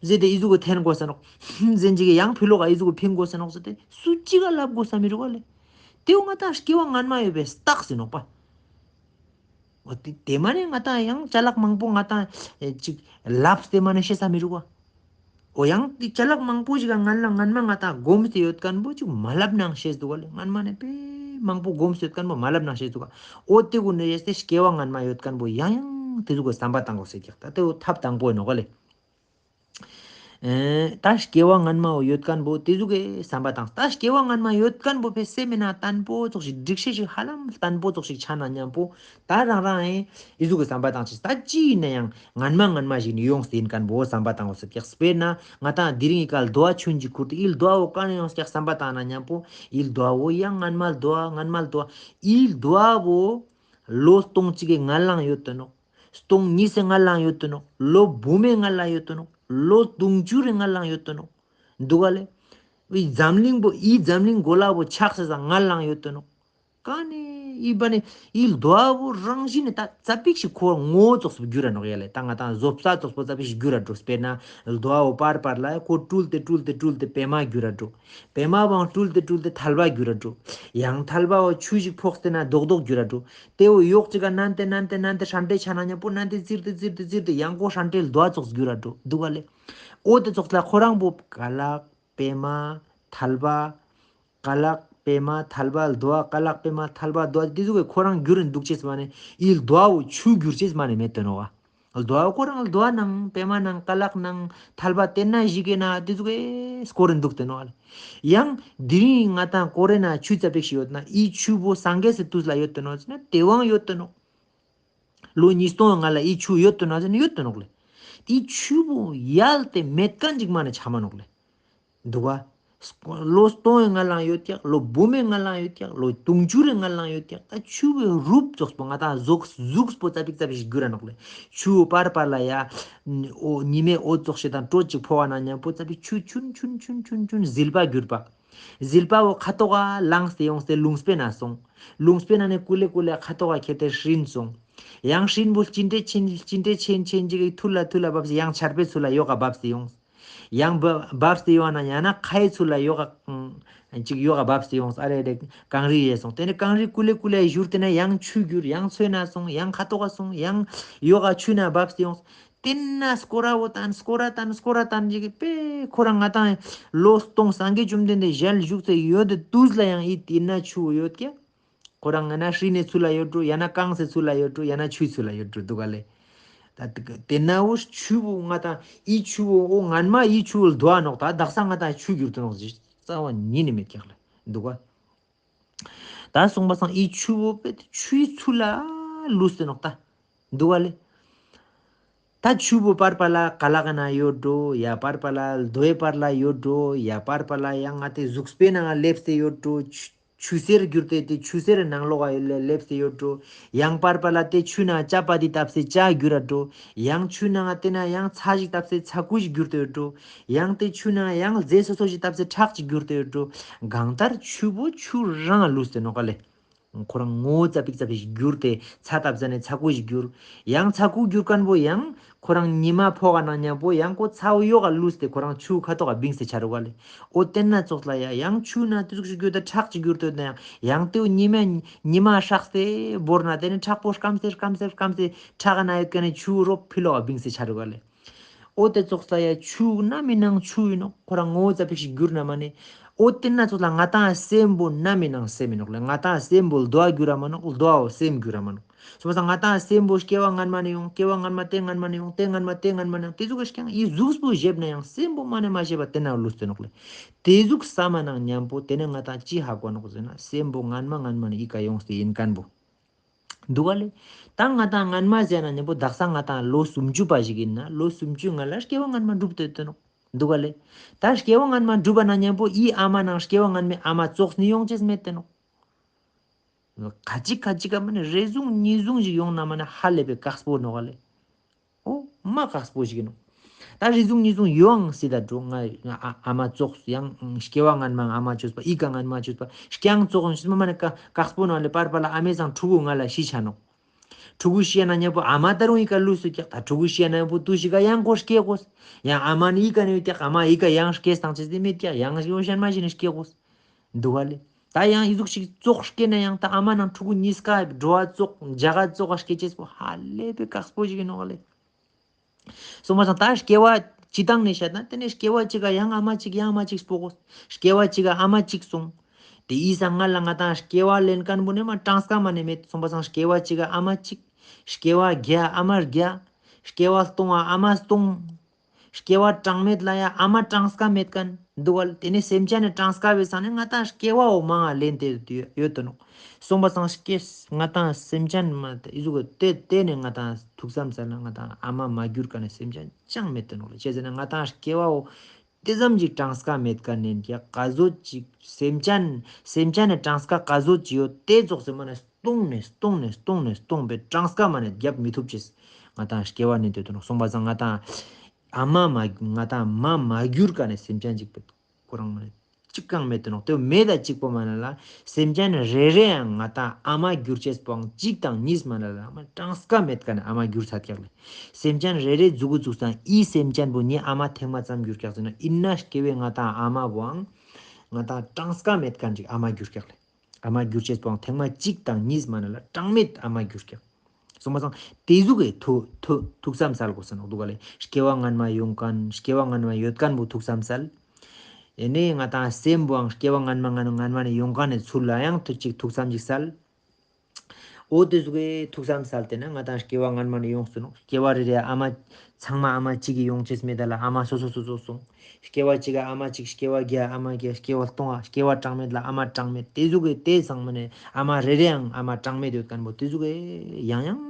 ཟེར་ཏེ་ཨི་ཟུག་གི་འཐེན་དགོས་ས་ནོག། ཟེར་ཅིག་གི་ཡང་ཕི་ལོག་ག་ཨི་ཟུག་གི་ཕིང་དགོས་ས་ནོག་ཟེར་ཏེ་སུ་གཅིག་ག་ལབ་དགོས་ས་མི་རུག་ག་ལེ། དེའུ་ང་ཏང་སྐྱེ་བ་སྔན་མ་ཡོད་པའི་རྟགས་ཟེར་ནོག་པ། འོ་དེ་དེ་མ་ནེ་ང་ཏང་ཡང་ཅ་ལག་མང་པོ་ང་ཏང་ཨེ་ཅིག་ལབས་ཏེ་མ་ནེ་ཤེས་ས་མི་རུག་ག། འོ་ཡང་དེ་ཅ་ལག་མང་པོ་ཞིག་ག་སྔན་ལ་སྔན་མ་ང་ཏང་སྒོམས་ཏེ་ཡོད་མཁན་པོ་ཅིག་མ་ལབ་ནང་ཤེས་འདུག་ག་ལེ། སྔན་མ་ནེ་དཔེ་མང་པོ་སྒོམས་ཏེ་ཡོད་མཁན་པོ་མ་ལབ་ནང་ཤེས་འདུག་ག། འོ་དེ་གུན་ནེ་ཡེས་ཏེ་སྐྱེ་བ་སྔན་མ་ཡོད་མཁན་པོ་ཡང་ཡང་དེ་ཟུག་གི་བསམ་པ་བཏང་དགོས་ཟེར་ཀྱག། ད་དེ་འོ་ཐབས་དང་པོ་ཨིན་ནོག་ག་ལེ། ཨེ་ད་སྐྱེ་བ་སྔན་མ་བོ་ཡོད་མཁན་པོ་དེ་ཟུག་གི་བསམ་པ་བཏང་། ད་སྐྱེ་བ་སྔན་མ་ཡོད་མཁན་པོ་ཕེ་སེམས་མེད་ན་བརྟན་པོ་ཙོགས་ཤིག་སྒྲིག་ཤེས་ཤིག་ཧ་ལམ་བརྟན་པོ་ཙོགས་ཤིག་ཆ་ན་མཉམ་པོ་ད་རང་རང་ཨེ་ཨི་ཟུག་གི་བསམ་པ་བཏང་ཅིག། ད་ཅི་ཡིན་ན་ཡང་སྔན་མ་སྔན་མ་ཞིག་ནེ་ཡོངས་ཏེ་ཡིན་མཁན་པོ་བསམ་པ་བཏང་དགོས་ཟེར་ཀྱག། དཔེར་ན་ང་ཏང་དེ་རིང་གི་ཀ་ལ་དུ་བ་ཆུན་ཅིག་ཁུར་ཏེ་ཨི་དུ་བ་བོ་ཀ་ནེ་ཡོངས་ཀྱག་བསམ་པ་བཏང་ན་མཉམ་པོ་ཨི་དུ་བ་བོ་ཡང་སྔན་མ་དུ་བ་སྔན་མ་དུ་བ་ཨི་དུ་བ་བོ་ལོ་སྟོང་གཅིག་གི་སྔན་ལའང་ཡོད་དེ་ནོག། སྟོང་གཉིས་སི་སྔན་ལའང་ཡོད་དེ་ནོག། ལོ་འབུམ་མའི་སྔན་ལའང་ཡོད་དེ་ནོག། ལོ་དུང་ཕྱུར་རི་སྔན་ལའང་ཡོད་དེ་ནོག། འདུག་ག་ལེ། འི་འཛམ་གླིང་པོ་འི་འཛམ་གླིང་གོ་ལ་བོ་ཆགས་སི་སྔན་ལའང་ཡོད་དེ་ནོག། ཀ་ནེ་ ཨི་བ་ནི་ཨི་རྡོ་བོ་རང་བཞིན་ནི་ད་ཙ་པིག་ཞིག་ཁོ་ངོ་བོ་ཙོགས་སུ་གྱུར་ར་ནོག་ཡ་ལེ། ད་ང་ཏང་བཟོ་ལྟ་ཙོགས་པོ་ཙ་པིག་ཞིག་གྱུར་ར་འགྲོ། དཔེར་ན་རྡོ་བོ་པར་པར་ལ་ཁོ་སྤྲུལ་ཏེ་སྤྲུལ་ཏེ་སྤྲུལ་ཏེ་པད་མ་གྱུར་ར་འགྲོ། པད་མ་བོའང་སྤྲུལ་ཏེ་སྤྲུལ་ཏེ་ཐལ་བ་གྱུར་ར་འགྲོ། ཡང་ཐལ་བ་བོ་ཆུ་ཞིག་ཕོག་སྟེ་ན་རྡོག་རྡོག་གྱུར་ར་འགྲོ། དེ་བོ་ཡོག་ཅིག་ག་ནན་ཏེ་ནན་ཏེ་ནན་ཏེ་ཧྲན་ཏེ་ཆ་ན་མཉམ་པོ་ནན་ཏེ་ཙིར་ཏེ་ཙིར་ཏེ་ཙིར་ཏེ་ཡང་ཁོ་ཧྲན་ཏེ་རྡོ་ཙོགས་གྱུར་ར་འགྲོ་འདུག་ག་ལེ། འོ་དེ་ཙོགས་ལ་ཁོ་རང་བོ་ཀ་ལག་པད་མ་ཐལ་བ། ཀ་ལག་པད་མ་ཐལ་བ་རྡོ། ཀ་ལག་པད་མ་ཐལ་བ་རྡོ། དེ་ཟུག་གི་ཁོ་རང་གྱུར་རིན་འདུག་ཅེས་མ་ནེ་ཨི་རྡོ་བོ་ཆུ་གྱུར་ཅེས་མ་ནེ་མེད་དེ་ནོག་ག། རྡོ་བོ་ཁོ་རང་རྡོ་ནང་པད་མ་ནང་ཀ་ལག་ནང་ཐལ་བ་དེ་ན་ཞིག་གི་ན་དེ་ཟུག་གི་སྐོར་རིན་འདུག་དེ་ནོག་ག། ཡང་དེ་རིང་ང་ཏང་ཀོ་རེ་ན་ཆུ་ཙ་པིག་ཞིག་ཡོད་ན་ཨི་ཆུ་བོ་སངས་རྒྱས་སི་དུས་ལ་ཡོད་དེ་ནོག་ཟེར་ན་དེ་བོའང་ཡོད་དེ་ནོག། ལོ་ཉིས་སྟོང་ང་ལ་ཨི་ཆུ་ཡོད་དོ་ན་ཟེར་ན་ཡོད་དོ་ནོག་ལེ། ཏེ་ཆུ་བོ་ཡལ་ཏེ་མེད་ཁན་ཅིག་མ་ནེ་ཆ་མ་ནོག་ལེ། འདུག་ག། ལོ་སྟོང་ངི་ང་ལའང་ཡོད་ཀྱག། ལོ་འབུམ་མའི་ང་ལའང་ཡོད་ཀྱག། ལོ་དུང་ཕྱུར་རི་ང་ལའང་ཡོད་ཀྱག། ཏ་ཆུ་བོའི་རུབ་ཙོགས་པོ་ང་ཏང་གཟུགས་གཟུགས་པོ་ཙ་པིག་ཙ་པིག་ཞིག་གྱུར་ར་ནོག་ལེ། ཆུ་བོ་པར་པར་ལ་ཡ། འོ་ཉི་མའི་འོད་ཙོགས་ཤིག་དང་དྲོད་ཅིག་ཕོག་པ་ན་ཉམ་པོ་ཙ་པིག་ཆུ་ཆུན་ཆུན་ཆུན་ཆུན་ཆུན་ཟིལ་པ་གྱུར་པ། ཟིལ་པ་བོ་ཁ་ཐོག་ག་ལངས་ཏེ་ཡོངས་ཏེ་ལུང་སྤེན་ན་སོང་། ལུང་སྤེན་ན་ནེ་ཀུ་ལེ་ཀུ་ལེ་ཁ་ཐོག་ག་ཁྱེར་ཏེ་སྲིན་སོང་། ཡང་སྲིན་བོ་ཅི་འདྲེ་ཆེན་ཅི་འདྲེ་ཆེན་ཆེན་ཅིག་གི་ཐུར་ལ་ཐུར་ལ་བབས་ཏེ་ཡང་ཆར་པའི་ཚུར་ལ་ཡོག་ག་བབས་ཏེ་ཡོངས། ཡང་བབས་ཏེ་ཡོང་ན་ཡང་ན་ཁའི་ཚུར་ལ་ཡོག་ག་ཅིག་ཡོག་ག་བབས་ཏེ་ཡོངས། ཨ་རེ་རེ་གངས་རི་ཡེ་སོང་། ཏེ་ནེ་གངས་རི་ཀུ་ལེ་ཀུ་ལེ་བཞུར་ཏེ་ན་ཡང་ཆུ་གྱུར། ཡང་ཚོས་ན་སོང་། ཡང་ཁ་ཐོག་ག་སོང་། ཡང་ཡོག་ག་ཆུ་ན་བབས་ཏེ་ཡོངས། ཏེ་ན་སྐོར་ར་བོ་ཏན་སྐོར་ར་ཏན་སྐོར་ར་ཏན་ཅིག་གི་པེ་ཁོ་རང་ང་ཏང་ལོ་སྟོང་སངས་རྒྱས་བཅོམ་ལྡན་འདས་ཞལ་བཞུགས་ཏེ་ཡོད་དེ་དུས་ལ་ཡང་ཨི་ཏེ་ན་ཆུ་བོ་ཡོད་ཀྱག། ཁོ་རང་ང་ན་སྲིན་ནི་ཚུར་ལ་ཡོད་འགྲོ། ཡང་ན་གངས་སི་ཚུར་ལ་ཡོད་འགྲོ། ཡང་ན་ཆུའི་ཚུར་ལ་ཡོད་འགྲོ་འདུག་ག་ལེ། ཏ་ཏེ་ན་བོ་ཆུ་བོ་ང་ཏང་ཨི་ཆུ་བོ་འོ་ངན་མ་ཨི་ཆུ་བོ་རྡོ་ནོག། ཏ་དག་ས་ང་ཏང་ཆུ་གྱུར་ཏེ་ནོག་ཟེར་རྩ་བ་ཉིད་ནེ་མེད་ཀྱག་ལེ་འདུག་ག། ཏ་སོང་པ་སང་ཨི་ཆུ་བོ་པེ་ཆུའི་ཚུར་ལ་ལུས་ཏེ་ནོག་ཏ། འདུག་ག་ལེ། ཏ་ཆུ་བོ་པར་པ་ལ་ཀ་ལག་ན་ཡོད་འགྲོ། ཡ་པར་པ་ལ་རྡོའི་པར་ལ་ཡོད་འགྲོ། ཡ་པར་པ་ལ་ཡང་ང་ཏེ་གཟུགས་པོའི་ནང་ལེབས་ཏེ་ཡོད་འགྲོ། ཆུ་ཆུ་སེར་གྱུར་ཏེ་ཏེ་ཆུ་སེར་ནང་ལོགས་ལ་ལེབས་ཏེ་ཡོད་འགྲོ། ཡང་པར་པ་ལ་ཏེ་ཆུ་ན་ཅ་པ་ཏི་བཏབ་སྟེ་ཅ་གྱུར་ར་འགྲོ། ཡང་ཆུ་ནང་ཏེ་ན་ཡང་ཚྭ་ཞིག་བཏབ་སྟེ་ཚྭ་ཁུ་ཞིག་གྱུར་ཏེ་ཡོད་འགྲོ། ཡང་ཏེ་ཆུ་ནང་ཡང་རྫས་སོ་སོ་ཞིག་བཏབ་སྟེ་ཁྲག་ཅིག་གྱུར་ཏེ་ཡོད་འགྲོ། གང་ལྟར་ཆུ་བོ་ཆུ་རང་ལུས་ཏེ་ནོག་ག་ལེ། ཁོ་རང་ངོ་བོ་ཙ་པིག་ཙ་པིག་ཞིག་གྱུར་ཏེ་ཚྭ་བཏབ་ཟ་ནེ་ཚྭ་ཁུ་ཞིག་གྱུར། ཡང་ཚྭ་ཁུ་གྱུར་ཁན་བོ་ཡང་ཁོ་རང་ཉི་མ་ཕོག་ག་ན་ཉམ་པོ་ཡང་ཁོ་ཚྭ་བོ་ཡོག་ག་ལུས་ཏེ་ཁོ་རང་ཆུ་ཁ་ཐོག་ག་བིངས་ཏེ་ཆ་རུག་ག་ལེ། འོ་ཏེ་ན་ཙོགས་ལ་ཡ་ཡང་ཆུ་ན་ཏེ་ཟུག་ཞིག་གྱུར་ཏེ་ཁྲག་ཅིག་གྱུར་ཏེ་ཡོད་ན་ཡང་ཡང་ཏེ་བོ་ཉི་མ་ཉི་མ་ཧྲགས་ཏེ་བོར་ན་ཏེ་ནེ་ཁྲག་པོ་སྐམ་སེ་སྐམ་སེ་སྐམ་སེ་ཁྲག་ག་ན་ཡོད་ཁན་ནི་ཆུ་རོ་ཕི་ལོག་ག་བིངས་ཏེ་ཆ་རུག་ག་ལེ། འོ་ཏེ་ཙོགས་ལ་ཡ་ཆུ་ནམ་ཨིན་ནང་ཆུ་ཨིན་ནོག། ཁོ་རང་ངོ་བོ་ཙ་པིག་ཞིག་གྱུར་ན་མ་ནེ། འོ་ཏེ་ན་ཙོགས་ལ་ང་ཏང་སེམས་པོ་ནམ་ཨིན་ནང་སེམས་ཨིན་ནོག་ལེ། ང་ཏང་སེམས་པོ་རྡོ་གྱུར་ར་མ་ནོག། རྡོ་བོ་སེམས་གྱུར་ར་མ་ནོག། སོང་པ་སང་ང་ཏང་སེམས་པོ་སྐྱེ་བ་སྔན་མ་ནེ་ཡོང་། སྐྱེ་བ་སྔན་མ་ཏེ་སྔན་མ་ནེ་ཡོང་། ཏེ་སྔན་མ་ཏེ་སྔན་མ་ནེ་ཡོང་། ཏེ་ཟུག་ག་ཤིག་ཡང་ཨི་གཟུགས་པོ་བཞེས་ན་ཡང་སེམས་པོ་མ་ནེ་མ་བཞེས་པ་ཏེ་ན་ལུས་ཏེ་ནོག་ལེ། ཏེ་ཟུག་སམ་ན་ཉམ་པོ་ཏེ་ནེ་ང་ཏང་ཅི་ཧ་གོ་ནོག་ཟེར་ན་སེམས་པོ་སྔན་མ་སྔན་མ་ནེ་ཨི་ཀ་ཡོངས་ཏེ་ཨིན་ཁན་བོ། འདུག་ག་ལེ། ཏ་ང་ཏང་སྔན་མ་ཟེར་ན་ཉམ་པོ་དག་ས་ང་ཏང་ལོ་སུམ་ཅུ་པ་ཞིག་ཨིན་ན་ལོ་སུམ་ཅུའི་སྔ་ལ་སྐྱེ་བ་སྔན་མ་འགྲུབ་སྟེ་ཡོད་དེ་ནོག། འདུག་ག་ལེ། ཏ་སྐྱེ་བ་སྔན་མ་འགྲུབ་པ་ན་ཉམ་པོ་ཨི་ཨ་མ་ནང་སྐྱེ་བ་སྔན་མའི་ཨ་མ་ཙོགས་ནི་ཡོང་ཅེས་མེད་དེ་ནོག། ཁ་ཅིག་ཁ་ཅིག་ག་མ་ནེ་རེ་ཟུང་ཉིས་ཟུང་ཞིག་ཡོང་ན་མ་ནེ་ཧ་ལས་པའི་དཀགས་པོ་ནོག་ག་ལེ། འོ་མ་དཀགས་པོ་ཞིག་ཨིན་ནོག། ཏ་རེ་ཟུང་ཉིས་ཟུང་ཡོང་སྲིད་ད་འགྲོ། ང་ཨ་ཨ་མ་ཙོགས་ཡང་སྐྱེ་བ་སྔན་མ་ཨ་མ་ཅོས་པ་ཨི་ཀ་སྔན་མ་ཅོས་པ་སྐྱེ་ཙོགས་ཡོང་སྲིད་མ་མ་ནེ་དཀགས་པོ་ནོག་ལེ། པར་པ་ལ་ཨ་མའི་སང་ཕྲུ་གུ་ང་ལ་ཤི་ཆ་ནོག། ཕྲུ་གུ་ཤི་ཡ་ན་ཉམ་པོ་ཨ་མ་ཏ་རུང་ཨི་ཀ་ལུས་སུག་ཀྱག། ཏ་ཕྲུ་གུ་ཤི་ཡ་ན་ཉམ་པོ་ཏུས་ཤིག་ག་ཡང་ཁོ་སྐྱེ་གོས། ཡང་ཨ་མ་ནི་ཨི་ཀ་ནེ་ཡོད་ཀྱག། ཨ་མ་ཨི་ཀ་ཡང་སྐྱེ་སྟངས་ཅེས་ཏེ་མེད་ཀྱག། ཡང་ཡོ་ཤན་མ་ཤི་ནེ་སྐྱེ་གོས། འདུག་ག་ལེ། ཏ་ཡང་ཨི་ཟུག་ཤིག་ཙོགས་སྐྱེ་ན་ཡང་ཏ་ཨ་མ་ནང་ཕྲུ་གུ་ཉིས་ཀ་འགྲོ་བ་ཙོགས་ཇ་ག་ཙོགས་ཀ་སྐྱེ་ཅེས་པོ་ཧ་ལས་པའི་དཀགས་པོ་ཞིག་ཨིན་ནོག་ལེ། སོང་པ་སང་ཏ་སྐྱེ་བ་སྤྱི་བཏང་ནེ་ཤད་ན་ཏེ་ནེ་སྐྱེ་བ་ཅིག་ག་ཡང་ཨ་མ་ཅིག་ཡང་ཨ་མ་ཅིག་སྤོ་གོས། སྐྱེ་བ་ཅིག་ག་ཨ་མ་ཅིག་སོང་། ཏེ་ཨི་སང་སྔ་ལ་ང་ཏང་སྐྱེ་བ་ལེན་ཁན་བོ་ནེ་མ་གྲངས་ཀ་མ་ནེ་མེད། སོང་པ་སང་སྐྱེ་བ་ཅིག་ག་ཨ་མ་ཅིག། སྐྱེ་བ་བརྒྱ་ཨ་མ་བརྒྱ། སྐྱེ་བ་སྟོང་ང་ཨ་མ་སྟོང་། སྐྱེ་བ་གྲངས་མེད་ལ་ཡ་ཨ་མ་གྲངས་ཀ་མེད་ཁན་འདུག་ག་ལེ། ཏེ་ནེ་སེམས་ཅན་ནི་གྲངས་ཀ་བོའི་སང་ནེ་ང་ཏང་སྐྱེ་བ་བོ་མང་ང་ལེན་ཏེ་ཡོད་དེ་ནོག། སོང་པ་སང་སྐྱེ་ང་ཏང་སེམས་ཅན་མ་ཏེ་ཨི་ཟུག་གི་ཏེ་ཏེ་ནེ་ང་ཏང་ཐུགས་བསམ་སལ་ན་ང་ཏང་ཨ་མ་མ་གྱུར་ཁན་ནི་སེམས་ཅན་ཅང་མེད་དེ་ནོག་ལེ། ཅི་ཟེར་ན་ང་ཏང་སྐྱེ་བ་བོ་ཏེ་ཙམ་ཞིག་གྲངས་ཀ་མེད་ཁན་ནེ་ཀ་ག་ཟོ་ཅིག་སེམས་ཅན་སེམས་ཅན་ནི་གྲངས་ཀ་ག་ཟོ་ཅིག་ཡོད་ཏེ་ཙོགས་སེ་མ་ནེ་སྟོང་ནེ་སྟོང་ནེ་སྟོང་ནེ་སྟོང་པའི་གྲངས་ཀ་མ་ནེ་རྒྱབ་མི་ཐུབ་ཅེས་ང་ཏང་སྐྱེ་བ་ནེ་ཏེ་དུ་ནོག། སོང་པ་སང་ང་ཏང་ཨ་མ་མ་ང་ཏང་མ་མ་གྱུར་ཁན་ནི་སེམས་ཅན་ཅིག་པོ་ཁོ་རང་མ་ནེ་ ཅིག་ཀང་མེད་དེ་ནོག། ཏེ་མེད་ད་ཅིག་པོ་མ་ན་ལ་སེམས་ཅན་རེ་རེའང་ང་ཏང་ཨ་མ་གྱུར་ཅེས་པོའང་ཅིག་དང་ཉིས་མ་ན་ལ་ཨ་མ་གྲངས་ཀ་མེད་ཀ་ནེ་ཨ་མ་གྱུར་ཚར་ཀྱག་ལེ། སེམས་ཅན་རེ་རེ་ཟུག་གུ་ཚུགས་སང་ཨི་སེམས་ཅན་པོ་ཉེ་ཨ་མ་ཐེངས་མ་ཙམ་གྱུར་ཀྱག་ཟེར་ན་ཨིན་ན་སྐྱེ་བོའི་ང་ཏང་ཨ་མ་བོའང་ང་ཏང་གྲངས་ཀ་མེད་ཀ་ཅིག་ཨ་མ་གྱུར་ཀྱག་ལེ། ཨ་མ་གྱུར་ཅེས་པོའང་ཐེངས་མ་གཅིག་དང་གཉིས་མ་ན་ལ་གྲངས་མེད་ཨ་མ་གྱུར་ཀྱག། སོང་པ་སང་ཏེ་ཟུག་གི་ཐུགས་ཐུགས་ཐུགས་བསམ་སལ་དགོས་ས་ནོག་འདུག་ག་ལེ། སྐྱེ་བ་སྔན་མ་ཡོང་མཁན་སྐྱེ་བ་སྔན་མ་ཡོད་མཁན་པོ་ཐུགས་བསམ་སལ། ཨེ་ནེ་ང་ཏང་སེམས་པོའང་སྐྱེ་བ་སྔན་མ་སྔན་སྔན་མ་ནེ་ཡོང་མཁན་ནི་ཚུལ་ལ་ཡང་ཐུགས་ཅིག་ཐུགས་བསམ་ཅིག་སལ། འོ་ཏེ་ཟུག་གི་ཐུགས་བསམ་སལ་ཏེ་ན་ང་ཏང་སྐྱེ་བ་སྔན་མ་ནེ་ཡོངས་སུ་ནོག། སྐྱེ་བ་རེ་རེ་ཨ་མ་ཚང་མ་ཨ་མ་གཅིག་གི་ཡོང་ཅེས་མེད་ད་ལ་ཨ་མ་སོ་སོ་སོ་སོ་སོང་། སྐྱེ་བ་གཅིག་ག་ཨ་མ་གཅིག་སྐྱེ་བ་བརྒྱ་ཨ་མ་བརྒྱ་སྐྱེ་བ་སྟོང་ཨ་སྐྱེ་བ་གྲངས་མེད་ལ་ཨ་མ་གྲངས་མེད་ཏེ་ཟུག་གི་ཏེ་ཚང་མ་ནེ་ཨ་མ་རེ་རེའང་ཨ་མ་གྲངས་མེད་ཡོད་མཁན་པོ་ཏེ་ཟུག་གི་ཡང་ཡང་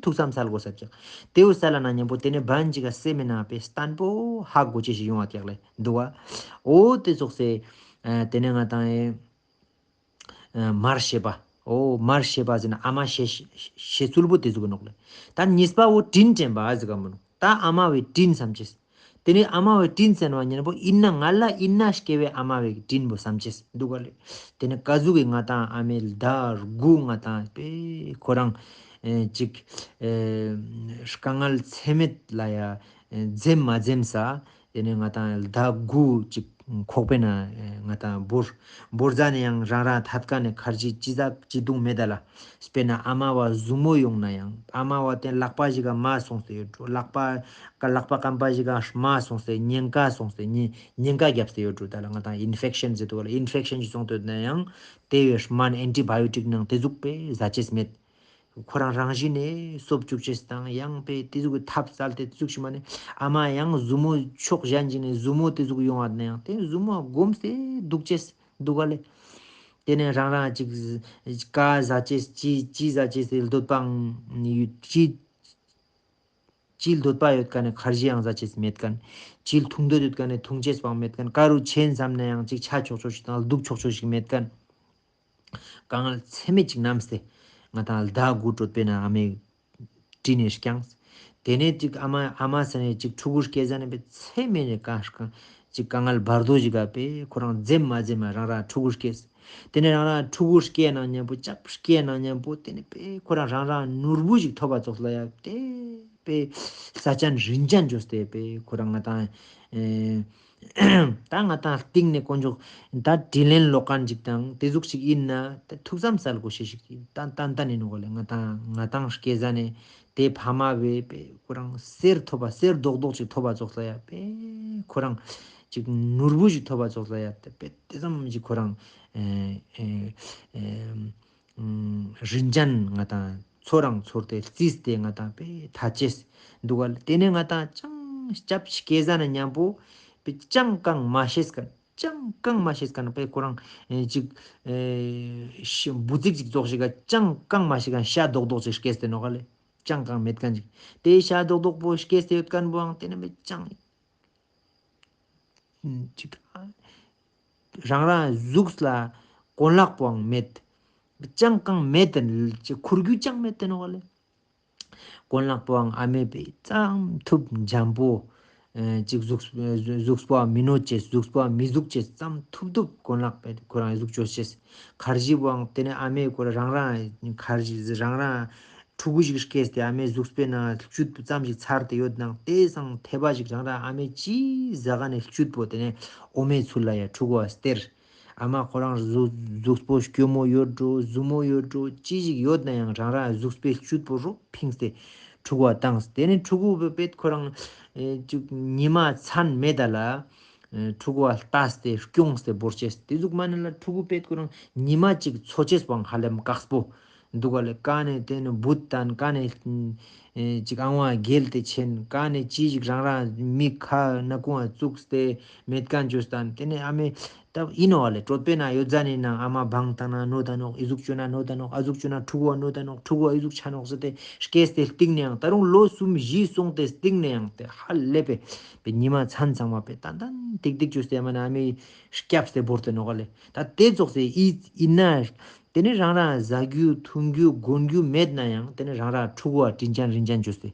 ཐུགས་བསམ་སལ་དགོས་ས་ཀྱག། ཏེ་བོ་སལ་ན་མཉམ་པོ་ཏེ་ནེ་བན་གཅིག་ག་སེམས་མེད་ན་པེ་བརྟན་པོ་ཧ་གོ་ཅེས་ཤིག་ཡོང་བ་ཀྱག་ལེ་འདུག་ག། འོ་ཏེ་ཙོགས་སེ་ཨ་ཏེ་ནེ་ང་ཏང་ཨེ་ཨ་མར་ཤེས་པ། འོ་མར་ཤེས་པ་ཟེར་ན་ཨ་མ་ཤེས་ཤེས་ཚུལ་པོ་ཏེ་ཟུག་གི་ནོག་ལེ། ད་གཉིས་པ་བོ་དྲིན་དྲན་པ་ཟེར་ག་མོ་ནོག། ད་ཨ་མ་བོའི་དྲིན་བསམ་ཅེས། ཏེ་ནེ་ཨ་མ་བོའི་དྲིན་ཟེར་བ་ཉན་པོ་ཨིན་ན་ང་ལ་ཨིན་ན་སྐྱེ་བོའི་ཨ་མ་བོའི་དྲིན་པོ་བསམ་ཅེས་འདུག་ག་ལེ། ཏེ་ནེ་ཀ་ཟུག་གི་ང་ཏང་ཨ་མའི་ཟླ་དགུ་ང་ཏང་པེ་ཁོ་རང་ཨེ་ཅིག་ཨེ་དཀའ་ངལ་ཚད་མེད་ལ་ཡ་ཨེ་འཛེམ་མ་འཛེམ་ས། ཏེ་ནེ་ང་ཏང་ཟླ་དགུ་ཅིག་ཁོག་པའི་ནང་ང་ཏང་བོར་བོར་ཟ་ནེ་ཡང་རང་རང་ཐད་ཀ་ནེ་ཁར་ཇི་ཅི་ཟ་ཅི་དུང་མེད་ད་ལ། དཔེར་ན་ཨ་མ་བ་ཟུར་མོ་ཡོང་ན་ཡང་ཨ་མ་བ་ཏེ་ལག་པ་ཞིག་ག་མ་སོང་སྟེ་ཡོད་འགྲོ། ལག་པ་ཀ་ལག་པ་སྐམ་པ་ཞིག་ག་མ་སོང་སྟེ་ཉེན་ཁ་སོང་སྟེ་ཉེན་ཉེན་ཁ་བརྒྱབ་སྟེ་ཡོད་འགྲོ། ད་ལ་ང་ཏང་ཨིན་ཕེག་ཤན་ཟེར་དུག་ག་ལེ། ཨིན་ཕེག་ཤན་ཞིག་སོང་སྟེ་ཡོད་ན་ཡང་ཏེ་བོའི་སྨན་ཨེན་ཊི་བ་ཡོ་ཊིག་ནང་ཏེ་ཟུག་པེ་ཟ་ཅེས་མེད། ཁོ་རང་རང་བཞིན་ནེ་གསོབ་བཅུག་ཅེས་དང་ཡང་པེ་ཏེ་ཟུག་གི་ཐབས་སལ་ཏེ་ཏེ་ཟུག་ཞིག་མ་ནེ་ཨ་མ་ཡང་ཟུར་མོ་ཕྱོགས་གཞན་ཞིག་ནེ་ཟུར་མོ་ཏེ་ཟུག་ཡོང་བ་ན་ཡང་ཏེ་ཟུར་མོ་སྒོམ་སྟེ་དུག་ཅེས་དུག་ག་ལེ། ཏེ་ནེ་རང་རང་ཅིག་ཀ་ཟ་ཅེས་ཅི་ཅི་ཟ་ཅེས་ཏེ་འདོད་པའང་ཡོད་ཅི་ཅི་འདོད་པ་ཡོད་ཀ་ནེ་ཁར་ཇི་ཡང་ཟ་ཅེས་མེད་ཁན། ཅི་འཐུང་འདོད་ཡོད་ཀ་ནེ་འཐུང་ཅེས་པའང་མེད་ཁན། ཀ་རུ་ཆེན་བསམ་ན་ཡང་ཅིག་ཆ་ཆོག་ཆོག་ཞིག་དང་དུག་ཆོག་ཆོག་ཞིག་མེད་ཁན། དཀའ་ངལ་ཚད་མེད་ཅིག་ནམས་ཏེ་ང་དང་ཟླ་དགུ་གྲོད་པའི་ནང་ཨ་མའི་དྲིན་ནེ་སྐྱངས། ཏེ་ནེ་ཅིག་ཨ་མ་ཨ་མ་ཟེར་ནེ་ཅིག་ཕྲུ་གུ་སྐྱེ་ཟ་ནེ་པེ་ཚད་མེད་ནེ་དཀའ་ཅིག་དཀའ་ངལ་བར་དོ་ཞིག་ག་པེ་ཁོ་རང་འཛེམ་མ་འཛེམ་མ་རང་རང་ཕྲུ་གུ་སྐྱེས། ཏེ་ནེ་རང་རང་ཕྲུ་གུ་སྐྱེ་ནང་ཉམ་པོ་ཅབ་སྐྱེ་ནང་ཉམ་པོ་ཏེ་ནེ་པེ་ཁོ་རང་རང་རང་ནོར་བུ་ཞིག་ཐོབ་པ་ཙོགས་ལ་ཡ་ཏེ་པེ་ས་ཅན་རིན་ཅན་བཅོས་ཏེ་པེ་ཁོ་རང་ང་དང་ཨེ་ད་ང་དང་སྟིང་ནེ་དཀོན་མཆོག་ད་དྲིན་ལན་ལོག་ཁན་ཅིག་དང་ཏེ་ཟུག་ཅིག་ཨིན་ན་ད་ཐུགས་བསམ་སལ་དགོས་ཤེས་ཤིག་ཏན་ཏན་ཏན་ཨིན་ནོག་ལེ། ང་དང་ང་དང་སྐྱེ་ཟ་ནེ་ཏེ་ཕ་མ་བེ་པེ་ཁོ་རང་གསེར་ཐོབ་པ་གསེར་རྡོག་རྡོག་ཅིག་ཐོབ་པ་ཙོགས་ལ་ཡ་པེ་ཁོ་རང་ཅིག་ནོར་བུ་ཞིག་ཐོབ་པ་ཙོགས་ལ་ཡ་ཏེ་པེ་ཏེ་ཙམ་ཞིག་ཁོ་རང་ཨེ་ཨེ་ཨེ་ཨུམ་རིན་ཅན་ང་དང་ཚོར་རང་ཚོར་ཏེ་རྩིས་ཏེ་ང་དང་པེ་ཐ་ཅེས་དུག་ག་ལེ། ཏེ་ནེ་ང་དང་ཅང་སྐྱབས་སྐྱེ་ཟ་ནེ་ཉམ་པོ་པེ་ཅང་ཀང་མ་ཤེས་ཁན་ཅང་ཀང་མ་ཤེས་ཁན་པེ་ཁོ་རང་ཨེ་ཅིག་ཨེ་ཤི་འབུ་ཙིག་ཅིག་ཙོགས་ཤིག་ག་ཅང་ཀང་མ་ཤེས་ཁན་ཤ་རྡོག་རྡོག་ཅིག་སྐྱེས་ཏེ་ནོག་ག་ལེ། ཅང་ཀང་མེད་ཁན་ཅིག་ཏེ་ཤ་རྡོག་རྡོག་པོ་སྐྱེས་ཏེ་ཡོད་ཁན་པོའང་ཏེ་ནེ་མེད་ཅང་ཅིག་རང་རང་གཟུགས་ལ་གོན་ལག་པོའང་མེད། ཅང་ཀང་མེད་དེ་ཅིག་ཁུར་རྒྱུ་ཅང་མེད་དེ་ནོག་ག་ལེ། གོན་ལག་པོའང་ཨ་མའི་པེ་ཙམ་ཐུབ་འཇམ་པོ་ཨེ་ཅིག་གཟུགས་གཟུགས་པོའང་མི་གནོད་ཅེས་གཟུགས་པོའང་མི་ཟུག་ཅེས་ཙམ་ཐུབ་ཐུབ་གོན་ལག་པེ་ཁོ་རང་གཟུགས་བཅོས་ཅེས། ཁར་ཇི་པོའང་ཏེ་ནེ་ཨ་མའི་ཁོ་རང་རང་ཁར་ཇི་རང་རང་ཕྲུ་གུ་ཞིག་སྐྱེས་ཏེ་ཨ་མའི་གཟུགས་པོའི་ནང་བཅུད་པོ་ཙམ་ཞིག་ཚར་ཏེ་ཡོད་ནང་ཏེ་སང་ཐེ་བ་ཞིག་རང་རང་ཨ་མའི་ཅི་ཟ་ག་ནེ་བཅུད་པོ་ཏེ་ནེ་འོ་མའི་ཚུལ་ལ་ཡ་ཕྲུ་གུ་བ་སྟེར། ཨ་མ་ཁོ་རང་གཟུགས་གཟུགས་པོ་སྐྱོ་མོ་ཡོད་འགྲོ་ཟུར་མོ་ཡོད་འགྲོ་ཅི་ཞིག་ཡོད་ན་ཡང་རང་རང་གཟུགས་པོའི་བཅུད་པོ་རོ་ཕིངས་ཏེ་ཕྲུ་གུ་བ་བཏང་། ཏེ་ནེ་ཕྲུ་གུ་བེ་པེ་ཁོ་རང་ཨེ་ཅིག་ཉི་མ་མཚན་མེད་ད་ལ་ཨེ་ཕྲུ་གུ་བ་ལྟས་ཏེ་སྐྱོངས་ཏེ་བོར་ཅེས། ཏེ་ཟུག་མ་ནེ་ལ་ཕྲུ་གུ་པེ་ཁོ་རང་ཉི་མ་ཅིག་འཚོ་ཅེས་པོའང་ཧ་ལམ་དཀགས་པོ་དུག་ག་ལེ། ཀ་ནེ་ཏེ་ནེ་བུད་ཏང་ཀ་ནེ་ཨེ་ཅིག་ཨང་བ་གྱེལ་ཏེ་ཆེན་ཀ་ནེ་ཅི་ཞིག་རང་རང་མི་ཁ་ནག་ཁུང་བ་བཙུགས་ཏེ་མེད་ཁན་བཅོས་ཏང་ཏེ་ནེ་ཨ་མའི་ད་ཨིན་ནོག་ལེ། གྲོད་པའི་ནང་ཡོད་ཟ་ནེ་ནང་ཨ་མ་བང་ཏང་ན་གནོད་ད་ནོག་ཨི་ཟུག་བཅོས་ན་གནོད་ད་ནོག་ཨ་ཟུག་བཅོས་ན་ཕྲུ་གུ་བ་གནོད་ད་ནོག་ཕྲུ་གུ་བ་ཨི་ཟུག་ཆ་ནོག་ཟེར་ཏེ་སྐྱེས་ཏེ་སྟིང་ནེ་ཡང་ད་རུང་ལོ་གསུམ་བཞི་སོང་སྟེ་སྟིང་ནེ་ཡང་ཏེ་ཧ་ལས་པེ་པེ་ཉི་མ་མཚན་ཚང་མ་པེ་ཏན་ཏན་ཏིག་ཏིག་བཅོས་ཏེ་ཨ་མ་ནེ་ཨ་མའི་སྐྱབས་ཏེ་བོར་ཏེ་ནོག་ལེ། ད་ཏེ་ཙོགས་སེ་ཨི་ཨིན་ན་ཏེ་ནེ་རང་རང་ཟ་རྒྱུ་འཐུང་རྒྱུ་གོན་རྒྱུ་མེད་ན་ཡང་ཏེ་ནེ་རང་རང་ཕྲུ་གུ་བ་དྲིན་ཅན་རིན་ཅན་བཅོས་ཏེ།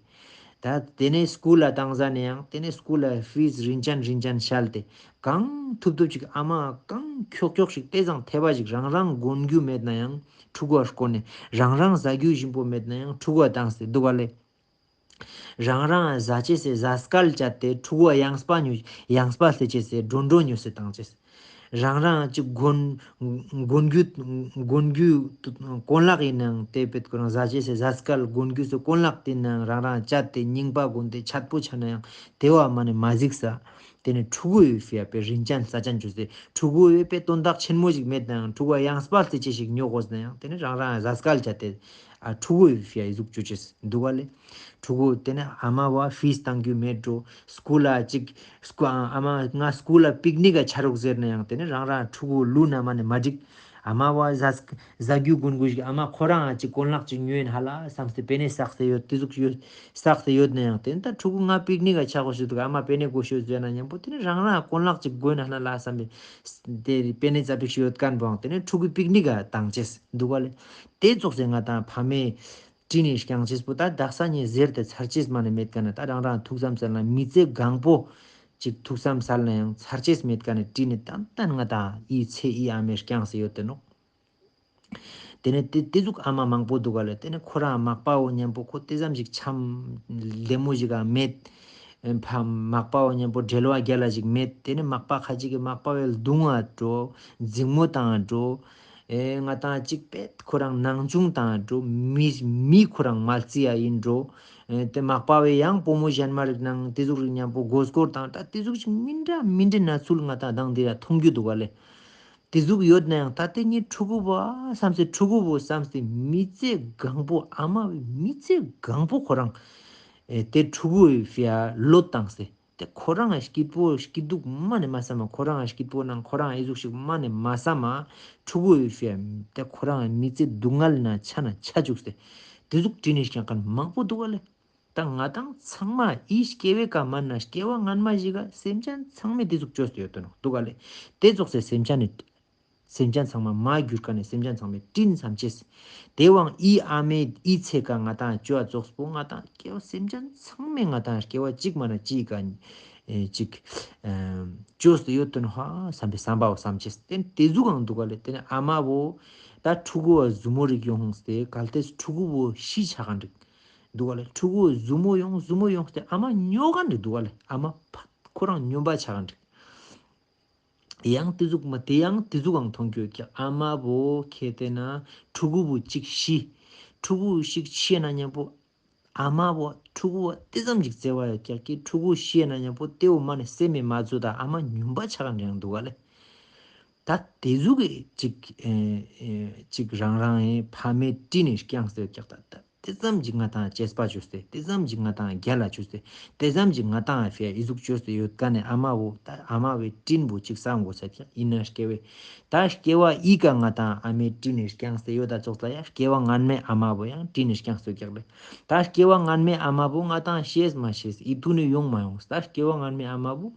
ད་དེ་ནས་སྐུལ་ལ་བཏང་ཟ་ནས་ཡང་དེ་ནས་སྐུལ་ལ་ཕིས་རིན་ཅན་རིན་ཅན་ཤལ་ཏེ་གང་ཐུབ་ཐུབ་ཅིག་ཨ་མ་གང་ཁྱོག་ཁྱོག་ཞིག་དེ་ཙང་ཐེ་བ་ཞིག་རང་རང་གོན་རྒྱུ་མེད་ན་ཡང་ཕྲུ་གུ་བ་སྐོར་ནས་རང་རང་ཟ་རྒྱུ་ཞིམ་པོ་མེད་ན་ཡང་ཕྲུ་གུ་བ་བཏང་སྟེ་འདུག་ག་ལེ། རང་རང་ཟ་ཅེས་སི་ཟ་སྐལ་བཅད་དེ་ཕྲུ་གུ་ཡང་སྤ་ཉོ་ཡང་སྤ་སླེ་ཅེས་སི་འགྲོ་འགྲོ་ཉོ་སེ་བཏང་ཅེས། རང་རང་ཅིག་གོན་གོན་རྒྱུ་གོན་རྒྱུ་གོན་ལག་ཡིན་ནའང་དེ་བེད་ཁོ་རང་ཟ་ཅེས་སི་ཟ་སྐལ་གོན་རྒྱུ་སི་གོན་ལག་དེ་ནའང་རང་རང་བཅད་དེ་རྙིང་པ་གོན་ཏེ་ཆད་པོ་ཆ་ན་ཡང་དེ་བ་མ་ནེ་མ་གཟིགས་ས། དེ་ནས་ཕྲུ་གུ་ཡོད་ཕི་ཡ་པེ་རིན་ཅན་ས་ཅན་ཅུ་སེ་ཕྲུ་གུ་ཡོད་པེ་དོན་དག་ཆེན་མོ་ཞིག་མེད་ནའང་ཕྲུ་གུ་ཡང་སྤ་སླེ་ཅེས་ཞིག་ཉོ་དགོས་ནའང་དེ་ནས་རང་རང་ཟ་སྐལ་བཅད་དེ་ཨ་ཕྲུ་གུ་ཡོད་ཕི་ཡ་ཨི་ཟུག་ཅུ་ཅེས་འདུག་ག་ལེ། ཕྲུ་གུ་དེ་ནས་ཨ་མ་བ་ཕིས་བཏང་རྒྱུ་མེད་འགྲོ། སྐུལ་ལ་ཅིག་སྐུ་ཨ་མ་ང་སྐུལ་ལ་པིག་ནིག་ག་ཆ་རོགས་ཟེར་ན་ཡང་དེ་ནས་རང་རང་ཕྲུ་གུ་ལུས་ན་མ་ནེ་མ་འགྲིག་ཨ་མ་བ་ཟ་ཟ་རྒྱུ་གོན་རྒྱུ་ཞིག་ཨ་མ་ཁོ་རང་ཨ་ཅིག་གོན་ལག་ཅིག་ཉོས་ཡིན་ཧ་ལ་བསམ་སྟེ་པེ་ནེ་བསགས་ཏེ་ཡོད་དེ་ཟུག་ཡོད་བསགས་ཏེ་ཡོད་ན་ཡང་དེ་ནས་ད་ཕྲུ་གུ་ང་པིག་ནིག་ག་ཆ་དགོས་ཤེས་འདུག་ཨ་མ་པེ་ནེ་དགོས་ཤེས་ཟེར་ན་མཉམ་པོ་དེ་ནས་རང་རང་གོན་ལག་ཅིག་གོན་ན་ཧ་ལ་བསམ་པའི་དེ་པེ་ནེ་ཙ་པིག་ཤིག་ཡོད་མཁན་པོའང་དེ་ནས་ཕྲུ་གུ་པིག་ནིག་ག་བཏང་ཅེས་འདུག་ག་ལེ། དེ་ཙོགས་སེ་ང་དང་ཕ་མས་བཀྲིས་ནས་བསྐྱངས་ཅེས་པོ་ད་དག་ས་ནས་ཟེར་ཏེ་ཚར་ཅེས་མ་ནེ་མེད་མཁན་ན་ད་རང་རང་ཐུགས་བསམ་སལ་ན་མི་ཚེ་གང་པོ་ཅིག་ཐུགས་བསམ་སལ་ན་ཡང་ཚར་ཅེས་མེད་མཁན་ན་བཀྲིས་ནས་ཏན་ཏན་ང་དང་ཨི་ཚེ་ཨི་ཨ་མས་བསྐྱངས་སེ་ཡོད་དེ་ནོག་དེ་ནས་དེ་དེ་ཟུག་ཨ་མ་མང་པོ་འདུག་ག་ལེ། དེ་ནས་ཁོ་རང་མག་པ་བོ་མཉམ་པོ་ཁོ་དེ་ཙམ་ཞིག་ཆམ་ལྡེ་མོ་ཞིག་ག་མེད། ཕ་མག་པ་བོ་མཉམ་པོ་འབྲེལ་བ་རྒྱལ་ལ་ཞིག་མེད། དེ་ནས་མག་པ་ཁ་ཅིག་གི་མག་པ་བོའི་རྡུང་བ་འགྲོ། འཛིང་མོ་བཏང་འགྲོ། ཨེ་ང་དང་ཅིག་པེད་ཁོ་རང་ནང་ཆུང་བཏང་འགྲོ། མི་མི་ཁོ་རང་མ་རྩི་ཡ་ཡིན་འགྲོ། ཨེ་དེ་མག་པ་བོའི་ཡང་བུ་མོ་གཞན་མ་རིག་ནང་དེ་ཟུག་རིག་མཉམ་པོ་མགོ་སྐོར་བཏང་ད་དེ་ཟུག་ཞིག་མི་འདྲ་མི་འདྲ་ན་ཚུལ་ང་དང་དང་དེ་ར་མཐོང་རྒྱུ་འདུག་ག་ལེ། དེ་ཟུག་ཡོད་ན་ཡང་ད་དེ་ངའི་ཕྲུ་གུ་བོ་བསམ་སྟེ་ཕྲུ་གུ་བོ་བསམ་སྟེ་མི་ཚེ་གང་པོ་ཨ་མ་བའི་མི་ཚེ་གང་པོ་ཁོ་རང་ཨེ་དེ་ཕྲུ་གུ་བོའི་ཕི་ཡ་བློས་བཏང་སྟེ་དེ་ཁོ་རང་ཨ་སྐྱིད་པོ་སྐྱིད་སྡུག་མ་ནེ་མ་བསམ་མ་ཁོ་རང་ཨ་སྐྱིད་པོ་ནང་ཁོ་རང་ཨ་ཨི་ཟུག་ཞིག་མ་ནེ་མ་བསམ་མ་ཕྲུ་གུ་བོའི་ཕི་ཡ་དེ་ཁོ་རང་ཨ་མི་ཚེ་སྡུག་བསྔལ་ན་ཆ་ན་ཆ་བཅུག་སྟེ་དེ་ཟུག་བཀྲིས་ནས་བསྐྱངས་མཁན་མང་པོ་འདུག་ག་ལེ། ད་ང་དང་ཚང་མ་ཨི་སྐྱེ་བའི་ཀ་མན་ན་སྐྱེ་བ་སྔན་མ་ཞིག་ག་སེམས་ཅན་ཚང་མས་དེ་ཟུག་བཅོས་ཏེ་ཡོད་དོ་ནོ་འདུག་ག་ལེ། དེ་ཙོགས་སེ་སེམས་ཅན་ནི་སེམས་ཅན་ཚང་མ་མ་གྱུར་ཀ་ནས་སེམས་ཅན་ཚང་མས་བཀྲིན་བསམ་ཅེས། དེ་བའང་ཨི་ཨ་མའི་ཨི་ཚེ་ཀ་ང་དང་བཅོ་བ་ཙོགས་པོ་ང་དང་སྐྱེ་བ་སེམས་ཅན་ཚང་མས་ང་དང་སྐྱེ་བ་གཅིག་མ་ན་གཅིག་ག་ཨེ་གཅིག་ཨེ་བཅོས་ཏེ་ཡོད་དོ་ནོ་ཧ་བསམ་པའི་བསམ་པའོ་བསམ་ཅེས། དེ་དེ་ཟུག་གང་འདུག་ག་ལེ། དེ་ནས་ཨ་མ་བོ་ད་ཕྲུ་གུ་བ་ཟུ་མོ་རིག་ཡོང་སྟེ་གལ་ཏེ་ཕྲུ་གུ་བོ་ཤི་ཆ་ག་འགྲིག་འདུག་ག་ལེ། ཕྲུ་གུ་ཟུ་མོ་ཡོང་ཟུ་མོ་ཡོང་སྟེ་ཨ་མ་ཉོ་ག་འགྲིག་འདུག་ག་ལེ། ཨ་མ་ཕ་ཁོ་རང་ཉོན་པ་ཆ་ག་འགྲིག་ཡང་དེ་ཟུག་མ་དེ་ཡང་དེ་ཟུག་གང་མཐོང་རྒྱུ་ཀྱག་ཨ་མ་བོ་ཁེ་ཏེ་ན་ཕྲུ་གུ་བོ་གཅིག་ཤི། ཕྲུ་གུ་ཞིག་ཤི་ན་མཉམ་པོ་ཨ་མ་བོ་ཕྲུ་གུ་བོ་དེ་ཙམ་ཞིག་བརྩེ་བ་ཡོད་ཀྱག་གི་ཕྲུ་གུ་ཤི་ན་མཉམ་པོ་དེ་བོ་མ་ནེ་སེམས་མེད་མ་བཟོ་ད་ཨ་མ་ཉོན་པ་ཆ་ག་འགྲིག་འདུག་ག་ལེ། ད་དེ་ཟུག་གི་ཅིག་ཨེ་ཨེ་ཅིག་རང་རང་ཨེ་ཕ་མས་བཀྲིས་ནས་བསྐྱངས་ཏེ་ཀྱག་ད་ད་དེ་ཙམ་ཅིག་ང་དང་གཅེས་པ་བཅོས་ཏེ་དེ་ཙམ་ཅིག་ང་དང་རྒྱལ་ལ་བཅོས་ཏེ་དེ་ཙམ་ཅིག་ང་དང་ཨ་ཕི་ཡ་ཨི་ཟུག་བཅོས་ཏེ་ཡོད་ཀ་ནས་ཨ་མ་བོ་ད་ཨ་མ་བའི་བཀྲིན་བོ་ཅིག་བསམ་དགོས་ས་ཀྱག་ཡིན་ན་སྐྱེ་བའི་ད་སྐྱེ་བ་ཨི་ཀ་ང་དང་ཨ་མས་བཀྲིས་ནས་བསྐྱངས་ཏེ་ཡོད་ད་ཙོགས་ལ་ཡ་སྐྱེ་བ་སྔན་མའི་ཨ་མ་བོ་ཡང་བཀྲིས་ནས་བསྐྱངས་ཏེ་ཀྱག་ལེ། ད་སྐྱེ་བ་སྔན་མའི་ཨ་མ་བོ་ང་དང་ཤེས་མ་ཤེས་ཨི་ཐུག་ནས་ཡོང་མ་ཡོང་ད་སྐྱེ་བ་སྔན་མའི་ཨ་མ་བོ།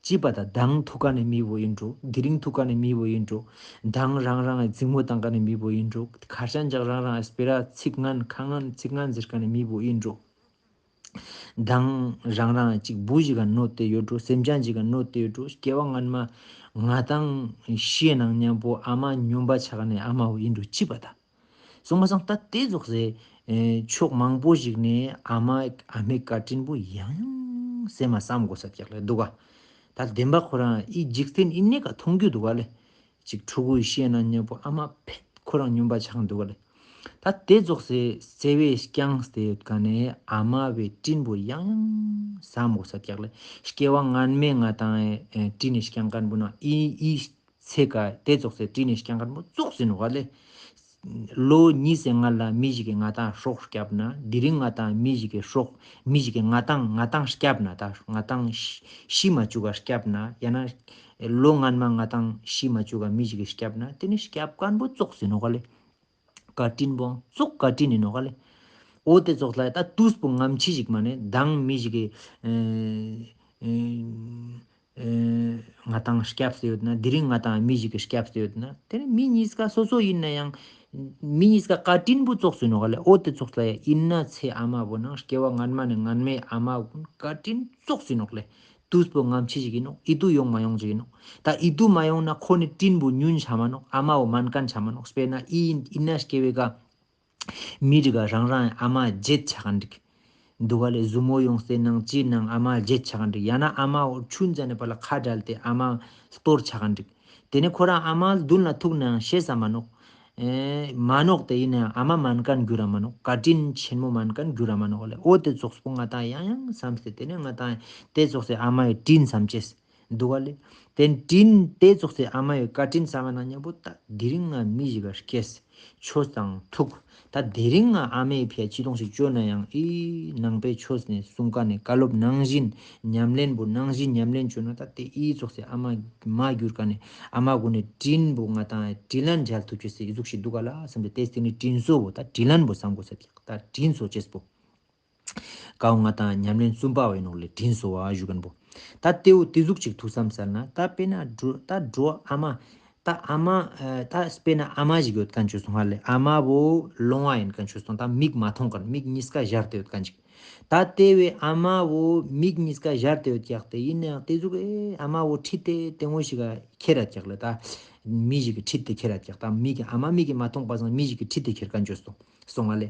ཅི་པ་ད་མདང་ཐུག་ཀ་ནས་མི་བོ་ཡིན་འགྲོ། དེ་རིང་ཐུག་ཀ་ནས་མི་བོ་ཡིན་འགྲོ། མདང་རང་རང་ངི་འཛིང་མོ་བཏང་ཀ་ནས་མི་བོ་ཡིན་འགྲོ། ཁར་ཤན་ཅག་རང་རང་ངི་སྤེ་ར་ཚིག་ངན་ཁ་ངན་ཚིག་ངན་ཟེར་ཀ་ནས་མི་བོ་ཡིན་འགྲོ། མདང་རང་རང་ཅིག་བུ་ཞིག་ག་གནོད་དེ་ཡོད་འགྲོ། སེམས་ཅན་ཞིག་ག་གནོད་དེ་ཡོད་འགྲོ། སྐྱེ་བ་སྔན་མ་ང་དང་ཤི་ནང་མཉམ་པོ་ཨ་མ་ཉོན་པ་ཆ་ཀ་ནས་ཨ་མ་བོ་ཡིན་འགྲོ་ཅི་པ་ད། སོང་པ་སང་ད་དེ་ཟུག་སེ་ཨེ་ཕྱོགས་མང་པོ་ཞིག་ནས་ཨ་མ་ཨ་མའི་བཀའ་དྲིན་པོ་ཡང་ཡང་སེམས་མ་བསམ་དགོས་ས་ཀྱག་ལེ་འདུག་ག་ད་བདེན་པ་ཁོ་རང་ཨི་འཇིག་རྟེན་ཨི་ནེ་ཀ་མཐོང་རྒྱུ་འདུག་ག་ལེ། ཅིག་ཕྲུ་གུ་ཤི་ན་མཉམ་པོ་ཨ་མ་ཕེད་ཁོ་རང་ཉོན་པ་ཆགས་འདུག་ག་ལེ། ད་དེ་ཟུག་སེ་བརྩེ་བས་བསྐྱངས་ཏེ་ཡོད་ཀ་ནས་ཨ་མ་བའི་དྲིན་པོ་ཡང་ཡང་བསམ་དགོས་ས་ཀྱག་ལེ། སྐྱེ་བ་སྔན་མའི་ང་དང་ཨེ་བཀྲིས་ནས་བསྐྱངས་མཁན་པོ་ན་ཨི་ཨི་ཚེ་ཀ་དེ་ཙོགས་སེ་བཀྲིས་ནས་བསྐྱངས་མཁན་པོ་ཙོགས་ཟིན་ནོག་ལེ། ལོ་གཉིས་སེ་སྔ་ལ་མི་ཞིག་གིས་ང་དང་སྲོག་བསྐྱབས་ན། དེ་རིང་ང་དང་མི་ཞིག་གིས་སྲོག་མི་ཞིག་གིས་ང་དང་ང་དང་བསྐྱབས་ན། ད་ང་དང་ཤི་ཤི་མ་བཅུག་ག་བསྐྱབས་ན། ཡང་ན་ལོ་སྔན་མ་ང་དང་ཤི་མ་བཅུག་ག་མི་ཞིག་གིས་བསྐྱབས་ན། དེ་ནི་བསྐྱབས་མཁན་པོ་ཙོགས་ཟིན་ནོག་ལེ། བཀའ་དྲིན་པོའང་ཙོགས་བཀའ་དྲིན་ཡིན་ནོག་ལེ། འོ་དེ་ཙོགས་ལ་ད་དུས་པོ་སྔ་ཕྱི་ཞིག་མ་ནེ་མདང་མི་ཞིག་གིས་ཨེ་ཨེ་ཨེ་ང་དང་སྐྱབས་སུ་ཡོད་ན། དེ་རིང་ང་དང་མི་ཞིག་གིས་སྐྱབས་སུ་ཡོད་ན། དེ་ནི་མི་གཉིས་ཀ་སོ་སོ་ཡིན་ན་ཡང་ མི་གཉིས་ཀ་བཀའ་དྲིན་པོ་ཙོགས་སུ་ནོག་ལེ། འོ་དེ་ཙོགས་ལ་ཡ་ཨིན་ན་ཚེ་ཨ་མ་བོ་ནང་སྐྱེ་བ་སྔན་མ་ནེ་སྔན་མའི་ཨ་མ་གུན་བཀའ་དྲིན་ཙོགས་སུ་ནོག་ལེ། དུས་པོ་ངམ་ཆེ་ཞིག་ཨིན་ནོག། ཨིད་ཏུ་ཡོང་མ་ཡོང་ཞིག་ཨིན་ནོག། ད་ཨིད་ཏུ་མ་ཡོང་ན་ཁོ་ནི་དྲིན་པོ་ཉུན་ཆ་མ་ནོག། ཨ་མ་བོ་མན་ཁན་ཆ་མ་ནོག། སྤེར་ན་ཨིན་ཨིན་ན་སྐྱེ་བའི་ཀ་མི་རིགས་ཀ་རང་རང་ཨ་མ་བརྗེད་ཆ་ཁན་རིགས་འདུག་ག་ལེ། ཟུ་མོ་ཡོང་སྟེ་ནང་ཅི་ནང་ཨ་མ་བརྗེད་ཆ་ཁན་རིགས། ཡང་ན་ཨ་མ་བོ་ཆུན་ཙ་ནེ་ཕར་ལ་ཁ་བྲལ་ཏེ་ཨ་མ་སྟོར་ཆ་ཁན་རིགས། དེ་ནེ་ཁོ་རང་ཨ་མ་མདུན་ལ་ཐུག་ནའང་ཤེས་ས་མ་ནོག། ཨེ་མ་ནོག། དེ་ཨིན་ནའང་ཨ་མ་མན་ཁན་གྱུར་ར་མ་ནོག། བཀའ་དྲིན་ཆེན་མོ་མན་ཁན་གྱུར་ར་མ་ནོག་ལེ། འོ་དེ་ཙོགས་པོ་ང་ཏང་ཡང་ཡང་བསམ་སྟེ་དེ་ནེ་ང་ཏང་དེ་ཙོགས་སེ་ཨ་མའི་དྲིན་བསམ་ཅེས་འདུག་ག་ལེ། དེ་དྲིན་དེ་ཙོགས་སེ་ཨ་མའི་བཀའ་དྲིན་བསམ་ན་མཉམ་པོ་ད་དེ་རིང་ང་མི་ཞིག་ག་སྐྱེས་ཆོས་དང་ཐུག། ད་དེ་རིང་ང་ཨ་མའི་ཕིའ་ཅི་ཏོང་ཞིག་ཅོ་ནའང་ཨི་ནང་པའི་ཆོས་ནེ་གསུང་ཀ་ནེ་བཀའ་སློབ་ནང་བཞིན་ཉམས་ལེན་པོ་ནང་བཞིན་ཉམས་ལེན་ཅོ་ན་ད་དེ་ཨི་ཙོགས་སེ་ཨ་མ་མ་གྱུར་ཀ་ནེ་ཨ་མ་གུན་ནི་དྲིན་པོ་ང་ཏང་དྲིན་ལན་འཇལ་ཐུབ་ཅེས་སི་ཨི་ཟུག་ཞིག་འདུག་ག་ལེ་བསམ་སྟེ་དེ་སྟིང་ནེ་དྲིན་གཟོ་བོ་ད་དྲིན་ལན་པོ་བསམ་དགོས་ས་ཀྱག། ད་དྲིན་གཟོ་ཅེས་པོ། ཀའོ་ང་ཏང་ཉམས་ལེན་གསུམ་པ་བོ་ཨིན་ནོག་ལེ། དྲིན་གཟོ་བ་ཞུ་ཁན་པོ། ད་དེའུ་དེ་ཟུག་ཅིག་ཐུགས་བསམ་སལ་ན་ད་སྤེར་ན་འགྲོ་ད་འགྲོ་ཨ་མ་ད་ཨ་མ་ཨ་ད་སྤེར་ན་ཨ་མ་ཞིག་ཡོད་ཁན་ཅོས་སོང་ཧ་ལེ། ཨ་མ་བོ་ལོང་བ་ཨིན་ཁན་ཅོས་སོང་། ད་མིག་མ་མཐོང་ཁན་མིག་གཉིས་ཀ་ཞར་ཏེ་ཡོད་ཁན་ཅིག། ད་དེ་བོའི་ཨ་མ་བོ་མིག་གཉིས་ཀ་ཞར་ཏེ་ཡོད་ཀྱག། དེ་ཨིན་ནའང་དེ་ཟུག་ཨེ་ཨ་མ་བོ་ཁྲིད་དེ་དེ་ངོ་ཞིག་ག་ཁྱེར་ར་ཀྱག་ལེ། ད་མི་ཞིག་གི་ཁྲིད་དེ་ཁྱེར་ར་ཀྱག། ད་མིག་གི་ཨ་མ་མིག་གི་མ་མཐོང་པ་སང་མི་ཞིག་གི་ཁྲིད་དེ་ཁྱེར་ཁན་ཅོས་སོང་སོང་ང་ལེ།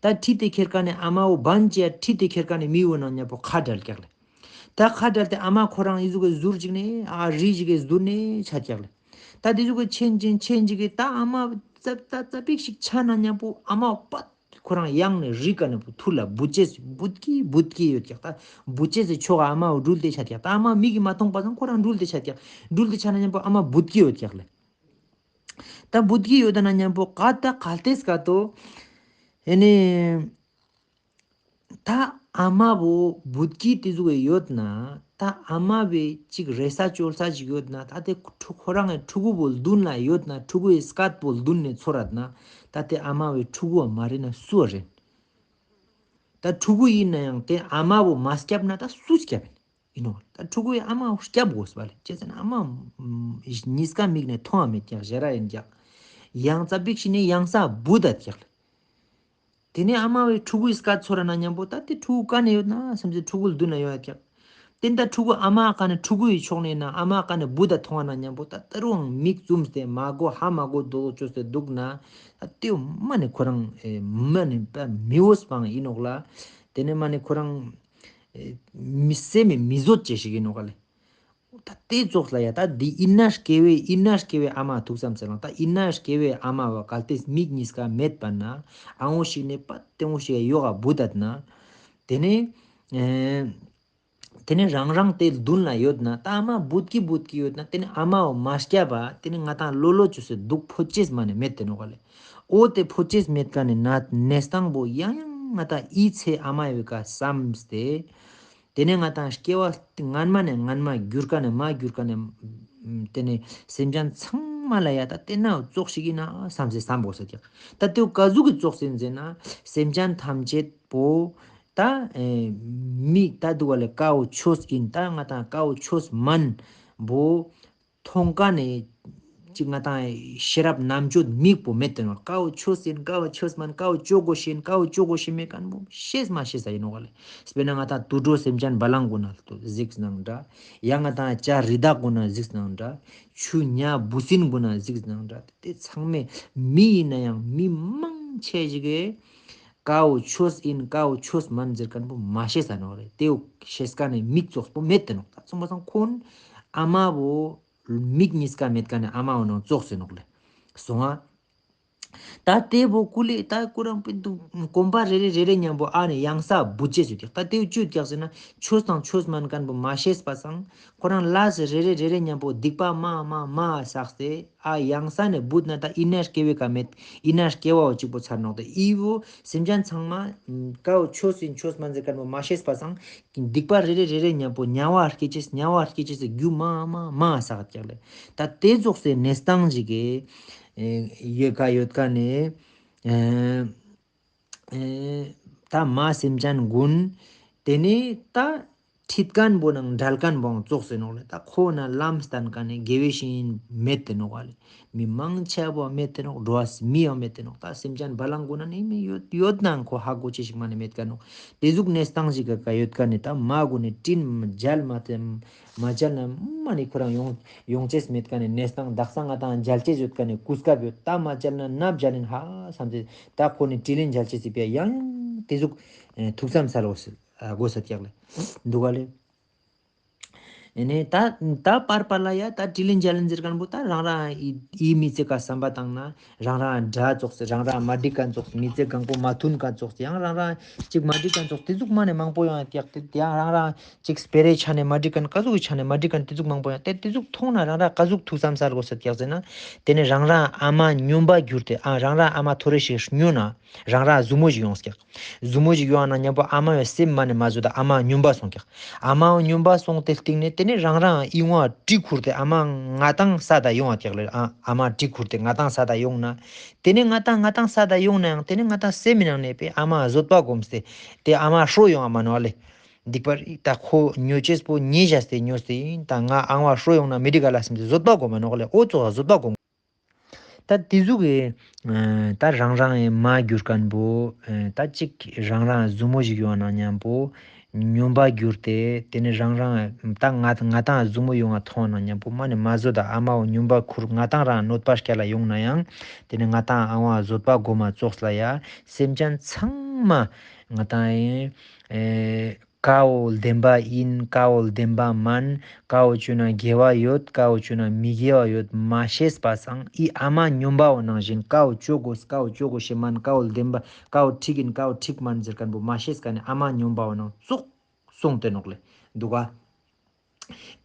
ད་ཁྲིད་དེ་ཁྱེར་ཀ་ནེ་ཨ་མ་བོ་བན་ཅེ་ཁྲིད་དེ་ཁྱེར་ཀ་ནེ་མི་བོ་ནང་མཉམ་པོ་ཁ་བྲལ་ཀྱག་ལེ། ད་ཁ་བྲལ་ཏེ་ཨ་མ་ཁོ་རང་ཨི་ཟུག་གི་ཟུར་ཅིག་ནེ་ཨ་རི་ཞིག་གི་ཟུར་ནེ་ཆ་ཀྱག་ལེ། ད་དེ་ཟུག་གི་ཆེན་ཆེན་ཆེན་ཅིག་གི་ད་ཨ་མ་ཙ་ད་ཙ་པིག་ཞིག་ཆ་ན་མཉམ་པོ་ཨ་མ་པད་ཁོ་རང་ཡང་ནེ་རི་ཀ་ནེ་ཐུར་ལ་བུད་ཅེས་བུད་ཀྱི་བུད་ཀྱི་ཡོད་ཀྱག། ད་བུད་ཅེས་སི་ཕྱོགས་ཨ་མ་བོ་འགྲུལ་ཏེ་ཆ་ཀྱག། ད་ཨ་མ་མིག་གི་མ་མཐོང་པ་སང་ཁོ་རང་འགྲུལ་ཏེ་ཆ་ཀྱག། འགྲུལ་ཏེ་ཆ་ན་མཉམ་པོ་ཨ་མ་བུད་ཀྱི་ཡོད་ཀྱག་ལེ། ད་བུད་ཀྱི་ཡོད་ན་མཉམ་པོ་ཀ་ད་གལ་ཏེ་སྐད་དོ། ཨེ་ནེ་ད་ཨ་མ་བོ་བུད་ཀྱི་དེ་ཟུག་ཡོད་ན་ད་ཨ་མ་བོའི་ཅིག་རེ་ས་བཅོལ་ས་ཅིག་ཡོད་ན་ད་དེ་ཁོ་རང་གི་ཕྲུ་གུ་བོ་མདུན་ལ་ཡོད་ན་ཕྲུ་གུའི་སྐད་པོ་མདུན་ནེ་ཚོར་རད་ན་ད་དེ་ཨ་མ་བོའི་ཕྲུ་གུ་བོ་མ་རེད་ན་སུ་བ་རེད། ད་ཕྲུ་གུ་ཨིན་ནའང་དེ་ཨ་མ་བོ་མ་སྐྱབས་ན་ད་སུ་སྐྱབས་ཨིན། ཨིན་ནོག། ད་ཕྲུ་གུའི་ཨ་མ་སྐྱབས་དགོས་པ་ལེ། ཅི་ཟེར་ན་ཨ་མ་ཉིས་ཀ་མིག་ནེ་མཐོང་བ་མེད་ཀྱག་ཞེ་ར་ཨིན་ཀྱག། ཡང་ཙ་པིག་ཞིག་ནེ་ཡང་ས་བུད་ད་ཀྱག་ལེ། དེ་ནེ་ཨ་མ་བོའི་ཕྲུ་གུའི་སྐད་ཚོར་ར་ན་མཉམ་པོ་ད་དེ་ཕྲུ་གུ་ཀ་ནེ་ཡོད་ན་བསམ་སྟེ་ཕྲུ་གུ་མདུན་ན་ཡོད་ཀྱག། དེ་ད་ཕྲུ་གུ་ཨ་མ་ཀ་ནེ་ཕྲུ་གུའི་ཕྱོགས་ནེ་ན་ཨ་མ་ཀ་ནེ་བུད་ད་མཐོང་བ་ན་མཉམ་པོ་ད་ད་རུང་མིག་བཙུམས་ཏེ་མ་གོ་ཧ་མ་གོ་དོ་ཅོས་ཏེ་འདུག་ན་ད་དེ་མ་ནེ་ཁོ་རང་ཨེ་མ་ནེ་པ་མི་འོས་པའང་ཨིན་ནོག་ལེ། དེ་ནེ་མ་ནེ་ཁོ་རང་ཨེ་མི་སེམས་མི་བཟོད་ཅེས་ཞིག་ཨིན་ནོག་ལེ། ད་དེ་ཙོགས་ལ་ཡ་ད་འདི་ཨིན་ན་སྐྱེ་བའི་ཨིན་ན་སྐྱེ་བའི་ཨ་མ་ཐུགས་བསམ་སལ་ན་ད་ཨིན་ན་སྐྱེ་བའི་ཨ་མ་བ་གལ་ཏེ་མིག་གཉིས་ཀ་མེད་པ་ན་ཨ་ངོ་ཞིག་ནེ་པ་དེ་ངོ་ཞིག་ཡོག་ག་བུད་ད་ན་དེ་ནེ་ཨེ་དེ་ནེ་རང་རང་དེ་མདུན་ལ་ཡོད་ན་ད་ཨ་མ་བུད་ཀྱི་བུད་ཀྱི་ཡོད་ན་དེ་ནེ་ཨ་མ་བོ་མ་སྐྱབས་པ་དེ་ནེ་ང་ཏང་ལོ་ལོ་ཅོས་སེ་སྡུག་ཕོད་ཅེས་མ་ནེ་མེད་དེ་ནོག་ལེ། འོ་དེ་ཕོད་ཅེས་མེད་ཀ་ནེ་ན་གནས་སྟངས་པོ་ཡང་ཡང་ང་ཏང་ཨི་ཚེ་ཨ་མ་ཡོད་ཀ་བསམས་ཏེ། དེ་ནེ་ང་ཏང་སྐྱེ་བ་སྔན་མ་ནེ་སྔན་མ་གྱུར་ཀ་ནེ་མ་གྱུར་ཀ་ནེ་དེ་ནེ་སེམས་ཅན་ཚང་མ་ལ་ཡ་ད་དེ་ན་ཙོགས་ཤིག་ཨིན་ན་བསམ་སེ་བསམ་དགོས་ས་ཀྱག། ད་དེ་བོ་ཀ་ཟུག་གི་ཙོགས་ཨིན་ཟེར་ན་སེམས་ཅན་ཐམས་ཅད་པོ་ད་ཨེ་མི་ད་འདུག་པ་ལེ། ཀའོ་ཆོས་ཨིན། ད་ང་ཏང་ཀའོ་ཆོས་མན་བོ་མཐོང་ཀ་ནེ་ཅིག་ང་ཏང་ཤེས་རབ་རྣམ་དཔྱོད་མིག་པོ་མེད་དེ་ནོག། ཀའོ་ཆོས་ཨིན་ཀའོ་ཆོས་མན་ཀའོ་ཅོ་དགོས་ཤེས་ཨིན་ཀའོ་ཅོ་དགོས་ཤེས་མེད་ཁན་བོ་ཤེས་མ་ཤེས་ས་ཨིན་ནོག་ལེ། སྤེར་ན་ང་ཏང་དུད་འགྲོ་སེམས་ཅན་བ་ལང་གུན་ན་གཟིགས་ནའང་འདྲ། ཡང་ང་ཏང་བྱ་རི་དྭགས་གུན་ན་གཟིགས་ནའང་འདྲ། ཆུ་ཉ་འབུ་སྲིན་གུན་ན་གཟིགས་ནའང་འདྲ། དེ་ཚང་མས་མི་ཨིན་ནའང་མི་མང་ཆེ་ཞིག་གི་ཀའོ་ཆོས་ཨིན་ཀའོ་ཆོས་མན་ཟེར་ཁན་བོ་མ་ཤེས་ས་ནོག་ལེ། དེ་བོ་ཤེས་ཀ་ནེ་མིག་ཙོགས་པོ་མེད་དེ་ནོག། ད་ཙོགས་པ་སང་ཁོང་ཨ་མ་བོ་མིག་གཉིས་ཀ་མེད་ཀ་ནེ་ཨ་མ་བོ་ནང་ཙོགས་སེ་ནོག་ལེ། སོང་ང་། ད་དེ་བོ་ཀུ་ལེ་ད་ཁོ་རང་པེ་དུ་གོམ་པ་རེ་རེ་རེ་རེ་ཉམ་པོ་ཨ་ནེ་ཡང་ས་བུད་ཅེས་སུ་ཀྱག། ད་དེ་བོ་ཅི་ཡོད་ཀྱག་ཟེར་ན་ཆོས་དང་ཆོས་མན་ཁན་བོ་མ་ཤེས་པ་སང་ཁོ་རང་ལས་རེ་རེ་རེ་རེ་ཉམ་པོ་སྡིག་པ་མ་མ་མ་བསགས་ཏེ་ཨ་ཡང་ས་ནེ་བུད་ན་ད་ཨིན་ན་སྐྱེ་བའི་ཀ་མེད། ཨིན་ན་སྐྱེ་བ་བོ་གཅིག་པོ་ཚར་ནོག། ད་ཨི་བོ་སེམས་ཅན་ཚང་མ་ཀའོ་ཆོས་ཨིན་ཆོས་མན་ཟེར་ཁན་བོ་མ་ཤེས་པ་སང་སྡིག་པ་རེ་རེ་རེ་རེ་ཉམ་པོ་དམྱལ་བ་སྐྱེ་ཅེས་དམྱལ་བ་སྐྱེ་ཅེས་སི་རྒྱུ་མ་མ་མ་བསགས་ཀྱག་ལེ། ད་དེ་ཙོགས་སེ་གནས་སྟངས་ཤིག་གི་ཡོད་ཀ་ཡོད་ཀ་ནེ་ཨེ་ཨེ་ད་མ་སེམས་ཅན་གུན་དེ་ནེ་ད་ ཁྲིད་མཁན་པོ་ནང་འབྲལ་མཁན་པོའང་ཙོགས་ཟེར་ནོག་ལེ། ད་ཁོ་ན་ལམ་སྟན་མཁན་ནི་དགེ་བའི་བཤེས་གཉེན་མེད་དེ་ནོག་ལེ། མི་མང་ཆེ་བོ་མེད་དེ་ནོག། འགྲོ་བ་མི་ཡང་མེད་དེ་ནོག། ད་སེམས་ཅན་བ་ལང་གུན་ན་ནི་མི་ཡོད་ཡོད་ནའང་ཁོ་ཧ་གོ་ཅེས་ཤིག་མ་ནི་མེད་མཁན་ནོག། དེ་ཟུག་གནས་སྟངས་ཤིག་ག་ཡོད་མཁན་ནི་ད་མ་གུན་ནི་དྲིན་མཇལ་མ་ཏེ་མ་མཇལ་ན་མ་ནི་ཁོ་རང་ཡོང་ཡོང་ཅེས་མེད་མཁན་ནི་གནས་སྟངས། དག་ས་ང་དང་མཇལ་ཅེས་ཡོད་མཁན་ནི་གོ་སྐབས་ཡོད། ད་མ་མཇལ་ན་ན་མཇལ་ཡིན་ཧ་བསམ་ཅེས། ད་ཁོ་ནི་དྲིན་ལན་མཇལ་ཅེས་སི་ཕི་ཡ་ཡང་ཡང་དེ་ཟུག་ཨེ་ཐུགས་བསམ་སལ་འོ་སི་ཨ་དགོས་ས་ཀྱག་ལེ། འདུག་ག་ལེ། ཨེ་ནས་ད་ད་པར་པར་ལ་ཡ་ད་དྲིན་ལན་མཇལ་ཡིན་ཟེར་མཁན་པོ་ད་རང་རང་ཨི་ཨི་མི་ཚེ་ཀ་བསམ་པ་བཏང་ན་རང་རང་དགྲ་ཙོགས་སེ། རང་རང་མ་འགྲིག་མཁན་ཙོགས་སེ། མི་ཚེ་གང་པོ་མ་མཐུན་མཁན་ཙོགས་སེ། ཡང་རང་རང་ཅིག་མ་འགྲིག་མཁན་ཙོགས་དེ་ཟུག་མ་ནས་མང་པོ་ཡོང་ཡ་ཀྱག། དེ་ཡང་རང་རང་ཅིག་སྤེ་རའི་ཆ་ནས་མ་འགྲིག་མཁན། ཀ་ཟུག་གི་ཆ་ནས་མ་འགྲིག་མཁན་དེ་ཟུག་མང་པོ་ཡོང་། དེ་དེ་ཟུག་མཐོང་ན་རང་རང་ཀ་ཟུག་ཐུགས་བསམ་སལ་དགོས་ས་ཀྱག་ཟེར་ན། དེ་ནས་རང་རང་ཨ་མ་སྨྱོན་པ་གྱུར་ཏེ། ཨ་རང་རང་ཨ་མ་ཐོ་རེ་ཞིག་སྨྱོན་ན་རང་རང་ཟུ་མོ་ཞིག་ཡོང་ཀྱག། ཟུ་མོ་ཞིག་ཡོང་ན་མཉམ་པོ་ཨ་མ་བའི་སེམས་མ་ནས་མ་བཟོད་ད་ཨ་མ་སྨྱོན་པ་སོང་ཀྱག། ཨ་མ་སྨྱོན་པ་སོང་སྟེ་སྟིང་ནས་དེ་ནས་རང་རང་ཨི་ངོ་གྲི་ཁུར་ཏེ་ཨ་མ་ང་ཏང་ས་ད་ཡོང་བ་ཀྱག་ལེ། ཨ་ཨ་མ་གྲི་ཁུར་ཏེ་ང་ཏང་ས་ད་ཡོང་ན། དེ་ནས་ང་ཏང་ང་ཏང་ས་ད་ཡོང་ན་ཡང་དེ་ནས་ང་ཏང་སེམས་མི་ནང་ནས་པའི་ཨ་མ་བཟོད་པ་སྒོམ་སྟེ་དེ་ཨ་མ་ཧྲོ་ཡོང་ཨ་མ་ནོག་ལེ། འདི་པར་ད་ཁོ་ཉོ་ཅེས་པོ་ཉེ་ཞ་སྟེ་ཉོ་སྟེ་ཡིན། ད་ང་ཨང་བ་ཧྲོ་ཡོང་ན་མི་འགྲིག་ག་ལ་སེམས་ཏེ་བཟོད་པ་སྒོམ་མ་ནོག་ལེ། འོ་ཙོགས་བཟོད་པ་སྒོམ། ད་དེ་ཟུག་གི་ད་རང་རང་ཨེ་མ་གྱུར་མཁན་པོ་ད་ཅིག་རང་རང་ཟུ་མོ་ཞིག་ཡོང་ན་མཉམ་པོ་སྨྱོན་པ་གྱུར་ཏེ་དེ་ནས་རང་རང་ད་ང་ང་ཏང་ཟུ་མོ་ཡོང་ང་མཐོང་ན་མཉམ་པོ་མ་ནས་མ་བཟོད་ད་ཨ་མའོ་སྨྱོན་པ་ཁུར་ང་ཏང་རང་གནོད་པ་སྐྱལ་ལ་ཡོང་ན་ཡང་དེ་ནས་ང་ཏང་ཨང་བ་བཟོད་པ་སྒོམ་མ་ཙོགས་ལ་ཡ་སེམས་ཅན་ཚང་མ་ང་ཏང་ཨེ་ཀ་བོ་བདེན་པ་ཡིན། ཀ་བོ་བདེན་པ་མན། ཀ་བོ་བཅོས་ན་དགེ་བ་ཡོད། ཀ་བོ་བཅོས་ན་མི་དགེ་བ་ཡོད་མ་ཤེས་པ་སང་ཨི་ཨ་མ་སྨྱོན་པ་བོ་ནང་བཞིན་ཀ་བོ་བཅོ་དགོས། ཀ་བོ་བཅོ་དགོས་ཤེས་མན། ཀ་བོ་བདེན་པ་ཀ་བོ་འགྲིག་ཡིན། ཀ་བོ་འགྲིག་མན་ཟེར་མཁན་པོ་མ་ཤེས་མཁན་ནི་ཨ་མ་སྨྱོན་པ་བོ་ནང་ཙོགས་སོང་སྟེ་ནོག་ལེ། འདུག་ག།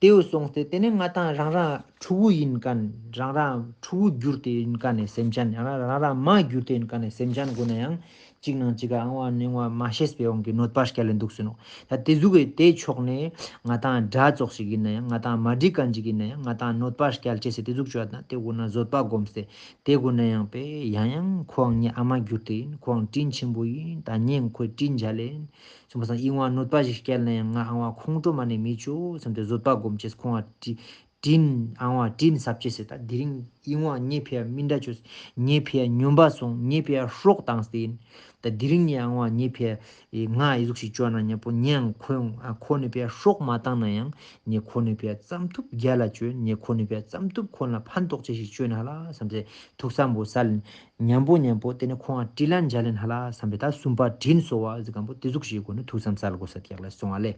དེའུ་སོང་སྟེ་དེ་ནས་ང་ཏང་རང་རང་ཕྲུ་གུ་ཡིན་མཁན། རང་རང་ཕྲུ་གུ་གྱུར་ཏེ་ཡིན་མཁན་ནི་སེམས་ཅན། རང་རང་རང་རང་མ་གྱུར་ཏེ་ཡིན་མཁན་ནི་སེམས་ཅན་གུན་ན་ཡང་གཅིག་ནང་གཅིག་ག་ཨང་བ་ནེང་བ་མ་ཤེས་པའི་དབང་གིས་གནོད་པ་སྐྱལ་ལེ་འདུག་སེ་ནོག། ད་དེ་ཟུག་གི་དེ་ཕྱོགས་ནས་ང་ཏང་དགྲ་ཙོགས་ཤིག་ཡིན་ན་ཡང་ང་ཏང་མ་འགྲིག་མཁན་ཅིག་ཡིན་ན་ཡང་ང་ཏང་གནོད་པ་སྐྱལ་ཅེས་སི་དེ་ཟུག་བཅོ་ན་དེ་གུན་ན་བཟོད་པ་སྒོམ་སྟེ་དེ་གུན་ན་ཡང་པས་ཡང་ཡང་ཁོའང་ངའི་ཨ་མ་གྱུར་ཏེ་ཡིན། ཁོའང་དྲིན་ཆེན་པོ་ཡིན། ད་ངས་ཁོའི་དྲིན་འཇལ་ལེ་ཡིན། སོང་པ་སང་ཨི་ངོ་གནོད་པ་ཞིག་སྐྱལ་ན་ཡང་ང་ཨང་བ་ཁོང་ཁྲོ་མ་ནས་མི་བཅོ་བསམ་སྟེ་བཟོད་པ་སྒོམ་ཅེས། ཁོང་ང་དྲི་དྲིན་ཨང་བ་དྲིན་གསབ་ཅེས་སི་ད་དེ་རིང་ཨི་ངོ་ངའི་ཕི་ཡ་མི་འདྲ་བཅོས། ངའི་ཕི་ཡ་སྨྱོན་པ་སོང་། ངའི་ཕི་ཡ་སྲོག་བཏང་སྟེ་ཡིན། ད་དེ་རིང་ངའི་ཨང་བ་ངའི་ཕི་ཡ་ང་ཨི་ཟུག་ཞིག་བཅོ་ན་མཉམ་པོ་ངའང་ཁོའང་ཁོ་ནི་ཕི་ཡ་སྲོག་མ་བཏང་ན་ཡང་ངས་ཁོ་ནི་ཕི་ཡ་ཙམ་ཐུབ་རྒྱལ་ལ་བཅོས། ངས་ཁོ་ནི་ཕི་ཡ་ཙམ་ཐུབ་ཁོ་ལ་ཕན་ཐོགས་ཅེས་ཤིག་བཅོས་ན་ཧ་ལ་བསམ་སྟེ་ཐུགས་བསམ་པོ་སལ། མཉམ་པོ་མཉམ་པོ་དེ་ནས་ཁོང་ང་དྲིན་ལན་འཇལ་ལེན་ཧ་ལ་བསམ་པའི་ད་གསུམ་པ་དྲིན་གསོ་བ་ཟེར་མཁན་པོ་དེ་ཟུག་ཞིག་གོ་ནས་ཐུགས་བསམ་སལ་དགོས་ས་ཀྱག་ལ་སོང་བ་ལེ།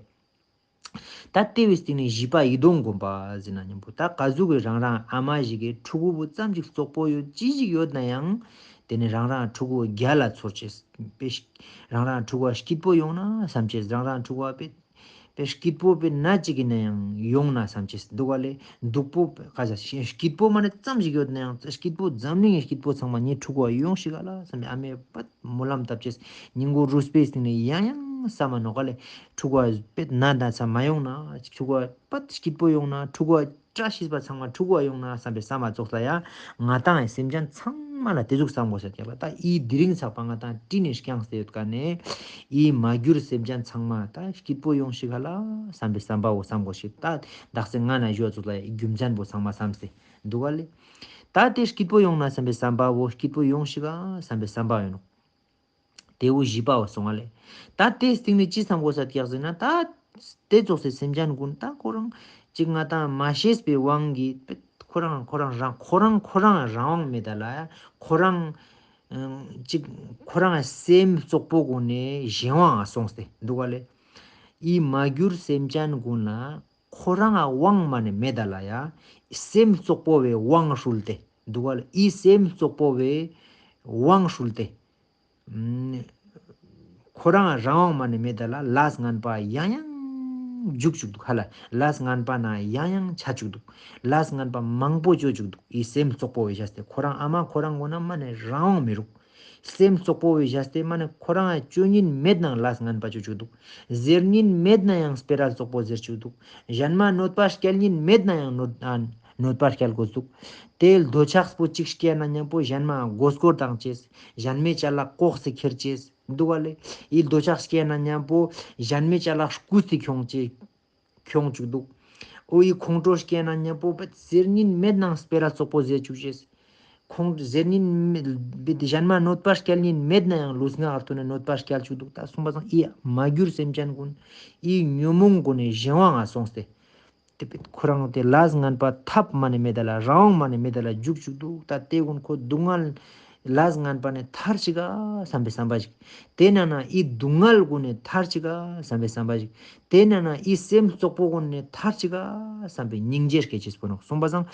ད་དེ་བའི་སྟེང་ནས་བཞི་པ་ཡི་དམ་སྒོམ་པ་ཟེར་ན་མཉམ་པོ་ད་ག་ཟུག་གི་རང་རང་ཨ་མ་ཞིག་གི་ཕྲུ་གུ་བོ་ཙམ་ཞིག་བཙོག་པོ་ཡོད་ཅི་ཞིག་ཡོད་ན་ཡང་དེ་ནས་རང་རང་ཕྲུ་གུ་རྒྱལ་ལ་ཚོར་ཅེས། རང་རང་ཕྲུ་གུ་སྐྱིད་པོ་ཡོང་ན་བསམ་ཅེས། རང་རང་ཕྲུ་གུ་པེ་པེ་སྐྱིད་པོ་པེ་ན་ཅིག་ཡིན་ན་ཡང་ཡོང་ན་བསམ་ཅེས། འདུག་ག་ལེ། སྡུག་པོ་ཁ་ཟ་སྐྱིད་པོ་མ་ནི་ཙམ་ཞིག་ཡོད་ན་ཡང་སྐྱིད་པོ་འཛམ་གླིང་གི་སྐྱིད་པོ་ཚང་མ་ངའི་ཕྲུ་གུ་ཡོང་ཤིག་ག་ལ་བསམ་པའི་ཨ་མའི་པད་སྨོན་ལམ་བཏབ་ཅེས། སྙིང་གུ་རུས་པའི་སྟེང་ནས་ཡང་ཡང་བསམ་མ་ནོག་ག་ལེ། ཕྲུ་གུ་པེ་ན་ད་ཚ་མ་ཡོང་ན། ཕྲུ་གུ་པད་སྐྱིད་པོ་ཡོང་ན། ཕྲུ་གུ་བཀྲ་ཤིས་པ་ཚང་མ་ཕྲུ་གུ་ཡོང་ན་བསམ་པའི་བསམ་པ་ཙོགས་ལ་ཡ་ང་ཏང་ཡི་སེམས་ཅན་ཚང་མ་ལ་དེ་ཟུག་བསམ་དགོས་ས་ཀྱག་ལ། ད་ཨི་དེ་རིང་ཚག་པ་ང་ཏང་དྲིན་ནི་བསྐྱངས་ཏེ་ཡོད་ཀ་ནས་ཨི་མ་གྱུར་སེམས་ཅན་ཚང་མ་ད་སྐྱིད་པོ་ཡོང་ཤིག་ག་ལ་བསམ་པའི་བསམ་པ་བོ་བསམ་དགོས་ཤིག། ད་དག་ས་ང་ན་ཞུ་བ་ཙོགས་ལ་ཡ་རྒྱུ་མཚན་བོ་ཚང་མ་བསམ་སྟེ་འདུག་ག་ལེ། ད་དེ་སྐྱིད་པོ་ཡོང་ན་བསམ་པའི་བསམ་པ་བོ་སྐྱིད་པོ་ཡོང་ཤིག་ག་བསམ་པའི་བསམ་པ་ཡོད་ནོག། དེ་བོ་བཞི་པ་བོ་སོང་བ་ལེ། ད་དེ་སྟེང་ནས་ཅི་བསམ་དགོས་ས་ཀྱག་ཟེར་ན། ད་དེ་ཙོགས་སེ་སེམས་ཅན་ཀུན་ད་ཁོ་རང་ཅིག་ང་ཏང་མ་ཤེས་པའི་དབང་གིས་ཁོ་རང་ཁོ་རང་རང་ཁོ་རང་ཁོ་རང་རང་དབང་མེད་ད་ལ་ཡ། ཁོ་རང་ཨ་ཅིག་ཁོ་རང་སེམས་བཙོག་པོ་ཀུན་ནས་གཞན་དབང་སོང་སྟེ་འདུག་ག་ལེ། ཨི་མ་གྱུར་སེམས་ཅན་ཀུན་ལ་ཁོ་རང་དབང་མ་ནས་མེད་ད་ལ་ཡ། སེམས་བཙོག་པོ་བའི་དབང་ཧྲུལ་ཏེ་འདུག་ག་ལེ། ཨི་སེམས་བཙོག་པོ་བའི་དབང་ཧྲུལ་ཏེ། ཁོ་རང་རང་དབང་མ་ནས་མེད་ད་ལ་ལས་ངན་པ་ཡང་ཡང་འཇུག་བཅུག་འདུག་ཧ་ལ། ལས་ངན་པ་ན་ཡང་ཡང་ཆ་བཅུག་འདུག། ལས་ངན་པ་མང་པོ་བཅོ་བཅུག་འདུག། ཨི་སེམས་བཙོག་པོ་བའི་བཞག་སྟེ་ཁོ་རང་ཨ་མ་ཁོ་རང་ངོ་ན་མ་ནས་རང་དབང་མི་རུག། སེམས་བཙོག་པོ་བའི་བཞག་སྟེ་མ་ནས་ཁོ་རང་བཅོ་ཉིན་མེད་ནའང་ལས་ངན་པ་བཅོ་བཅུག་འདུག། ཟེར་ཉིན་མེད་ན་ཡང་སྤེ་ར་བཙོག་པོ་ཟེར་བཅུག་འདུག། གཞན་མ་གནོད་པ་སྐྱལ་ཉིན་མེད་ན་ཡང་གནོད་ཨ་གནོད་པ་སྐྱལ་དགོས་འདུག། དེ་འདོད་ཆགས་པོ་གཅིག་སྐྱེས་ན་མཉམ་པོ་གཞན་མ་མགོ་སྐོར་བཏང་ཅེས། གཞན་མའི་ཅ་ལག་ལྐོག་སེ་ཁྱེར་ཅེས། འདུག་ག་ལེ། ཨི་འདོད་ཆགས་སྐྱེས་ན་མཉམ་པོ་གཞན་མའི་ཅ་ལག་རྐུས་ཏེ་ཁྱོང་ཅེས། ཁྱོང་བཅུག་འདུག། འོ་འི་ཁོང་ཁྲོ་སྐྱེ་ན་མཉམ་པོ་བེད་ཟེར་ཉན་མེད་ནའང་སྤེ་ར་ཙོག་པོ་ཟེར་བཅུག་ཅེས། ཁོང་ཟེར་ཉན་མེད་བེད་གཞན་མ་གནོད་པ་སྐྱལ་ཉན་མེད་ནའང་ལུས་ངག་ཧར་ཐུག་ནས་གནོད་པ་སྐྱལ་བཅུག་འདུག། ད་གསུངས་པ་སང་འི་མ་གྱུར་སེམས་ཅན་ཀུན་འི་ཉོན་མོངས་ཀུན་ནི་གཞན་དབང་ང་སོང་སྟེ། དེ་བེད་ཁོ་རང་དེ་ལས་ངན་པ་ཐབས་མ་ནེ་མེད་ད་ལ་རང་དབང་མ་ནེ་མེད་ད་ལ་འཇུག་བཅུག་འདུག། ད་དེ་ཀུན་ཁོ་སྡུག་བསྔལ་ལས་ངན་པ་ནེ་ཐར་ཅིག་ག་བསམ་པའི་བསམ་པ་ཞིག། དེ་ན་ན་འི་སྡུག་བསྔལ་ཀུན་ནེ་ཐར་ཅིག་ག་བསམ་པའི་བསམ་པ་ཞིག། དེ་ན་ན་འི་སེམས་ཙོག་པོ་ཀུན་ནེ་ཐར་ཅིག་ག་བསམ་པའི་སྙིང་རྗེ་སྐྱེ་ཅེས་པོ་ནོག། གསུངས་པ་སང་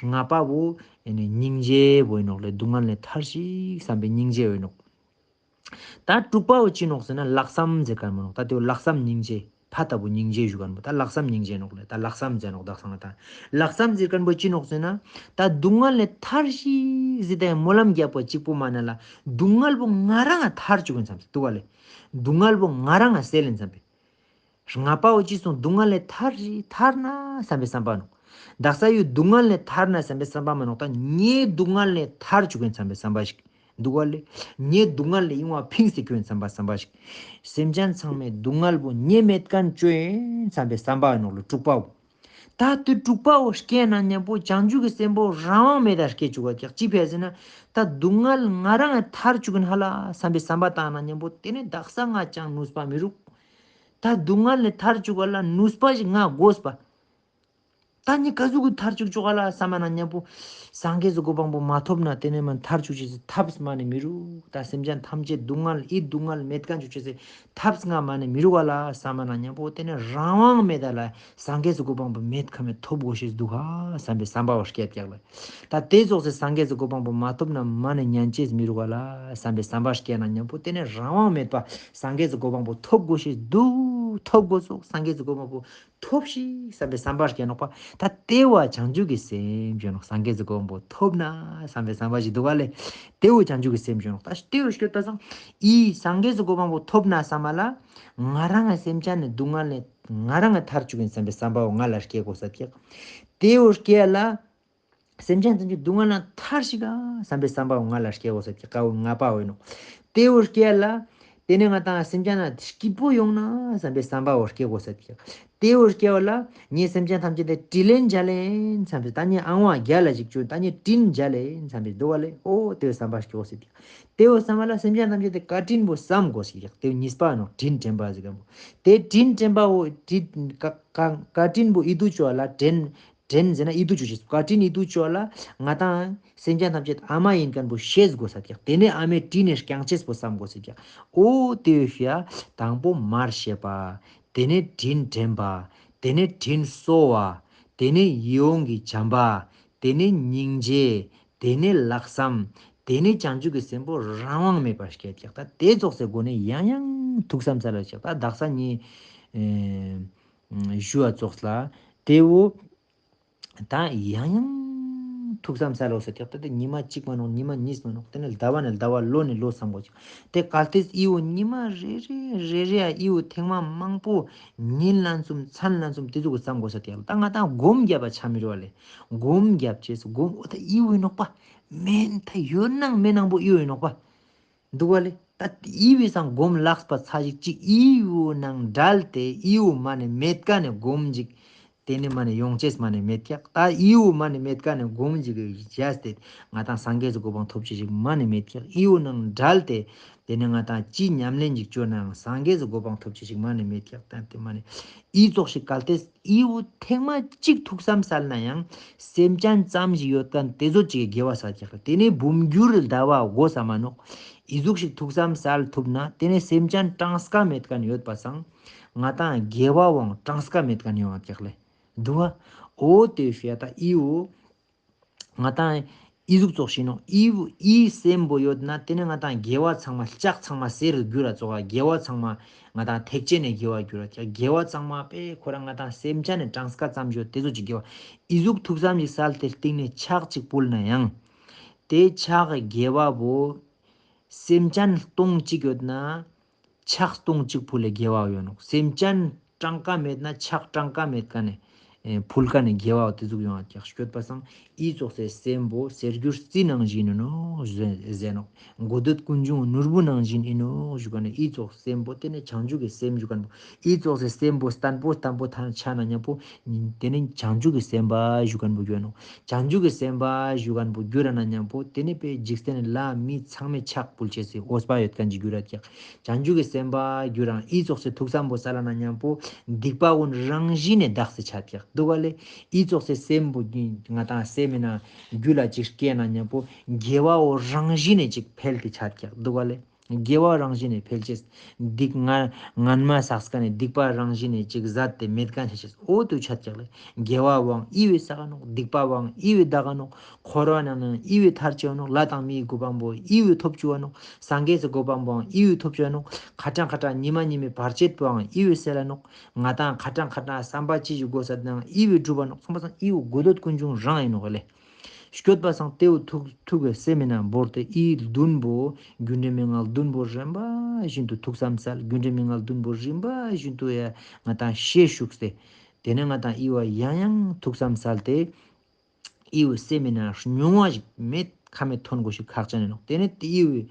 ལྔ་པ་བོ་ཨེ་ནི་སྙིང་རྗེ་བོ་ཨིན་ནོག་ལེ། སྡུག་བསྔལ་ནེ་ཐར་ཅིག་བསམ་པའི་སྙིང་རྗེ་བོ་ཨིན་ནོག། ད་དྲུག་པ་བོ་ཅི་ནོག་ཟེར་ན་ལྷག་བསམ་ཟེར་ཁན་བོ་ནོག། ད་དེ་བོ་ལྷག་བསམ་སྙིང་རྗེ་ཕ་ད་བོ་སྙིང་རྗེ་ཞུ་ཁན་བོ་ད་ལྷག་བསམ་སྙིང་རྗེ་ནོག་ལེ། ད་ལྷག་བསམ་ཟེར་ནོག་དག་ས་ང་ད་ལྷག་བསམ་ཟེར་ཁན་བོ་ཅི་ནོག་ཟེར་ན། ད་སྡུག་བསྔལ་ལས་ཐར་ཅིག་ཟེར་ཏེ་སྨོན་ལམ་རྒྱབ་པོ་ཅིག་པོ་མ་ན་ལ་སྡུག་བསྔལ་བོ་ང་རང་ང་ཐར་བཅུག་གིན་བསམ་སེ་འདུག་ག་ལེ། སྡུག་བསྔལ་བོ་ང་རང་ང་སེལ་ལེན་བསམ་པའི། ལྔ་པ་བོ་ཅི་སོང་སྡུག་བསྔལ་ལས་ཐར་ཅིག་ཐར་ན་བསམ་པའི་བསམ་པ་ནོག། དག་ས་ཡོད་སྡུག་བསྔལ་ལས་ཐར་ན་བསམ་པའི་བསམ་པ་མ་ནོག། ད་ངའི་སྡུག་བསྔལ་ལས་ཐར་བཅུག་གིན་བསམ་པའི་བསམ་པ་ཞིག་འདུག་ག་ལེ། ངའི་སྡུག་བསྔལ་ལས་ཡོང་བ་ཕིངས་སེ་ཁྱོད་བསམ་པ་བསམ་པ་ཞིག། སེམས་ཅན་ཚང་མའི་སྡུག་བསྔལ་བོ་ངའི་མེད་ཁན་ཅོ་ཨིན་བསམ་པའི་བསམ་པ་ནོག་ལེ་དྲུག་པ་བོ། ད་དེ་དྲུག་པ་བོ་སྐྱེ་ན་མཉམ་པོ་བྱང་ཆུབ་ཀྱི་སེམས་པོ་རང་དབང་མེད་ད་སྐྱེ་བཅུག་ག་ཀྱག། ཅི་ཕི་ཟེར་ན་ད་སྡུག་བསྔལ་ང་རང་ང་ཐར་བཅུག་གིན་ཧ་ལ་བསམ་པའི་བསམ་པ་བཏང་ན་མཉམ་པོ་དེ་ནེ་དག་ས་ང་ཅང་ནུས་པ་མི་རུག། ད་སྡུག་བསྔལ་ལས་ཐར་བཅུག་ག་ལ་ནུས་པ་ཞིག་ང་དགོས་པ། ད་ནི་ག་ཟུག་གི་ཐར་བཅུག་ཆོག་ག་ལ་བསམ་ན་མཉམ་པོ་སངས་རྒྱས་སི་གོ་འཕང་པོ་མ་ཐོབ་ན་དེ་ནེ་མ་ཐར་བཅུག་ཅེས་སི་ཐབས་མ་ནེ་མི་རུག། ད་སེམས་ཅན་ཐམས་ཅད་སྡུག་བསྔལ་འི་སྡུག་བསྔལ་མེད་ཁན་བཅུག་ཅེས་སི་ཐབས་ང་མ་ནེ་མི་རུག་ག་ལ་བསམ་ན་མཉམ་པོ་དེ་ནེ་རང་དབང་མེད་ད་ལ་སངས་རྒྱས་སི་གོ་འཕང་པོ་མེད་ཁ་མེད་ཐོབ་དགོས་ཤེས་འདུག་ག་བསམ་པའི་བསམ་པ་བོ་སྐྱེད་ཀྱག་ལེ། ད་དེ་ཙོགས་སི་སངས་རྒྱས་སི་གོ་འཕང་པོ་མ་ཐོབ་ན་མ་ནེ་ཉན་ཅེས་མི་རུག་ག་ལ་བསམ་པའི་བསམ་པ་སྐྱེད་ན་མཉམ་པོ་དེ་ནེ་རང་དབང་མེད་པ་སངས་རྒྱས་སི་གོ་འཕང་པོ་ཐོབ་དགོས་ཤེས་འདུག། ཐོབ་དགོས་སོག། སངས་རྒྱས་སི་གོ་འཕང་པོ་ཐོབ་ཤིག་བསམ་པའི་བསམ་པ་སྐྱེད་ནོག་པ། ད་དེ་བོ་བྱང་ཆུབ་ཀྱི་སེམས་ཞུ་ནོག། སངས་རྒྱས་སི་གོ་འཕང་པོ་ཐོབ་ན་བསམ་པའི་བསམ་པ་ཞིག་འདུག་ག་ལེ། དེ་བོ་བྱང་ཆུབ་ཀྱི་སེམས་ཞུ་ནོག། ད་དེ་བོ་སྐྱོད་པ་སང་འི་སངས་རྒྱས་སི་གོ་འཕང་པོ་ཐོབ་ན་བསམ་པ་ལ་ང་རང་ངི་སེམས་ཅན་ནི་སྡུག་བསྔལ་ནེ་ང་རང་ངི་ཐར་བཅུག་གིན་བསམ་པའི་བསམ་པ་བོ་ང་ལ་སྐྱེ་དགོས་ས་ཀྱག། དེ་བོ་སྐྱེ་ལ་སེམས་ཅན་ཐམས་ཅད་སྡུག་བསྔལ་ནེ་ཐར་ཤིག་ག་བསམ་པའི་བསམ་པ་བོ་ང་ལ་སྐྱེ་དགོས་ས་ཀྱག། ཀ་བོ་ལྔ་པ་བོ་ཨིན་ནོག། དེ་བོ་སྐྱེ་ལ་དེ་ནེ་ང་ཏང་སེམས་ཅན་ལ་སྐྱིད་པོ་ཡོང་ན་བསམ་པའི་བསམ་པ་བོ་སྐྱེ་དགོས་ས་ཀྱག། དེ་བོ་སྐྱེ་བ་ལ་ངའི་སེམས་ཅན་ཐམས་ཅད་དེ་དྲིན་ལན་འཇལ་ལེན་བསམ་པའི་ད་ནི་ཨང་བ་རྒྱལ་ལ་ཞིག་བཅོས་ད་ནི་དྲིན་འཇལ་ལེན་བསམ་པའི་འདུག་ག་ལེ། འོ་དེ་བོ་བསམ་པ་སྐྱེ་དགོས་ས་ཀྱག། དེ་བོ་བསམ་པ་ལ་སེམས་ཅན་ཐམས་ཅད་དེ་བཀའ་དྲིན་པོ་བསམ་དགོས་ས་ཀྱག། དེ་བོ་གཉིས་པ་ནོག། དྲིན་དྲན་པ་ཟེར་ཁན་བོ། དེ་དྲིན་དྲན་པ་བོ་དྲིན་བཀའ་བཀའ་བཀའ་དྲིན་པོ་ཨི་དུ་བཅོ་བ་ལ་དྲན་དྲན་ཟེར་ན་ཨི་དུ་བཅོ་ཅེས། བཀའ་དྲིན་ཨི་དུ་བཅོ་བ་ལ་ང་ཏང་སེམས་ཅན་ཐམས་ཅད་ཨ་མ་ཨིན་ཁན་བོ་ཤེས་དགོས་ས་ཀྱག། དེ་ནེ་ཨ་མའི་དྲིན་ནེ་བསྐྱང་ཅེས་པོ་བསམ་དགོས་ས་ཀྱག། འོ་དེ་བོ་ཤེས་ཡ་དང་པོ་མར་ཤེས་པ། དེ་ནེ་དྲིན་དྲན་པ། དེ་ནེ་དྲིན་གཟོ་བ། དེ་ནེ་ཡིད་འོང་གི་བྱམས་པ། དེ་ནེ་སྙིང་རྗེ། དེ་ནེ་ལྷག་བསམ། དེ་ནེ་བྱང་ཆུབ་ཀྱི་སེམས་པོ་རང་དབང་མེད་པ་སྐྱེད་ཀྱག། ད་དེ་ཙོགས་སི་སྒོ་ནེ་ཡང་ཡང་ཐུགས་བསམ་སལ་ལ་ཀྱག། ད་དག་ས་ནི་ཨེ་ཞུ་བ་ཙོགས་ལ་དེ་བོ་ད་ཡང་ཡང་ཐུགས་བསམ་སལ་ལོ་ས་ཀྱག། ད་དེ་ཉི་མ་གཅིག་མ་ནོག། ཉི་མ་གཉིས་མ་ནོག། དེ་ནེ་ཟླ་བ་ནེ་ཟླ་བ་ལོ་ནེ་ལོ་བསམ་དགོས་ཀྱག། དེ་གལ་ཏེ་འི་བོ་ཉི་མ་རེ་རེ་རེ་རེ་ཡ་འི་བོ་ཐེངས་མ་མང་པོ་ཉིན་ལན་གསུམ་མཚན་ལན་གསུམ་དེ་ཟུག་གི་བསམ་དགོས་ས་ཀྱག། ད་ང་ཏང་སྒོམ་རྒྱབ་པ་ཆ་མི་རུག་པ་ལེ། སྒོམ་རྒྱབ་ཅེས་སྒོམ་འོ་ད་འི་བོ་ཨིན་ནོག་པ། མེན་ད་ཡོད་ནང་མེད་ནང་པོ་འི་བོ་ཨིན་ནོག་པ། འདུག་པ་ལེ། ད་འི་བོའི་སང་སྒོམ་ལགས་པ་ཚ་ཞིག་ཅིག་འི་བོ་ནང་འབྲལ་ཏེ་འི་བོ་མ་ནེ་མེད་ཀ་ནེ་སྒོམ་ཞིག། དེ་ནེ་མ་ནེ་ཡོང་ཅེས་མ་ནེ་མེད་ཀྱག། ད་འི་བོ་མ་ནེ་མེད་ཀ་ནེ་སྒོམ་ཞིག་བྱས་ཏེ་ང་ཏང་སངས་རྒྱས་སི་གོ་འཕང་ཐོབ་ཅེས་ཞིག་མ་ནེ་མེད་ཀྱག། འི་བོ་ནང་འབྲལ་ཏེ་དེ་ནེ་ང་ཏང་ཅི་ཉམས་ལེན་ཞིག་བཅོ་ནའང་སངས་རྒྱས་སི་གོ་འཕང་ཐོབ་ཅེས་ཞིག་མ་ནེ་མེད་ཀྱག། ད་དེ་མ་ནེ་འི་ཙོགས་ཤིག་གལ་ཏེ་འི་བོ་ཐེངས་མ་གཅིག་ཐུགས་བསམ་སལ་ན་ཡང་སེམས་ཅན་ཙམ་ཞིག་ཡོད་ཁན་དེ་ཙོགས་ཅིག་གི་དགེ་བ་བསགས་ཀྱག། དེ་ནེ་འབུམ་འགྱུར་ཟླ་བ་དགོས་ས་མ་ནོག། འི་ཟུག་ཤིག་ཐུགས་བསམ་སལ་ཐུབ་ན་དེ་ནེ་སེམས་ཅན་གྲངས་ཀ་མེད་ཁན་ཡོད་པ་སང་ང་ཏང་དགེ་བ་བོའང་གྲངས་ཀ་མེད་ཁན་ཡོང་ང་ཀྱག་ལེ། འདུག་པ། འོ་དེ་ཤེས་ད་འི་བོ་ང་ཏང་འི་ཟུག་ཙོགས་ཤིག་ནོག། འི་བོ་འི་སེམས་པོ་ཡོད་ན་དེ་ནེ་ང་ཏང་དགེ་བ་ཚང་མ་ལྕགས་ཚང་མ་གསེར་གྱུར་ར་ཙོགས་དགེ་བ་ཚང་མ་ང་ཏང་ཐེག་ཆེན་ནི་དགེ་བ་གྱུར་ར་ཀྱག། དགེ་བ་ཚང་མ་པེ་ཁོ་རང་ང་ཏང་སེམས་ཅན་ནི་གྲངས་ཀ་ཙམ་ཞིག་ཡོད་དེ་ཙོགས་ཅིག་དགེ་བ་འི་ཟུག་ཐུགས་བསམ་ཞིག་སལ་ཏེ་སྟིང་ནེ་ཕྱག་ཅིག་ཕུལ་ན་ཡང་དེ་ཕྱག་གི་དགེ་བ་བོ་སེམས་ཅན་སྟོང་གཅིག་ཡོད་ན་ཕྱག་སྟོང་གཅིག་ཕུལ་ལེ་དགེ་བ་ཡོད་ནོག། སེམས་ཅན་གྲངས་ཀ་མེད་ན་ཕྱག་གྲངས་ཀ་མེད་ཀ་ནེ་ ཨེ་ཕུལ་ཁན་ནི་དགེ་བ་འོ་ཏེ་ཟུག་ཡོང་ང་ཀྱག། སྐྱོད་པ་སང་ཨི་ཙོགས་སི་སེམས་པོ་གསེར་འགྱུར་རྩི་ནང་བཞིན་ཨིན་ནོག་ཟེར་ཟེར་ནོག། དགོས་འདོད་ཀུན་འབྱུང་ནོར་བུ་ནང་བཞིན་ཨིན་ནོག་ཞུ་ཁན་ནི་ཨི་ཙོགས་སེམས་པོ་ཏེ་ནེ་བྱང་ཆུབ་ཀྱི་སེམས་ཞུ་ཁན་བོ། ཨི་ཙོགས་སི་སེམས་པོ་བརྟན་པོ་བརྟན་པོ་ཐང་ཆ་ན་ཉམ་པོ་ཏེ་ནེ་བྱང་ཆུབ་ཀྱི་སེམས་དཔའ་ཞུ་ཁན་བོ་གྱུར་ནོག། བྱང་ཆུབ་ཀྱི་སེམས་དཔའ་ཞུ་ཁན་བོ་གྱུར་ན་ཉམ་པོ་ཏེ་ནེ་པེ་འཇིག་རྟེན་ལ་མི་ཚང་མའི་ཕྱག་ཕུལ་ཅེས་སི་འོས་པ་ཡོད་ཁན་ཅིག་གྱུར་ར་ཀྱག། བྱང་ཆུབ་ཀྱི་སེམས་དཔའ་གྱུར་རང་ཨི་ཙོགས་སི་ཐུགས་བསམ་པོ་སལ་ན་ཉམ་པོ་སྡིག་པ་གུན་རང་བཞིན་ནེ་དག་སེ་ཆ་ཀྱག་དུག་ག་ལེ། ཨི་ཙོགས་སི་སེམས་པོ་ང་ཏང་སེམས་མེད་ན་རྒྱུད་ལ་ཅིག་སྐྱེས་ན་ཉམ་པོ་དགེ་བའོ་རང་བཞིན་ནེ་ཅིག་འཕེལ་ཏེ་ཆ་ཀྱག་དུག་ག་ལེ། དགེ་བ་རང་བཞིན་ནེ་འཕེལ་ཅེས། སྡིག་ང་ངན་མ་བསགས་ཁན་ནི་སྡིག་པ་རང་བཞིན་ནེ་ཅིག་ཟད་དེ་མེད་ཁན་ཆ་ཅེས་འོ་ཏུ་ཆ་ཀྱག་ལེ། དགེ་བའང་ཨི་བོའི་བསགས་ནོག། སྡིག་པའང་ཨི་བོའི་འདག་ནོག། འཁོར་བ་ནང་ནེ་ཨི་བོའི་ཐར་ཅེས་ནོག། ལྷ་དང་མིའི་གོ་འཕང་པོ་ཨི་བོའི་ཐོབ་ཅེས་ནོག། སངས་རྒྱས་སི་གོ་འཕང་པོའང་ཨི་བོའི་ཐོབ་ཅེས་ནོག། ཁ་ཏང་ཁ་ཏང་ཉི་མ་ཉི་མའི་བར་ཆད་པོའང་ཨི་བོའི་སེལ་ལ་ནོག། ང་ཏང་ཁ་ཏང་ཁ་ཏང་བསམ་པ་ཅི་ཞིག་དགོས་ས་དང་ཨི་བོའི་འགྲུབ་པ་ནོག། སོང་པ་སང་ཨི་བོ་དགོས་འདོད་ཀུན་འབྱུང་རང་ཨིན་ནོག་ལེ། སྐྱོད་པ་སང་ཏེའུ་ཐུགས་ཐུགས་སེམས་མེད་ན་བོར་ཏེ་ཨི་བདུན་པོ་རྒྱུ་འབྲས་མན་ངག་བདུན་པོ་རིམ་པ་བཞིན་དུ་ཐུགས་བསམ་སལ། རྒྱུ་འབྲས་མན་ངག་བདུན་པོ་རིམ་པ་བཞིན་དུ་ཡ་ང་ཏང་ཤེས་ཞུགས་ཏེ། ཏེ་ནེ་ང་ཏང་ཨི་བོ་ཡང་ཡང་ཐུགས་བསམ་སལ་ཏེ། ཨི་བོ་སེམས་མེད་ན་རྙོག་པ་ཞིག་མེད་ཁ་མེད་ཐོན་དགོས་ཤིག་ཁག་ཅན་ཨིན་ནོག། ཏེ་ནེ་ཨི་བོའི་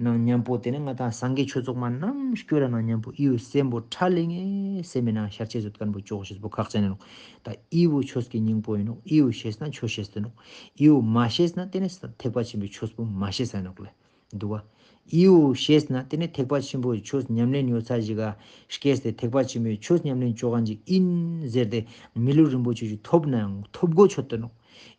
ནང་ཉམ་པོ་ཏེ་ནེ་ང་ཏང་སངས་རྒྱས་ཆོས་ཚོགས་མ་རྣམས་སྐྱོད་ར་ནང་ཉམ་པོ་ཨི་བོའི་སེམས་པོ་ཁྲ་ལེ་ངེ་སེམས་མེད་ན་ཤར་ཅེས་ཡོད་ཁན་བོ་ཅོག་ཤེས་པོ་ཁག་ཅན་ཨིན་ནོག། ད་ཨི་བོ་ཆོས་ཀྱི་སྙིང་པོ་ཨིན་ནོག། ཨི་བོ་ཤེས་ན་ཆོས་ཤེས་ཏེ་ནོག། ཨི་བོ་མ་ཤེས་ན་ཏེ་ནེ་ཐེག་པ་ཆེན་པོའི་ཆོས་པོ་མ་ཤེས་ས་ནོག་ལེ། དུག་ག། ཨི་བོ་ཤེས་ན་ཏེ་ནེ་ཐེག་པ་ཆེན་པོའི་ཆོས་ཉམས་ལེན་ཡོད་ས་ཞིག་ག་སྐྱེས་ཏེ་ཐེག་པ་ཆེན་པོའི་ཆོས་ཉམས་ལེན་ཅོ་ཁན་ཅིག་ཨིན་ཟེར་ཏེ་མི་ལུས་རིན་པོ་ཆེ་ཞིག་ཐོབ་ནའང་ཐོབ་གོ་ཆོད་དེ་ནོག།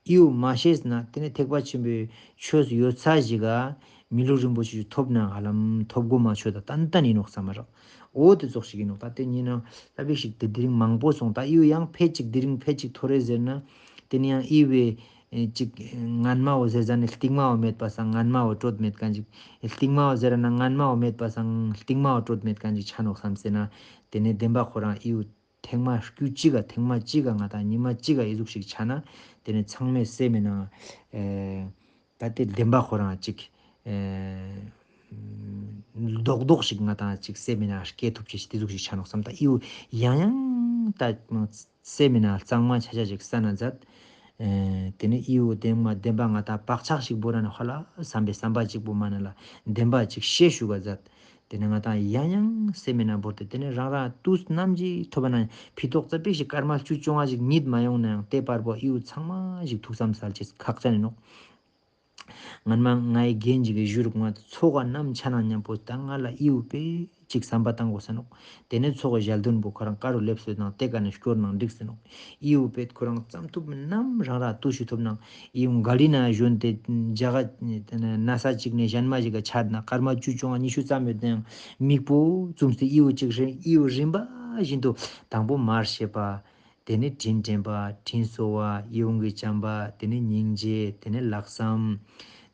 ཨི་བོ་མ་ཤེས་ན་ཏེ་ནེ་ཐེག་པ་ཆེན་པོའི་ཆོས་ཡོད་ས་ཞིག་ག་མི་ལུས་རིན་པོ་ཆེ་ཞིག་ཐོབ་ནའང་ཧ་ལམ་ཐོབ་གོ་མ་ཆོད་ད་ཏན་ཏན་ཨིན་ནོག་བསམ་མ་རག། འོ་ཏེ་ཙོགས་ཤིག་ཨིན་ནོག། ད་ཏེ་ཉིན་ན་ལྷབ་བི་ཞིག་ཏེ་དེ་རིང་མང་པོ་སོང་། ད་ཨི་བོ་ཡང་ཕེད་ཅིག་དེ་རིང་ཕེད་ཅིག་ཐོ་རེ་ཟེར་ན་ཏེ་ནེ་ཡང་ཨི་བོའི་ཨེ་ཅིག་སྔན་མའོ་ཟེར་ཟ་ནེ་རྟིང་མའོ་མེད་པ་སང་སྔན་མའོ་སྤྲོད་མེད་ཁན་ཅིག། རྟིང་མའོ་ཟེར་ན་སྔན་མའོ་མེད་པ་སང་རྟིང་མའོ་སྤྲོད་མེད་ཁན་ཅིག་ཆ་ནོག་བསམ་སེ་ན། ཏེ་ནེ་བདེན་པ་ཁོ་རང་ཨི་བོ་ཐེངས་མ་སྐྱུ་གཅིག་ག་ཐེངས་མ་གཅིག་ག་ང་ཏང་ཉི་མ་གཅིག་ག་ཨི་ཟུག་ཤིག་ཆ་ན་ཏེ་ནེ་ཚང་མའི་སེམས་མེད་ན་ཨེ་ད་ཏེ་བདེན་པ་ཁོ་རང་ཅིག་ཨེ་རྡོག་རྡོག་ཤིག་ང་ཏང་ཅིག་སེམས་མེད་ན་སྐྱེ་ཐུབ་ཅེས་ཤིག་ཏེ་ཟུག་ཤིག་ཆ་ནོག་བསམ། ད་ཨི་བོ་ཡང་ཡང་ད་སེམས་མེད་ན་གཙང་མ་ཆ་ཆ་ཅིག་ས་ན་མཛད། ཨེ་ཏེ་ནེ་ཨི་བོ་བདེན་མ་བདེན་པ་ང་ཏང་བག་ཆགས་ཤིག་བོར་ན་ཧ་ལ་བསམ་པའི་བསམ་པ་གཅིག་པོ་མ་ན་ལ་བདེན་པ་ཅིག་ཤེས་ཞུ་ག་མཛད། ཏེ་ནེ་ང་ཏང་ཡང་ཡང་སེམས་མེད་ན་བོར་ཏེ་ཏེ་ནེ་རང་རང་དུས་ནམ་ཞིག་ཐོབ་པ་ན་ཕི་ཏོག་ཙ་པིག་ཞིག་སྐར་མ་བཅུ་བཅོ་ལྔ་ཞིག་ཉིད་མ་ཡོང་ནའང་ཏེ་བར་པོ་ཨི་བོ་ཚང་མ་ཞིག་ཐུགས་བསམ་སལ་ཅེས་ཁག་ཅན་ཨིན་ནོག། སྔན་མ་ངའི་རྒན་ཅིག་གི་ཞུ་རུག་ང་ཚོགས་ཀ་ནམ་ཆ་ན་ཉམ་པོ་ད་ང་ལ་ཨི་བོ་པེ་ཅིག་བསམ་པ་བཏང་དགོས་ས་ནོག། ཏེ་ནེ་ཚོགས་ཀྱི་ཞལ་འདོན་པོ་ཁོ་རང་ཀ་རུ་ལེབས་སོད་ནང་ཏེ་ཀ་ནེ་སྐྱོར་ནང་འགྲིག་ས་ནོག། ཨི་བོ་པེ་ཁོ་རང་ཙམ་ཐུབ་ནམ་རང་ར་ཏུ་ཞུ་ཐུབ་ནང་ཨི་བོ་ག་ལི་ན་ཞོན་ཏེ་ཇ་ག་ན་ས་ཅིག་ནེ་ཞན་མ་ཞིག་ག་ཆ་ན་སྐར་མ་བཅུ་བཅོ་ལྔ་ཉི་ཤུ་ཙམ་ཡོད་ནའང་མིག་པོ་བཙུམས་ཏེ་ཨི་བོ་ཅིག་རེ་ཨི་བོ་རིམ་པ་བཞིན་དུ་དང་པོ་མར་ཤེས་པ། ཏེ་ནེ་དྲིན་དྲན་པ། དྲིན་གཟོ་བ། ཡིད་འོང་གི་བྱམས་པ། ཏེ་ནེ་སྙིང་རྗེ། ཏེ་ནེ་ལྷག་བསམ།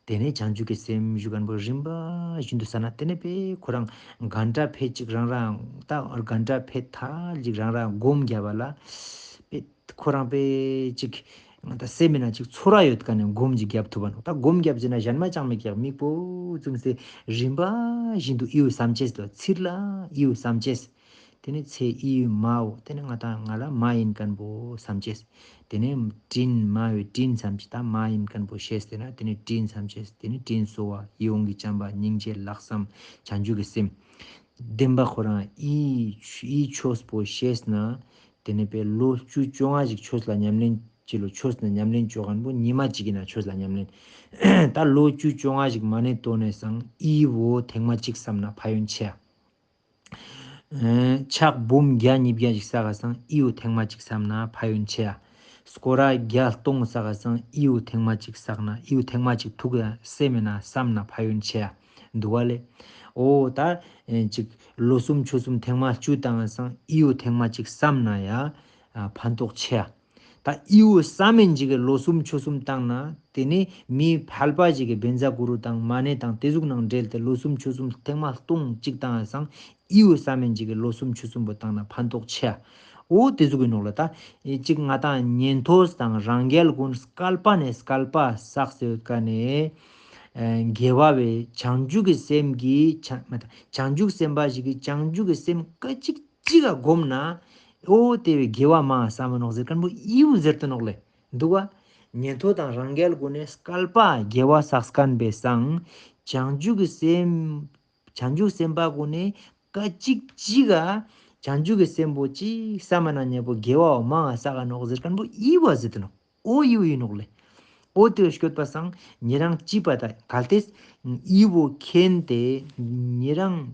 ཏེ་ནེ་བྱང་ཆུབ་ཀྱི་སེམས་ཞུ་ཁན་པོ་རིམ་པ་བཞིན་དུ་ས་ན་ཏེ་ནེ་པེ་ཁོ་རང་གན་ཊ་ཕེད་ཅིག་རང་རང་ད་གན་ཊ་ཕེད་ཐལ་ཅིག་རང་རང་སྒོམ་རྒྱབ་པ་ལ་པེ་ཁོ་རང་པེ་ཅིག་ད་སེམས་མེད་ན་ཅིག་ཚོར་ར་ཡོད་ཁན་ནི་སྒོམ་ཅིག་རྒྱབ་ཐུབ་བ་ནོག། ད་སྒོམ་རྒྱབ་ཟེར་ན་ཞན་མ་ཅང་མེད་ཀྱག་མིག་པོ་བཙུམས་ཏེ་རིམ་པ་བཞིན་དུ་ཨི་བོ་བསམ་ཅེས་ལོ་ཚིར་ལ་ཨི་བོ་བསམ་ཅེས། ཏེ་ནེ་ཚེ་ཨི་བོའི་མའོ། ཏེ་ནེ་ང་ཏང་ང་ལ་མ་ཨིན་ཁན་པོ་བསམ་ཅེས། ཏེ་ནེ་དྲིན་མ་བོའི་དྲིན་བསམ་ཅེས། ད་མ་ཨིན་ཁན་པོ་ཤེས་ཏེ་ན་ཏེ་ནེ་དྲིན་བསམ་ཅེས། ཏེ་ནེ་དྲིན་གཟོ་བ། ཡིད་འོང་གི་བྱམས་པ། སྙིང་རྗེ། ལྷག་བསམ། བྱང་ཆུབ་ཀྱི་སེམས། བདེན་པ་ཁོ་རང་ཨི་ཨི་ཆོས་པོ་ཤེས་ན་ཏེ་ནེ་པེ་ལོ་བཅུ་བཅོ་ལྔ་ཞིག་ཆོས་ལ་ཉམས་ལེན་ཅི་ལོ་ཆོས་ལ་ཉམས་ལེན་ཅོ་ཁན་པོ་ཉི་མ་ཅིག་ཨིན་ན་ཆོས་ལ་ཉམས་ལེན། ད་ལོ་བཅུ་བཅོ་ལྔ་ཞིག་མ་ནེ་ཏོ་ནེ་སང་ཨི་བོ་ཐེངས་མ་ཅིག་བསམ་ན་ཕན་ཡོན་ཆེ་ཡ། ཕྱག་འབུམ་བརྒྱ་ཉིས་བརྒྱ་ཞིག་བསགས་སང་ཨི་བོ་ཐེངས་མ་གཅིག་བསམ་ན་ཕན་ཡོན་ཆེ་ཡ། སྐོར་ར་བརྒྱ་སྟོང་བསགས་སང་ཨི་བོ་ཐེངས་མ་གཅིག་བསགས་ན་ཨི་བོ་ཐེངས་མ་གཅིག་ཐུགས་སེམས་མེད་ན་བསམ་ན་ཕན་ཡོན་ཆེ་ཡ། འདུག་བ་ལེ། འོ་ད་ཅིག་ལོ་གསུམ་ཕྱོགས་གསུམ་ཐེངས་མ་བཅུ་བཏང་སང་ཨི་བོ་ཐེངས་མ་གཅིག་བསམ་ན་ཡ་ཕན་ཐོགས་ཆེ་ཡ། ད་ཨི་བོ་བསམ་མེན་ཅིག་གི་ལོ་གསུམ་ཕྱོགས་གསུམ་བཏང་ན་ཏེ་ནེ་མི་ཕལ་པ་ཅིག་གི་བཛྲ་གུ་རུ་དང་མ་ཎི་དང་ཏེ་ཟུག་ནང་འབྲེལ་ཏེ་ལོ་གསུམ་ཕྱོགས་གསུམ་ཐེངས་མ་སྟོང་གཅིག་བཏང་སང་ཨི་བོ་བསམ་མེན་ཅིག་གི་ལོ་གསུམ་ཕྱོགས་གསུམ་པོ་བཏང་ན་ཕན་ཐོགས་ཆེ་ཡ། འོ་ཏེ་ཟུག་གི་ནོག་ལ། ད་ཅིག་ང་ཏང་ཉན་ཐོས་དང་རང་རྒྱལ་གུན་སྐལ་པ་ནེ་སྐལ་པ་བསགས་སེ་ཡོད་ཀ་ནེ་དགེ་བ་བའི་བྱང་ཆུབ་ཀྱི་སེམས་ཀྱི་བྱང་མ་ད་བྱང་ཆུབ་སེམས་དཔའ་ཞིག་གི་བྱང་ཆུབ་ཀྱི་སེམས་སྐད་ཅིག་གཅིག་ག་སྒོམ་ན་ འོ་དེ་བས་དགེ་བ་མང་ང་བསགས་མ་ནོག་ཟེར་མཁན་པོ་ཨི་བོ་ཟེར་དུ་ནོག་ལེ། འདུག་ག། ཉན་ཐོས་དང་རང་རྒྱལ་ཀུན་ནི་བསྐལ་པ་དགེ་བ་བསགས་མཁན་པའི་སང་། བྱང་ཆུབ་ཀྱི་སེམས། བྱང་ཆུབ་སེམས་དཔའ་ཀུན་ནི་སྐད་ཅིག་གཅིག་ག་བྱང་ཆུབ་ཀྱི་སེམས་པོ་ཅིག་བསམ་མ་ན་མཉམ་པོ་དགེ་བ་མང་ང་བསགས་ནོག་ཟེར་མཁན་པོ་ཨི་བོ་ཟེར་དུ་ནོག། འོ་ཨི་བོ་ཨིན་ནོག་ལེ། འོ་དེ་བས་སྐྱོད་པ་སང་ཉེ་རང་ཅི་པ་ད་གལ་ཏེ་ཨི་བོ་མཁྱེན་ཏེ་ཉེ་རང་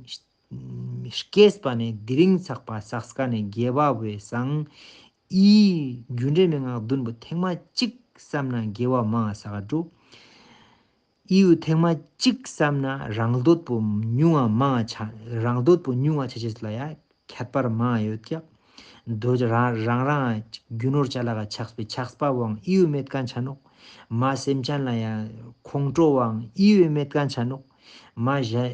སྐྱེས་པ་ནས་དེ་རིང་ཚགས་པ་བསགས་མཁན་ནི་དགེ་བ་བས་སང་། ཨི་རྒྱུ་འབྲས་མན་ངག་བདུན་པོ་ཐེངས་མ་གཅིག་བསམ་ན་དགེ་བ་མང་ང་བསགས་འགྲོ། ཨི་བོ་ཐེངས་མ་གཅིག་བསམ་ན་རང་འདོད་པོ་ཉུང་ང་མང་ང་ཆ། རང་འདོད་པོ་ཉུང་ང་ཆ་ཅེས་ལ་ཡ་ཁྱད་པར་མང་ང་ཡོད་ཀྱག། འདོད་རང་རང་རང་རྒྱུ་ནོར་ཅ་ལག་ག་ཆགས་པའི་ཆགས་པ་བོའང་ཨི་བོ་མེད་མཁན་ཆ་ནོག། མ་སེམས་ཅན་ལ་ཡ་ཁོང་ཁྲོ་བོའང་ཨི་བོ་མེད་མཁན་ཆ་ནོག། མ་གཞན་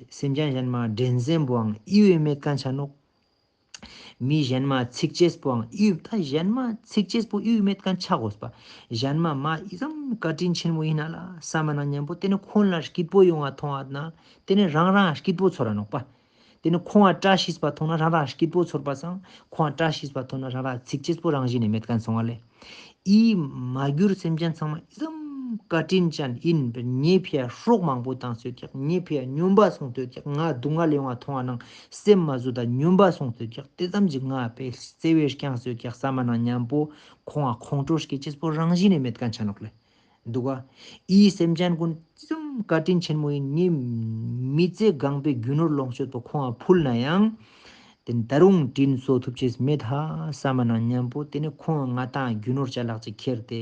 སེམས་ཅན་གཞན་མ་འགྲན་སེམས་པོའང་ཨི་བོ་མེད་མཁན་ཆ་ནོག། མི་གཞན་མ་ཚིག་ཅེས་པོའང་ཨི་བོ། ད་གཞན་མ་ཚིག་ཅེས་པོ་ཨི་བོ་མེད་མཁན་ཆ་དགོས་པ། གཞན་མ་མ་ཨི་ཙམ་བཀའ་དྲིན་ཆེན་མོ་ཨིན་ན་ལ་བསམ་མ་ན་མཉམ་པོ་དེ་ནི་ཁོང་ལ་སྐྱིད་པོ་ཡོང་ང་མཐོང་ང་ན་དེ་ནི་རང་རང་སྐྱིད་པོ་ཚོར་ར་ནོག་པ། དེ་ནི་ཁོང་ང་བཀྲ་ཤིས་པ་མཐོང་ན་རང་རང་སྐྱིད་པོ་ཚོར་པ་སང་ཁོང་ང་བཀྲ་ཤིས་པ་མཐོང་ན་རང་རང་ཚིག་ཅེས་པོ་རང་བཞིན་ནས་མེད་མཁན་སོང་བ་ལེ། ཨི་མ་གྱུར་སེམས་ཅན་ཚང་མ་ཨི་ཙམ་བཀའ་དྲིན་ཅན་ཨིན་པས། ཉེ་ཕི་ཡ་སྲོག་མང་པོ་བཏང་སྟེ་ཀྱག། ཉེ་ཕི་ཡ་སྨྱོན་པ་སོང་སྟེ་ཀྱག། ང་སྡུག་བསྔལ་ཡོང་ང་མཐོང་ང་ནང་སེམས་མ་བཟོད་ད་སྨྱོན་པ་སོང་སྟེ་ཀྱག། དེ་ཙམ་གྱི་ང་པའི་བརྩེ་བས་བསྐྱངས་སྟེ་ཀྱག་བསམ་མ་ན་མཉམ་པོ་ཁོང་ང་ཁོང་ཁྲོ་སྐྱེ་ཅེས་པོ་རང་བཞིན་ནས་མེད་མཁན་ཆ་ནོག་ལེ། འདུག་ག། ཨི་སེམས་ཅན་ཀུན་ཙམ་བཀའ་དྲིན་ཆེན་མོ་ཨིན། ངའི་མི་ཚེ་གང་པོའི་རྒྱུ་ནོར་ལོངས་སྤྱོད་པོ་ཁོང་ང་ཕུལ་ན་ཡང་། དེ་ནི་ད་རུང་དྲིན་གཟོ་ཐུབ་ཅེས་མེད་ཧ་བསམ་མ་ན་མཉམ་པོ་དེ་ནི་ཁོང་ང་ང་ཏང་རྒྱུ་ནོར་ཅ་ལག་ཅིག་ཁྱེར་ཏེ་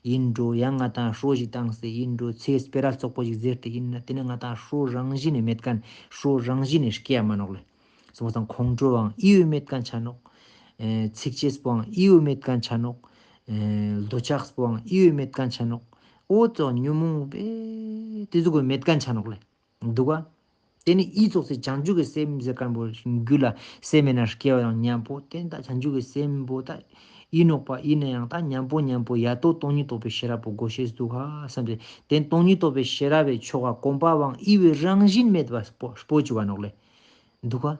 ཨིན་འགྲོ། ཡང་ང་ཏང་ཧྲོ་ཞིག་བཏང་སྟེ་ཨིན་འགྲོ། ཚེ་སྤེ་ར་བཙོག་པོ་ཞིག་ཟེར་ཏེ་ཨིན་ན་དེ་ནི་ང་ཏང་ཧྲོ་རང་བཞིན་ནས་མེད་མཁན། ཧྲོ་རང་བཞིན་ནས་སྐྱེ་ཡ་མ་ནོག་ལེ། སོང་ཙང་ཁོང་ཁྲོའང་ཨི་བོ་མེད་མཁན་ཆ་ནོག། ཨེ་ཚིག་ཅེས་པོའང་ཨི་བོ་མེད་མཁན་ཆ་ནོག། ཨེ་འདོད་ཆགས་པོའང་ཨི་བོ་མེད་མཁན་ཆ་ནོག། འོ་ཙོགས་ཉོན་མོངས་པའི་དེ་ཟུག་གི་མེད་མཁན་ཆ་ནོག་ལེ། འདུག་ག། དེ་ནི་ཨི་ཙོགས་སི་བྱང་ཆུབ་ཀྱི་སེམས་ཟེར་མཁན་པོ་རྒྱུད་ལ་སེམས་མེད་ན་སྐྱེ་བ་དང་མཉམ་པོ་དེ་ནི་ད་བྱང་ཆུབ་ཀྱི་སེམས་པོ་ད་ཨིན་ནོག་པ། ཨིན་ན་ཡང་ད་མཉམ་པོ་མཉམ་པོ་ཡ་ཏོ་སྟོང་ཉིད་རྟོགས་པའི་ཤེས་རབ་པོ་དགོས་ཤེས་འདུག་ག་བསམ་སྟེ། དེ་ནི་སྟོང་ཉིད་རྟོགས་པའི་ཤེས་རབ་པའི་ཆོ་ག་གོམས་པ་བོའང་ཨི་བོའི་རང་བཞིན་མེད་པ་སྤོ་སྤོ་བཅུག་པ་ནོག་ལེ། འདུག་ག།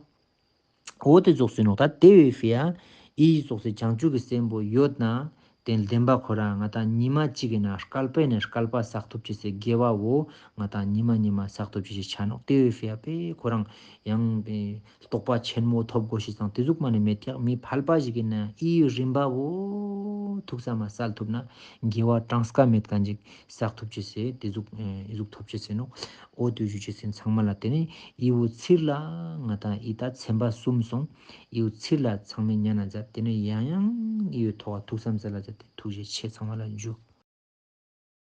འོ་དེ་ཙོགས་སི་ནོག། ད་དེ་བས་ཕི་ཡ་ཨི་ཙོགས་སི་བྱང་ཆུབ་ཀྱི་སེམས་པོ་ཡོད་ན་དེ་བདེན་པ་ཁོ་རང་ང་ཏང་ཉི་མ་གཅིག་གི་ནང་བསྐལ་པའི་ནས་བསྐལ་པ་བསགས་ཐུབ་ཅེས་སི་དགེ་བ་བོ་ང་ཏང་ཉི་མ་ཉི་མ་བསགས་ཐུབ་ཅེས་ཤིག་ཆ་ནོག། དེ་བས་ཕི་ཡ་པེ་ཁོ་རང་ཡང་པེ་རྟོགས་པ་ཆེན་མོ་ཐོབ་དགོས་ཤེས་དང་དེ་ཟུག་མ་ནི་མེད་ཀྱག། མི་ཕལ་པ་ཞིག་གི་ནང་ཨི་རིམ་པ་བོ་ཐུགས་ས་མ་སལ་ཐུབ་ན་དགེ་བ་གྲངས་ཀ་མེད་མཁན་ཅིག་བསགས་ཐུབ་ཅེས་སི་དེ་ཟུག་ཨེ་ཨི་ཟུག་ཐོབ་ཅེས་སི་ནོག། འོ་དེ་ཞུ་ཅེས་སི་ཚང་མ་ལ་དེ་ནི་ཨི་བོ་ཚིར་ལ་ང་ཏང་ཨི་ད་ཚན་པ་གསུམ་སོང་། ཨི་བོ་ཚིར་ལ་ཚང་མས་ཉན་ན་མཛད། དེ་ནི་ཡང་ཡང་ཨི་བོའི་ཐོག་ཐུགས་བསམ་སལ་ལ་མཛད་དེ་ཐུགས་རྗེ་ཆེ། ཚང་མ་ལ་འཇུག།